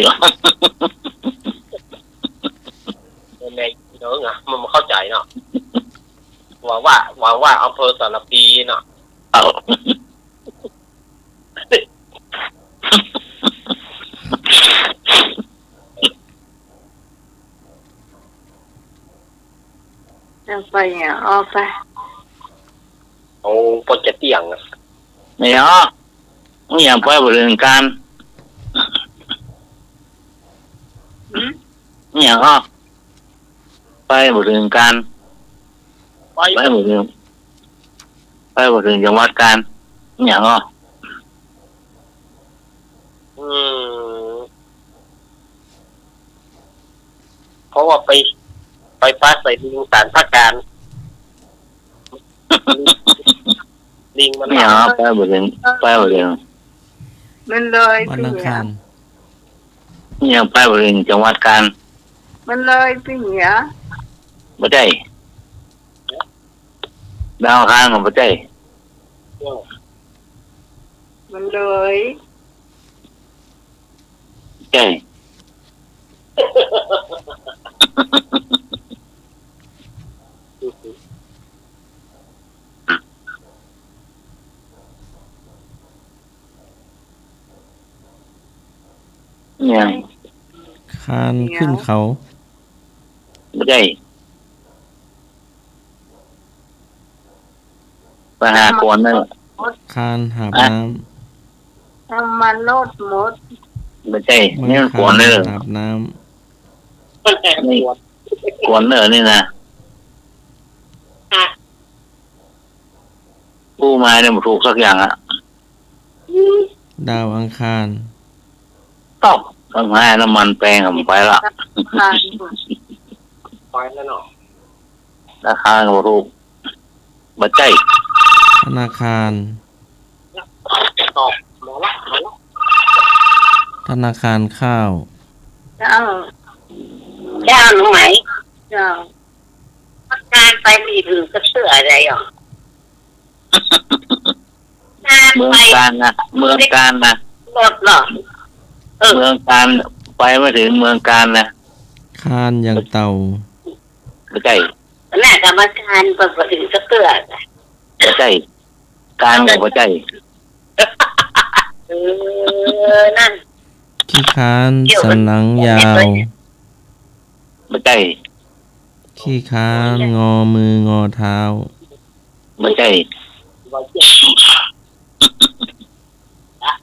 แม่ แม่เนาะ มันบ่เข้าใจ๋เนาะ หวังว่า หวังว่าอำเภอสารภีเนาะ เอา เอาไปเนี่ย ออกไป เอาปอจะเตี้ยงอะ ไม่เอา ไม่อยากไปบริเวณการ หืม ไม่อยากออก ไปบ่เถิงก๋าน ไป ไปบ่เถิง ไปบ่เถิงจังหวัดก๋าน หยังอ้อ อืม เพราะว่าไป ไปปาใส่ลิงสารพระการ ลิงมัน หยังอ้อ ไปบ่เถิง ไปบ่เถิง มันเลย วันอังคาร ปี้เหีย หยังไปบ่เถิงจังหวัดก๋าน มันเลยปี้เหีย บ่ใจ้ ดาวอังคารก็บ่ใจ้ มันเลย ใจ้ เนี่ย คานขึ้นเขา บ่ใจ้ ไปหาขวนนั่น คานหาบน้ำ น้ำมันรถหมด บ่ใจ้ เมือง นี่มันขวนเน่อ คานหาบน้ำ นี่ขวนเน่อนี่นะ ผู้มาเนี่ยบ่ถูกสักอย่างอะ ดาวอังคาร เอ้า ต้องหาน้ำมันแปงอะ ไปละ ไปแล้วเนาะ ธนาคารก็บ่ถูก บ่ใจ้ ธนาคาร ตอบมาละ มาละ ธนาคารข้าว เจ้า เจ้าหนูไหม เจ้า ธนาคารไปบ่เถิงสักเตื้อใดอ่ะ เมืองก๋านนะ เมืองก๋านนะ รถเหรอ เออ เมืองก๋าน ไปบ่เถิงเมืองก๋านนะ คานอย่างเต่า บ่ใจ้ คณะกรรมการไปบ่เถิงสักเตื้อ บ่ใจ้ ก๋านก็บ่ใจ้ เออ นั่น ขี้คร้าน สันหลังยาว บ่ใจ้ ขี้คร้าน งอมืองอเท้า บ่ใจ้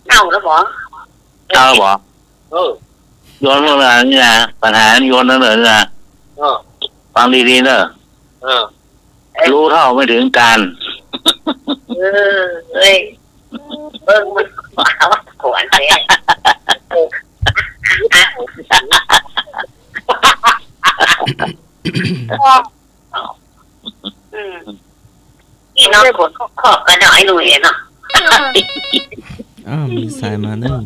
เอาแล้วบ่ เอาบ่ เออ โยนลงมานี่นะ ปัญหาโยนลงมานี่นะ เออ ฟังดีๆ เน่อ เออ รู้เท่าไม่ถึงการ เออ เอ้ย เบิ่งมันขวัญเลย อืม นี่เนาะ ขอบกันหน่อยหนุ่ยเนาะ อ้าว มีสายมานึ่ง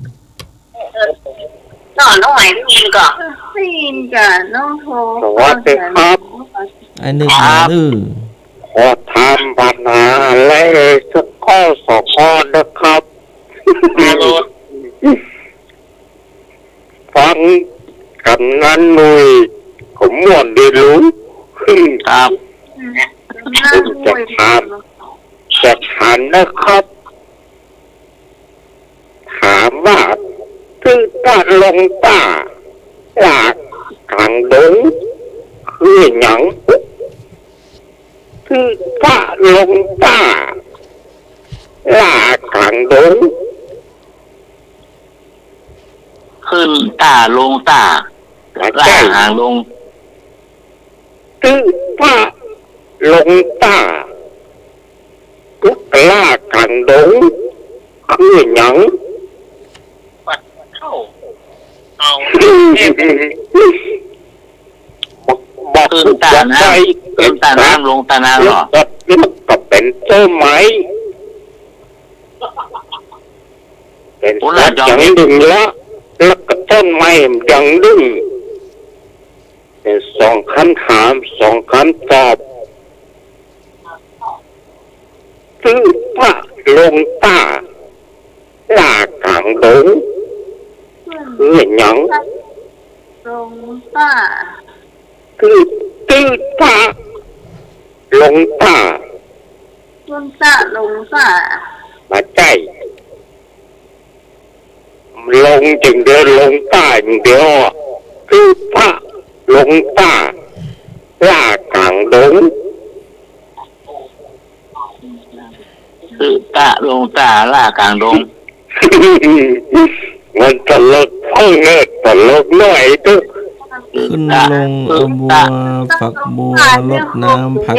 เนาะ น้องใหม่ได้ยินก่อ ได้ยินก่อ น้องโทร สวัสดีครับ ไอ้นึกมานึ่ง ขอถามปัญหาอะไรสักข้อสองข้อนะครับ ฮัลโหล ฟังกำนันหนุ่ยก็ม่วนดีลุง ครับ ผมจะถาม จะถามนะครับ ถามว่า ตื้อต้านลงป้า จากกลางดง คือหยัง ตื้อ พระลงต้า ล่ากลางดง ขึ้นต้าลงต้า ล่ากลางดง ตื้อพระลงต้า ล่ากลางดง คือหยัง ปัดเข้า เอา บอก บอก ขึ้นต้าน้ำ ขึ้นต้าน้ำ ลงต้าน้ำเหรอ แล้วก็ แล้วก็เป๋นต้นไม้ เป๋นสัตว์อย่างนึ่งละ แล้วก็ต้นไม้อย่างนึ่ง เป๋นสองกำถาม สองกำตอบ ตื้อพระลงต้า ล่ากลางดง คือหยัง ลงต้า คือตื้อพระลงต้า ลงต้า ลงต้า บ่ใจ้ ลงอย่างเดียว ลงต้าอย่างเดียว ตื้อพระลงต้า ล่ากลางดง ตื้อพระลงต้า ล่ากลางดง มันตลกเพิ่งเนิด ตลกน้อยตุ๊ก ขึ้นลงเอาบัว ฝักบัว รดน้ำผัก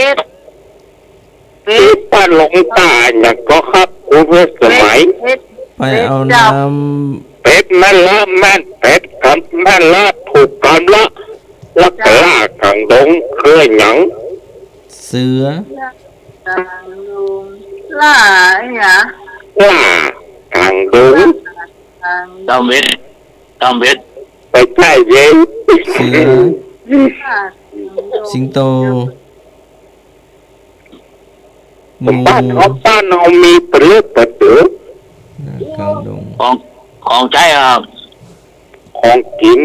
ตื้อพระลงต้าอย่างก็ครับ ครูเวชสมัย ไปเอาน้ำ เป๋นแม่นละ แม่น เป๋นกำ แม่นละ ถูกกำละ แล้วก็ล่ากลางดง คือหยัง เสือ ล่าหยัง ล่ากลางดง จอมเวท จอมเวท บ่ใจ้เย้ย เสือ สิงโต งู บ้านเฮา บ้านเฮามีเป๋นเรื่องเป๋นเดือ ล่ากลางดง ของ ของใจ๊ครับ ของกิ๋น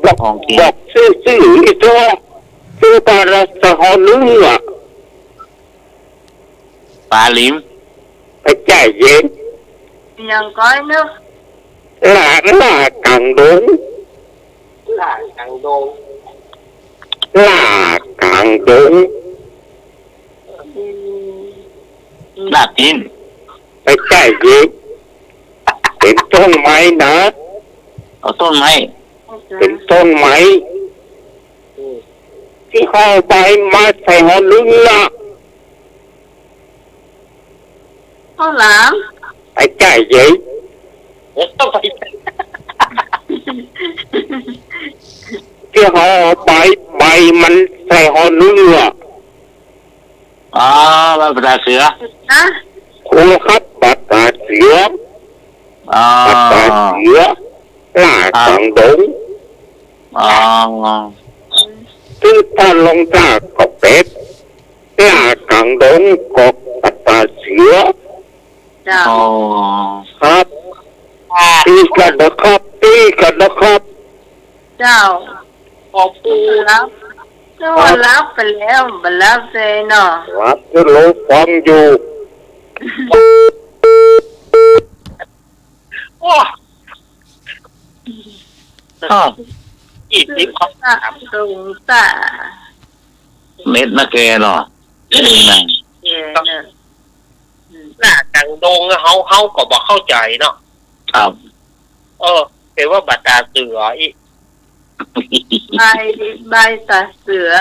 บอก ของกิ๋น บอกซื่อๆ นี่ตัว ซื่อปลาละสะฮอนึ่งอะ ป๋าหลิม บ่ใจ้เย้ย อย่างก้อยเนาะ ล่า ล่ากลางดง ล่ากลางดง ล่ากลางดง อืม ล่าตี๋น บ่ใจ้เย้ย เป๋นต้นไม้นะ เอาต้นไม้ เป๋นต้นไม้ ตี้ห่อใบมาใส่ฮอนึ่งน่ะ ข้าวหลาม บ่ใจ้เย้ย ตี้ห่อใบ ใบมันใส่ฮอนึ่งน่ะ อ๋อ บ้านป่าตาเสือ ฮะ ครูครับ บ้านป่าตาเสือ อ๋อ บ้านป่าตาเสือ ล่ากลางดง อ๋อ ตื้อพระลงต้าก็เป๋น ล่ากลางดงก็บ้านป่าตาเสือ เจ้า อ๋อ ครับ ตี้กั๋นนะครับ ตี้กั๋นนะครับ เจ้า ขอบคุณ รับ ก็ว่ารับไปแล้ว บ่รับเลยเนาะ รับ ก็รอฟังอยู่ โอ้ อ้าว อีกสิบ ตรงตา เน็ตนะแกเนาะ แกเนาะ ล่ากลางดง เฮา เฮาก็บ่เข้าใจ๋เนาะ ครับ เออ เป๋นว่าบ้านป่าตาเสืออีก ใบ ใบป่าตาเสือ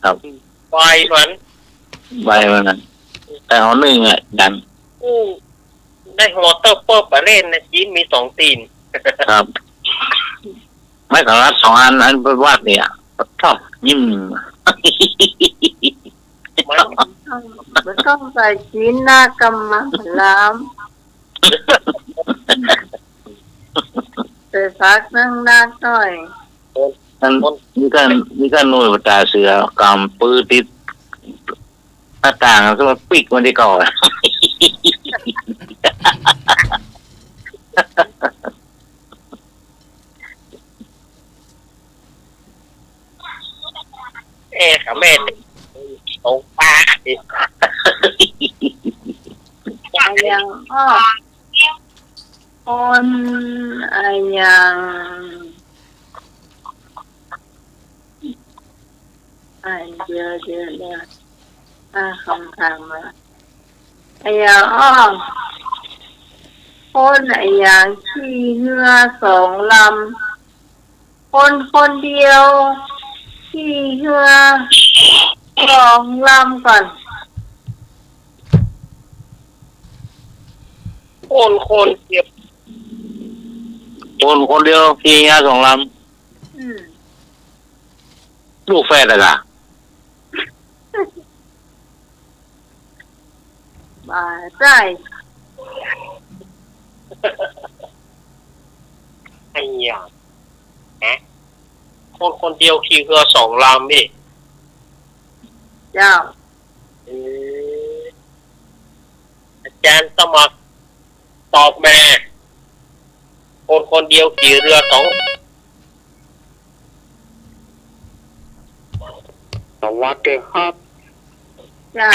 ครับ ใบมัน ใบมันน่ะ แต่ฮอนึ่งอะ ดัน อู้ ได้ฮอเตอร์เปิ้ลปะเล่นนะ จีนมีสองตี๋น ครับ ไม้กวาดสองอัน อันไปวาดเนี่ย ชอบยิ้ม มัน มันต้องใส่จีนหน้ากำมะหลาม ใส่ผักนั่งหน้าต้อย อัน นี่ก็ นี่ก็หน่วยป่าตาเสือ ก๋ำปือติดหน้าต่าง แล้วก็ปิ๊กมันตี้เก่า เอ๊ะ ค่ะแม่ ตรงปาก อะหยังอ้อ คนอะหยัง อ่ะ เดี๋ยว เดี๋ยว เดี๋ยว อ่ะ กำถามมา อะหยัง อ้อ คนอะหยังขี่เฮือสองลำ คนคนเดียวขี่เฮือสองลำก่อน คนคนเดียว คนคนเดียวขี่เฮือสองลำ อืม ลูกแฝดอะกะ บ่าใจ้ อะหยัง ฮะ คนคนเดียวขี่เฮือสองลำนี่ เจ้า เออ อาจ๋ารย์สมัคร ตอบมา คนคนเดียวขี่เฮือสอง สวัสดีครับ เจ้า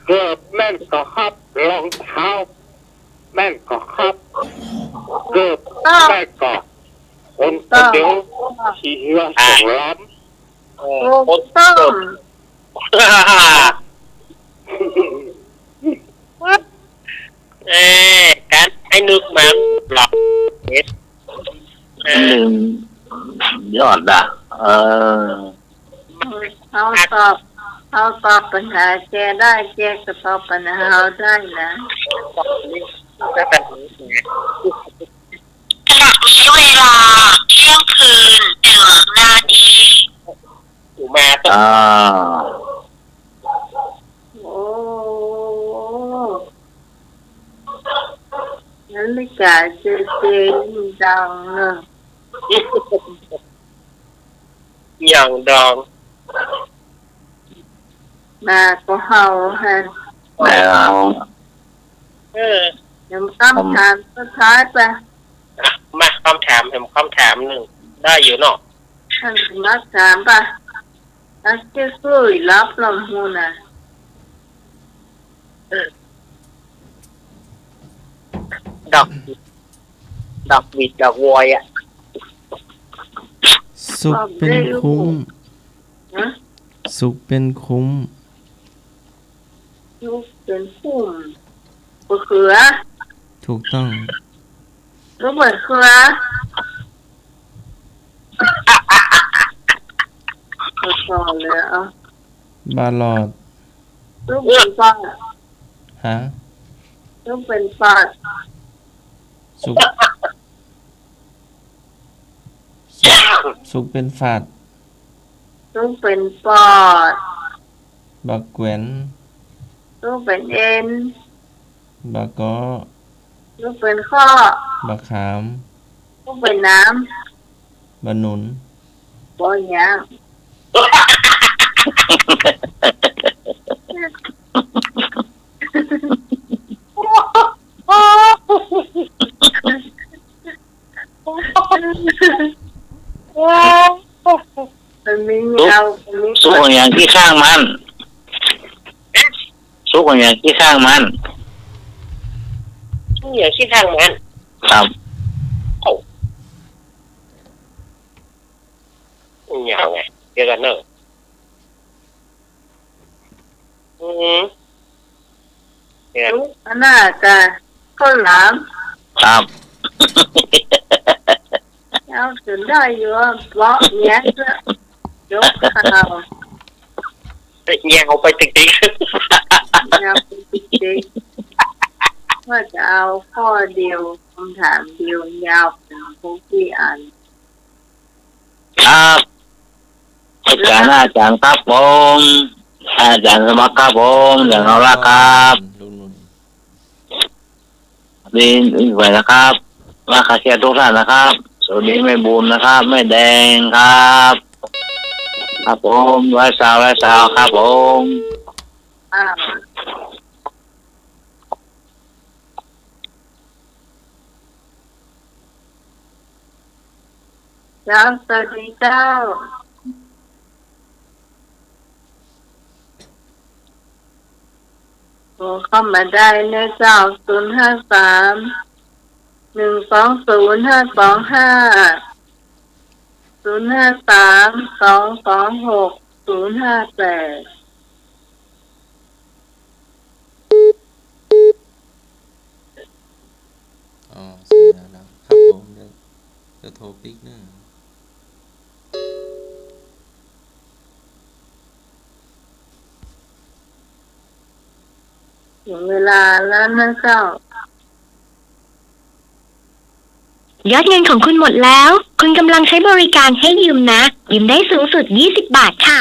เกิบแม่นก่อครับ รองเท้าแม่นก่อครับ เกิบแม่นก่อ คนคนเดียวขี่เฮือสองลำ เออ ถูกต้อง เออ การไอ้นึกมาหลอกเฮ็ด เออ ลืม ยอดอะ เออ เฮาตอบ เฮาตอบปัญหาแกได้ แกก็ตอบปัญหาเฮาได้นะ ขณะนี้เวลาเที่ยงคืนหนึ่งนาที มา อ่า โอ้ นาฬิกาเจเจนี่ดังเนอะ อย่างดัง มาก็เฮาฮะ แล้ว เออ เดี๋ยวคำถามสุดท้ายไป อ่ะ มา คำถาม แหม คำถามนึ่ง ได้อยู่เนาะ ท่านสมัครถามป่ะ นักเจ้าสู้รับลำพูนน่ะ ดอก ดอกหวีด ดอกวอยอะ สุขเป๋นคุ้ม ฮะ สุขเป๋นคุ้ม สุขเป๋นคุ้ม มะเขือ ถูกต้อง สุขเป๋นเขือ บ่รอดเลย เอา บ่รอด สุขเป๋นฟอด ฮะ สุขเป๋นฟอด สุข สุข สุขเป๋นฟาด สุขเป๋นฟอด บ่าแก๋น สุขเป๋นเอ็น บ่าเกาะ สุขเป๋นข้อ บ่าขาม สุขเป๋นน้ำ บ่าหนุน บ่าหยัง มันมี สุข เอา มันมี สุขอะหยังขี้ข้างมัน สุขอะหยังขี้ข้างมัน สุขอะหยังขี้ข้างมัน ครับ เอ้า อะหยังไง เดี๋ยวก่อนเนอะ อืม เนี่ย สุขอันน่ะกะข้าวหลาม ครับ เอาจ๋นได้อยู่อะ เพราะเนี้ยจะยกข่าว ยาวไปติ๊กๆ ยาวไปติ๊กๆ ว่าจะเอาข้อเดียว คำถามเดียว ยาวเป๋นพวกตี้อ่าน ครับ อาจ๋ารย์ อาจ๋ารย์ครับผม อาจ๋ารย์สมัครครับผม อย่างเอาละครับ ลุงหนุ่ม ดีอีกฝ่ายนะครับ มาคาเชียร์ทุกท่านนะครับ สวัสดีแม่บุญนะครับ แม่แดงครับ ครับผม ร้อยสาว ร้อยสาวครับผม อ่า เจ้า สวัสดีเจ้า โทรเข้ามาได้นะเจ้า ศูนย์ห้าสาม หนึ่งสองศูนย์ ห้าสองห้า ศูนย์ห้าสาม สองสองหก ศูนย์ห้าแปด อ๋อ สัญญาณแล้ว ครับผม เดี๋ยว เดี๋ยวโทรปิ๊กเนอะ ถึงเวลาแล้วนะเจ้า ยอดเงินของคุณหมดแล้ว คุณกำลังใช้บริการให้ยืมนะ ยืมได้สูงสุดยี่สิบบาทค่ะ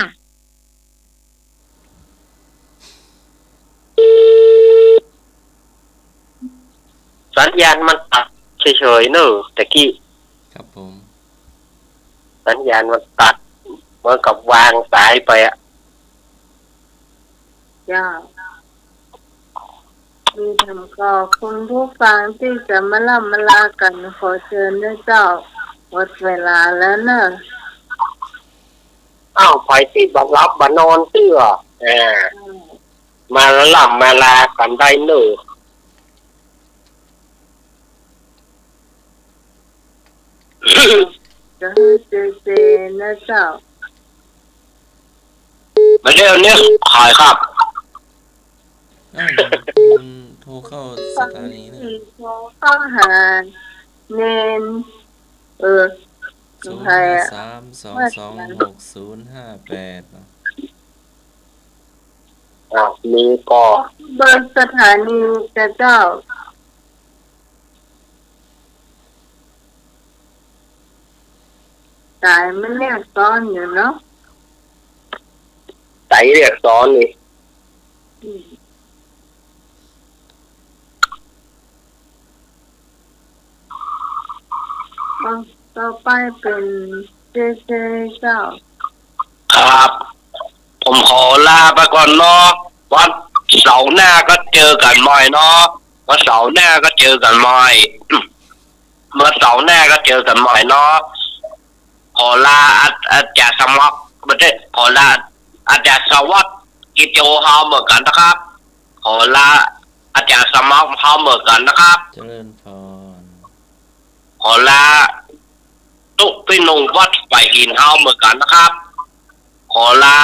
สัญญาณมันตัดเฉยๆ เนอะ ตะกี้ ครับผม สัญญาณมันตัด เหมือนกับวางสายไปอะ เจ้า มีทำก็คุณผู้ฟังตี้จะมาล่ำมาลากั๋น ขอเจิญนะเจ้า หมดเวลาแล้วเนอะ อ้าว ใผตี้บ่หลับบ่นอนเตื้อ อ่า อืม มาล่ำมาลากั๋นได้เนอะ จะหื้อเจเจนะเจ้า มาเดี๋ยวนี้ ใผครับ อ้าว คุณโทรเข้าสถานีนะ โทรเข้าหาเณร เออ ศูนย์ห้าสาม สองสองหก ศูนย์ห้าแปด อ่ะ มีก็ เบอร์สถานีจ้ะเจ้า สายมันเรียกซ้อนอยู่เนาะ สายเรียกซ้อนนี่ อืม อ่ะ ต่อไปเป๋นเจเจเจ้า ครับ ผมขอลาไปก่อนเนาะ วันเสาร์หน้าก็เจอกั๋นใหม่เนาะ วันเสาร์หน้าก็เจอกั๋นใหม่ วันเสาร์หน้าก็เจอกั๋นใหม่เนาะ ขอลาอา อาจ๋ารย์สมัคร บ่ใจ้ ขอลาอาจ๋ารย์สวัสดิ์ กิจโยเฮาเหมือนกั๋นนะครับ ขอลาอาจ๋ารย์สมัครเฮาเหมือนกั๋นนะครับ เจริญพร ขอลาตุ๊ปี้หนุ่มวัดฝายหินเฮาเหมือนกั๋นนะครับ ขอลา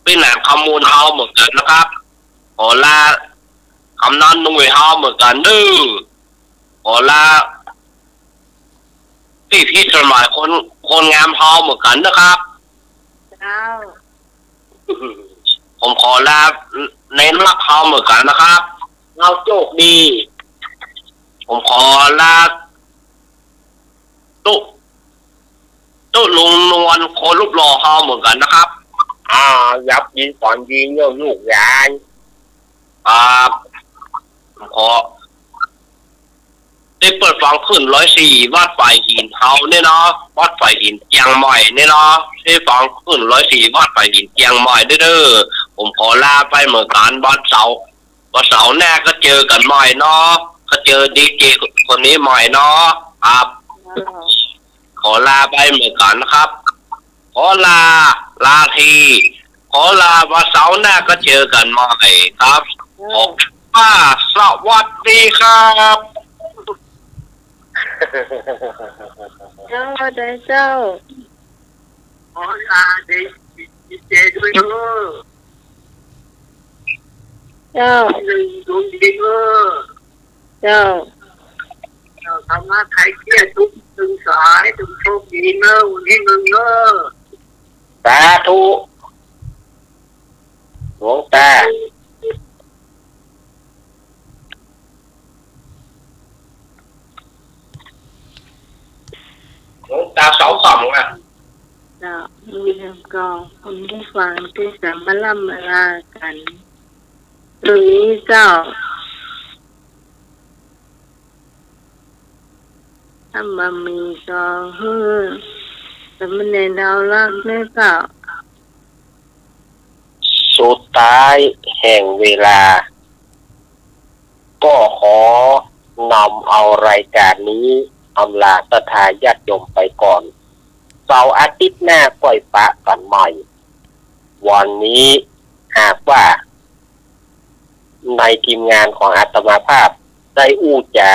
ปี้หนานคำมูลเฮาเหมือนกั๋นนะครับ ขอลากำนันหนุ่ยเฮาเหมือนกั๋นเน้อ ขอลาปี้พิสมัยคน คนงามเฮาเหมือนกั๋นนะครับ เจ้า ผมขอลาเณรรักเฮาเหมือนกั๋นนะครับ เฮาโจคดี ผมขอลาตุ๊ ตุ๊ลุงนวลคนรูปหล่อเฮาเหมือนกั๋นนะครับ อ่า หลับดีฝันดีเน้อลูกหลาน ครับ ผมขอ ได้เปิดฟังคลื่นร้อยสี่วัดฝายหินเฮาเนี่ยเนาะ วัดฝายหินเจียงใหม่เนี่ยเนาะ ได้ฟังคลื่นร้อยสี่วัดฝายหินเจียงใหม่เด้อ ผมขอลาไปเหมือนกั๋น วันเสาร์ วันเสาร์หน้าก็เจอกั๋นใหม่เนาะ ก็เจอดีเจคนนี้ใหม่เนาะ ครับ ขอลาไปเหมือนกั๋นนะครับ ขอลา ลาที ขอลา วันเสาร์หน้าก็เจอกั๋นใหม่ครับ ขอ อ่า สวัสดีครับ เจ้า ได้เจ้า ขอลาดีเจด้วยเน้อ เจ้า หนึ่งดวงดีเน้อ เจ้า เจ้า ธรรมะไขเครียดทุกข์ตึงสาย จงโชคดีเน้อ วันนี้มึงเน้อ สาธุ หลวงตา หลวงตาเสาค่ำอ่ะ เจ้า มีแล้วก็คุณผู้ฟังตี้จะมาล่ำมาลากั๋น หรือเจ้า ถ้าบ่มีก็หื้อ สามเณรดาวรักษ์เน้อเจ้า สุดท้ายแห่งเวลา ก็ขอนำเอารายการนี้อำลาศรัทธาญาติโยมไปก่อน เสาร์อาทิตย์หน้าค่อยปะกั๋นใหม่ วันนี้หากว่า ในทีมงานของอาตมาภาพได้อู้จ๋า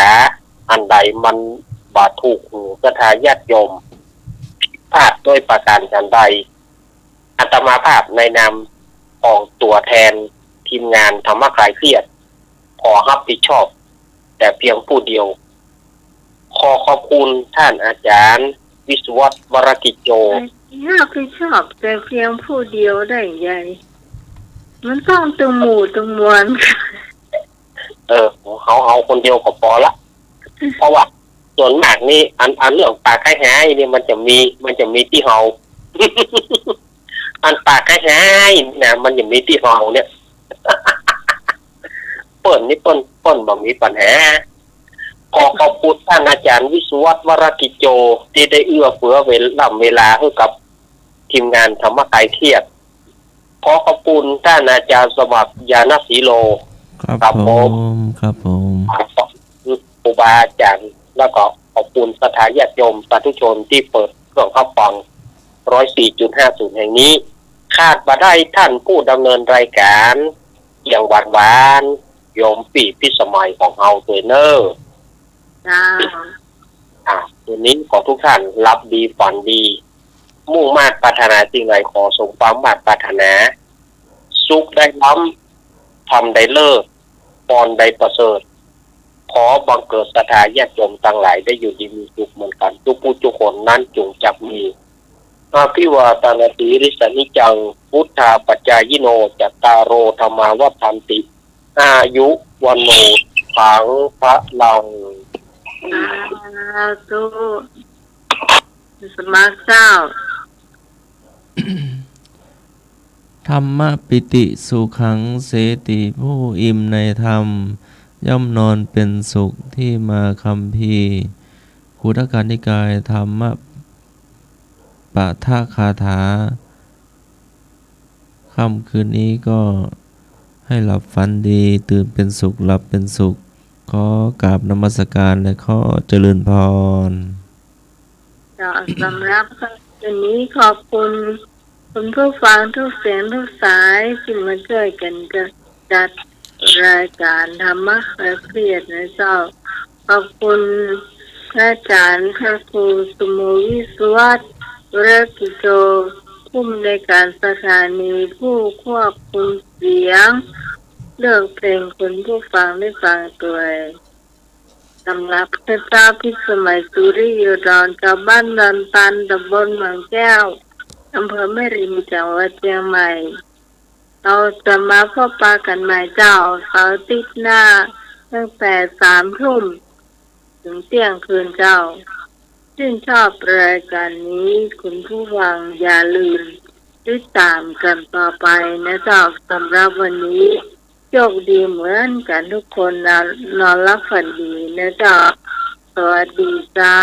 อันใดมันบ่ถูกหูศรัทธาญาติโยม ผิดพ ลาดด้วยประการฉันใด อาตมาภาพในนามของตัวแทนทีมงานธรรมะคลายเครียด ขอรับผิดชอบแต่เพียงผู้เดียว ขอขอบคุณท่านอาจารย์วิศวัตร วรกิจโจ รับผิดชอบแต่เพียงผู้เดียวได้ไง มันต้องตึงหมู่ตึงมวล เออ เฮา เฮาคนเดียวก็ปอละ เพราะว่าส่วนมากนี่ อัน อันเรื่องปากไก่หายนี่มันจะมี มันจะมีตี้เฮา อันปากไก่หายนี่นะ มันจะมีตี้เฮาเนี่ย เปิ้นนี่เปิ้น เปิ้นบ่มีปัญหา ขอขอบคุณท่านอาจารย์วิศวัตร วรกิจโจ ตี้ได้เอื้อเฟื้อเวลา เวลาหื้อกับทีมงานธรรมะคลายเครียด ขอขอบคุณท่านอาจารย์สมัคร ญาณศรีโล ครับ ครับผม ผม ครับผม ขอบคุณครูบาอาจารย์ แล้วก็ขอบคุณศรัทธาญาติโยมสาธุชนตี้เปิดเครื่องฮับฟัง ร้อยสี่จุดห้าศูนย์ แห่งนี้ ขาดบ่ได้ท่านผู้ดำเนินรายการ อย่างหวานๆ โยมปี้พิสมัยของเฮาตวยเน่อ จ้า อ่า คืนนี้ขอทุกท่านหลับดีฝันดี มุ่งมาดปรารถนาสิ่งใดขอสมความมาดปรารถนา สุขได้ล้ำ ธรรมได้เลิศ พรได้ประเสริฐ ขอบังเกิดศรัทธาญาติโยมตังหลายได้อยู่ดีมีสุขเหมือนกั๋น กู้ผู้กู้คนนั้นจุ่งจักมี อภิวาทนสีลิสสะนิจจัง วุฑฒาปจายิโน จัตตาโร ธัมมา วัฑฒันติ อายุ วัณโณ สุขัง พะลัง สาธุ สมัครเจ้า ธัมมะปิติสุขังเสติ ผู้อิ่มในธรรม ย่อมนอนเป็นสุข ตี้มาคัมภีร์ คุตตกนิกาย ธัมมะ ปาฐกถา ค่ำคืนนี้ก็ให้หลับฝันดี ตื่นเป็นสุข หลับเป็นสุข ขอกราบนมัสการและขอเจริญพร เจ้า สำหรับค่ำคืนนี้ขอบคุณคุณผู้ฟังทุกเสียงทุกสายตี้มาจ้วยกั๋นจัด จัดรายการธรรมะคลายเครียดนะเจ้า ขอบคุณพระอาจารย์พระครูสุโมวิศวัตร วรกิจโจ ผู้อำนวยการสถานี ผู้ควบคุมเสียง เลือกเพลงคุณผู้ฟังได้ฟังตวย สำหรับข้าเจ้าพิสมัย สุริโยดร ชาวบ้านดอนตัน ตำบลเมืองแก้ว อำเภอแม่ริม จังหวัดเชียงใหม่ เฮาจะมาพบปะกั๋นใหม่เจ้า เสาร์อาทิตย์หน้า ตั้งแต่สามทุ่ม เถิงเตี้ยงคืนเจ้า ชื่นชอบรายการนี้ คุณผู้ฟังอย่าลืมติดตามกั๋นต่อไปนะเจ้า สำหรับวันนี้ โชคดีเหมือนกั๋นทุกคนนะ นอนหลับฝันดีนะเจ้า สวัสดีเจ้า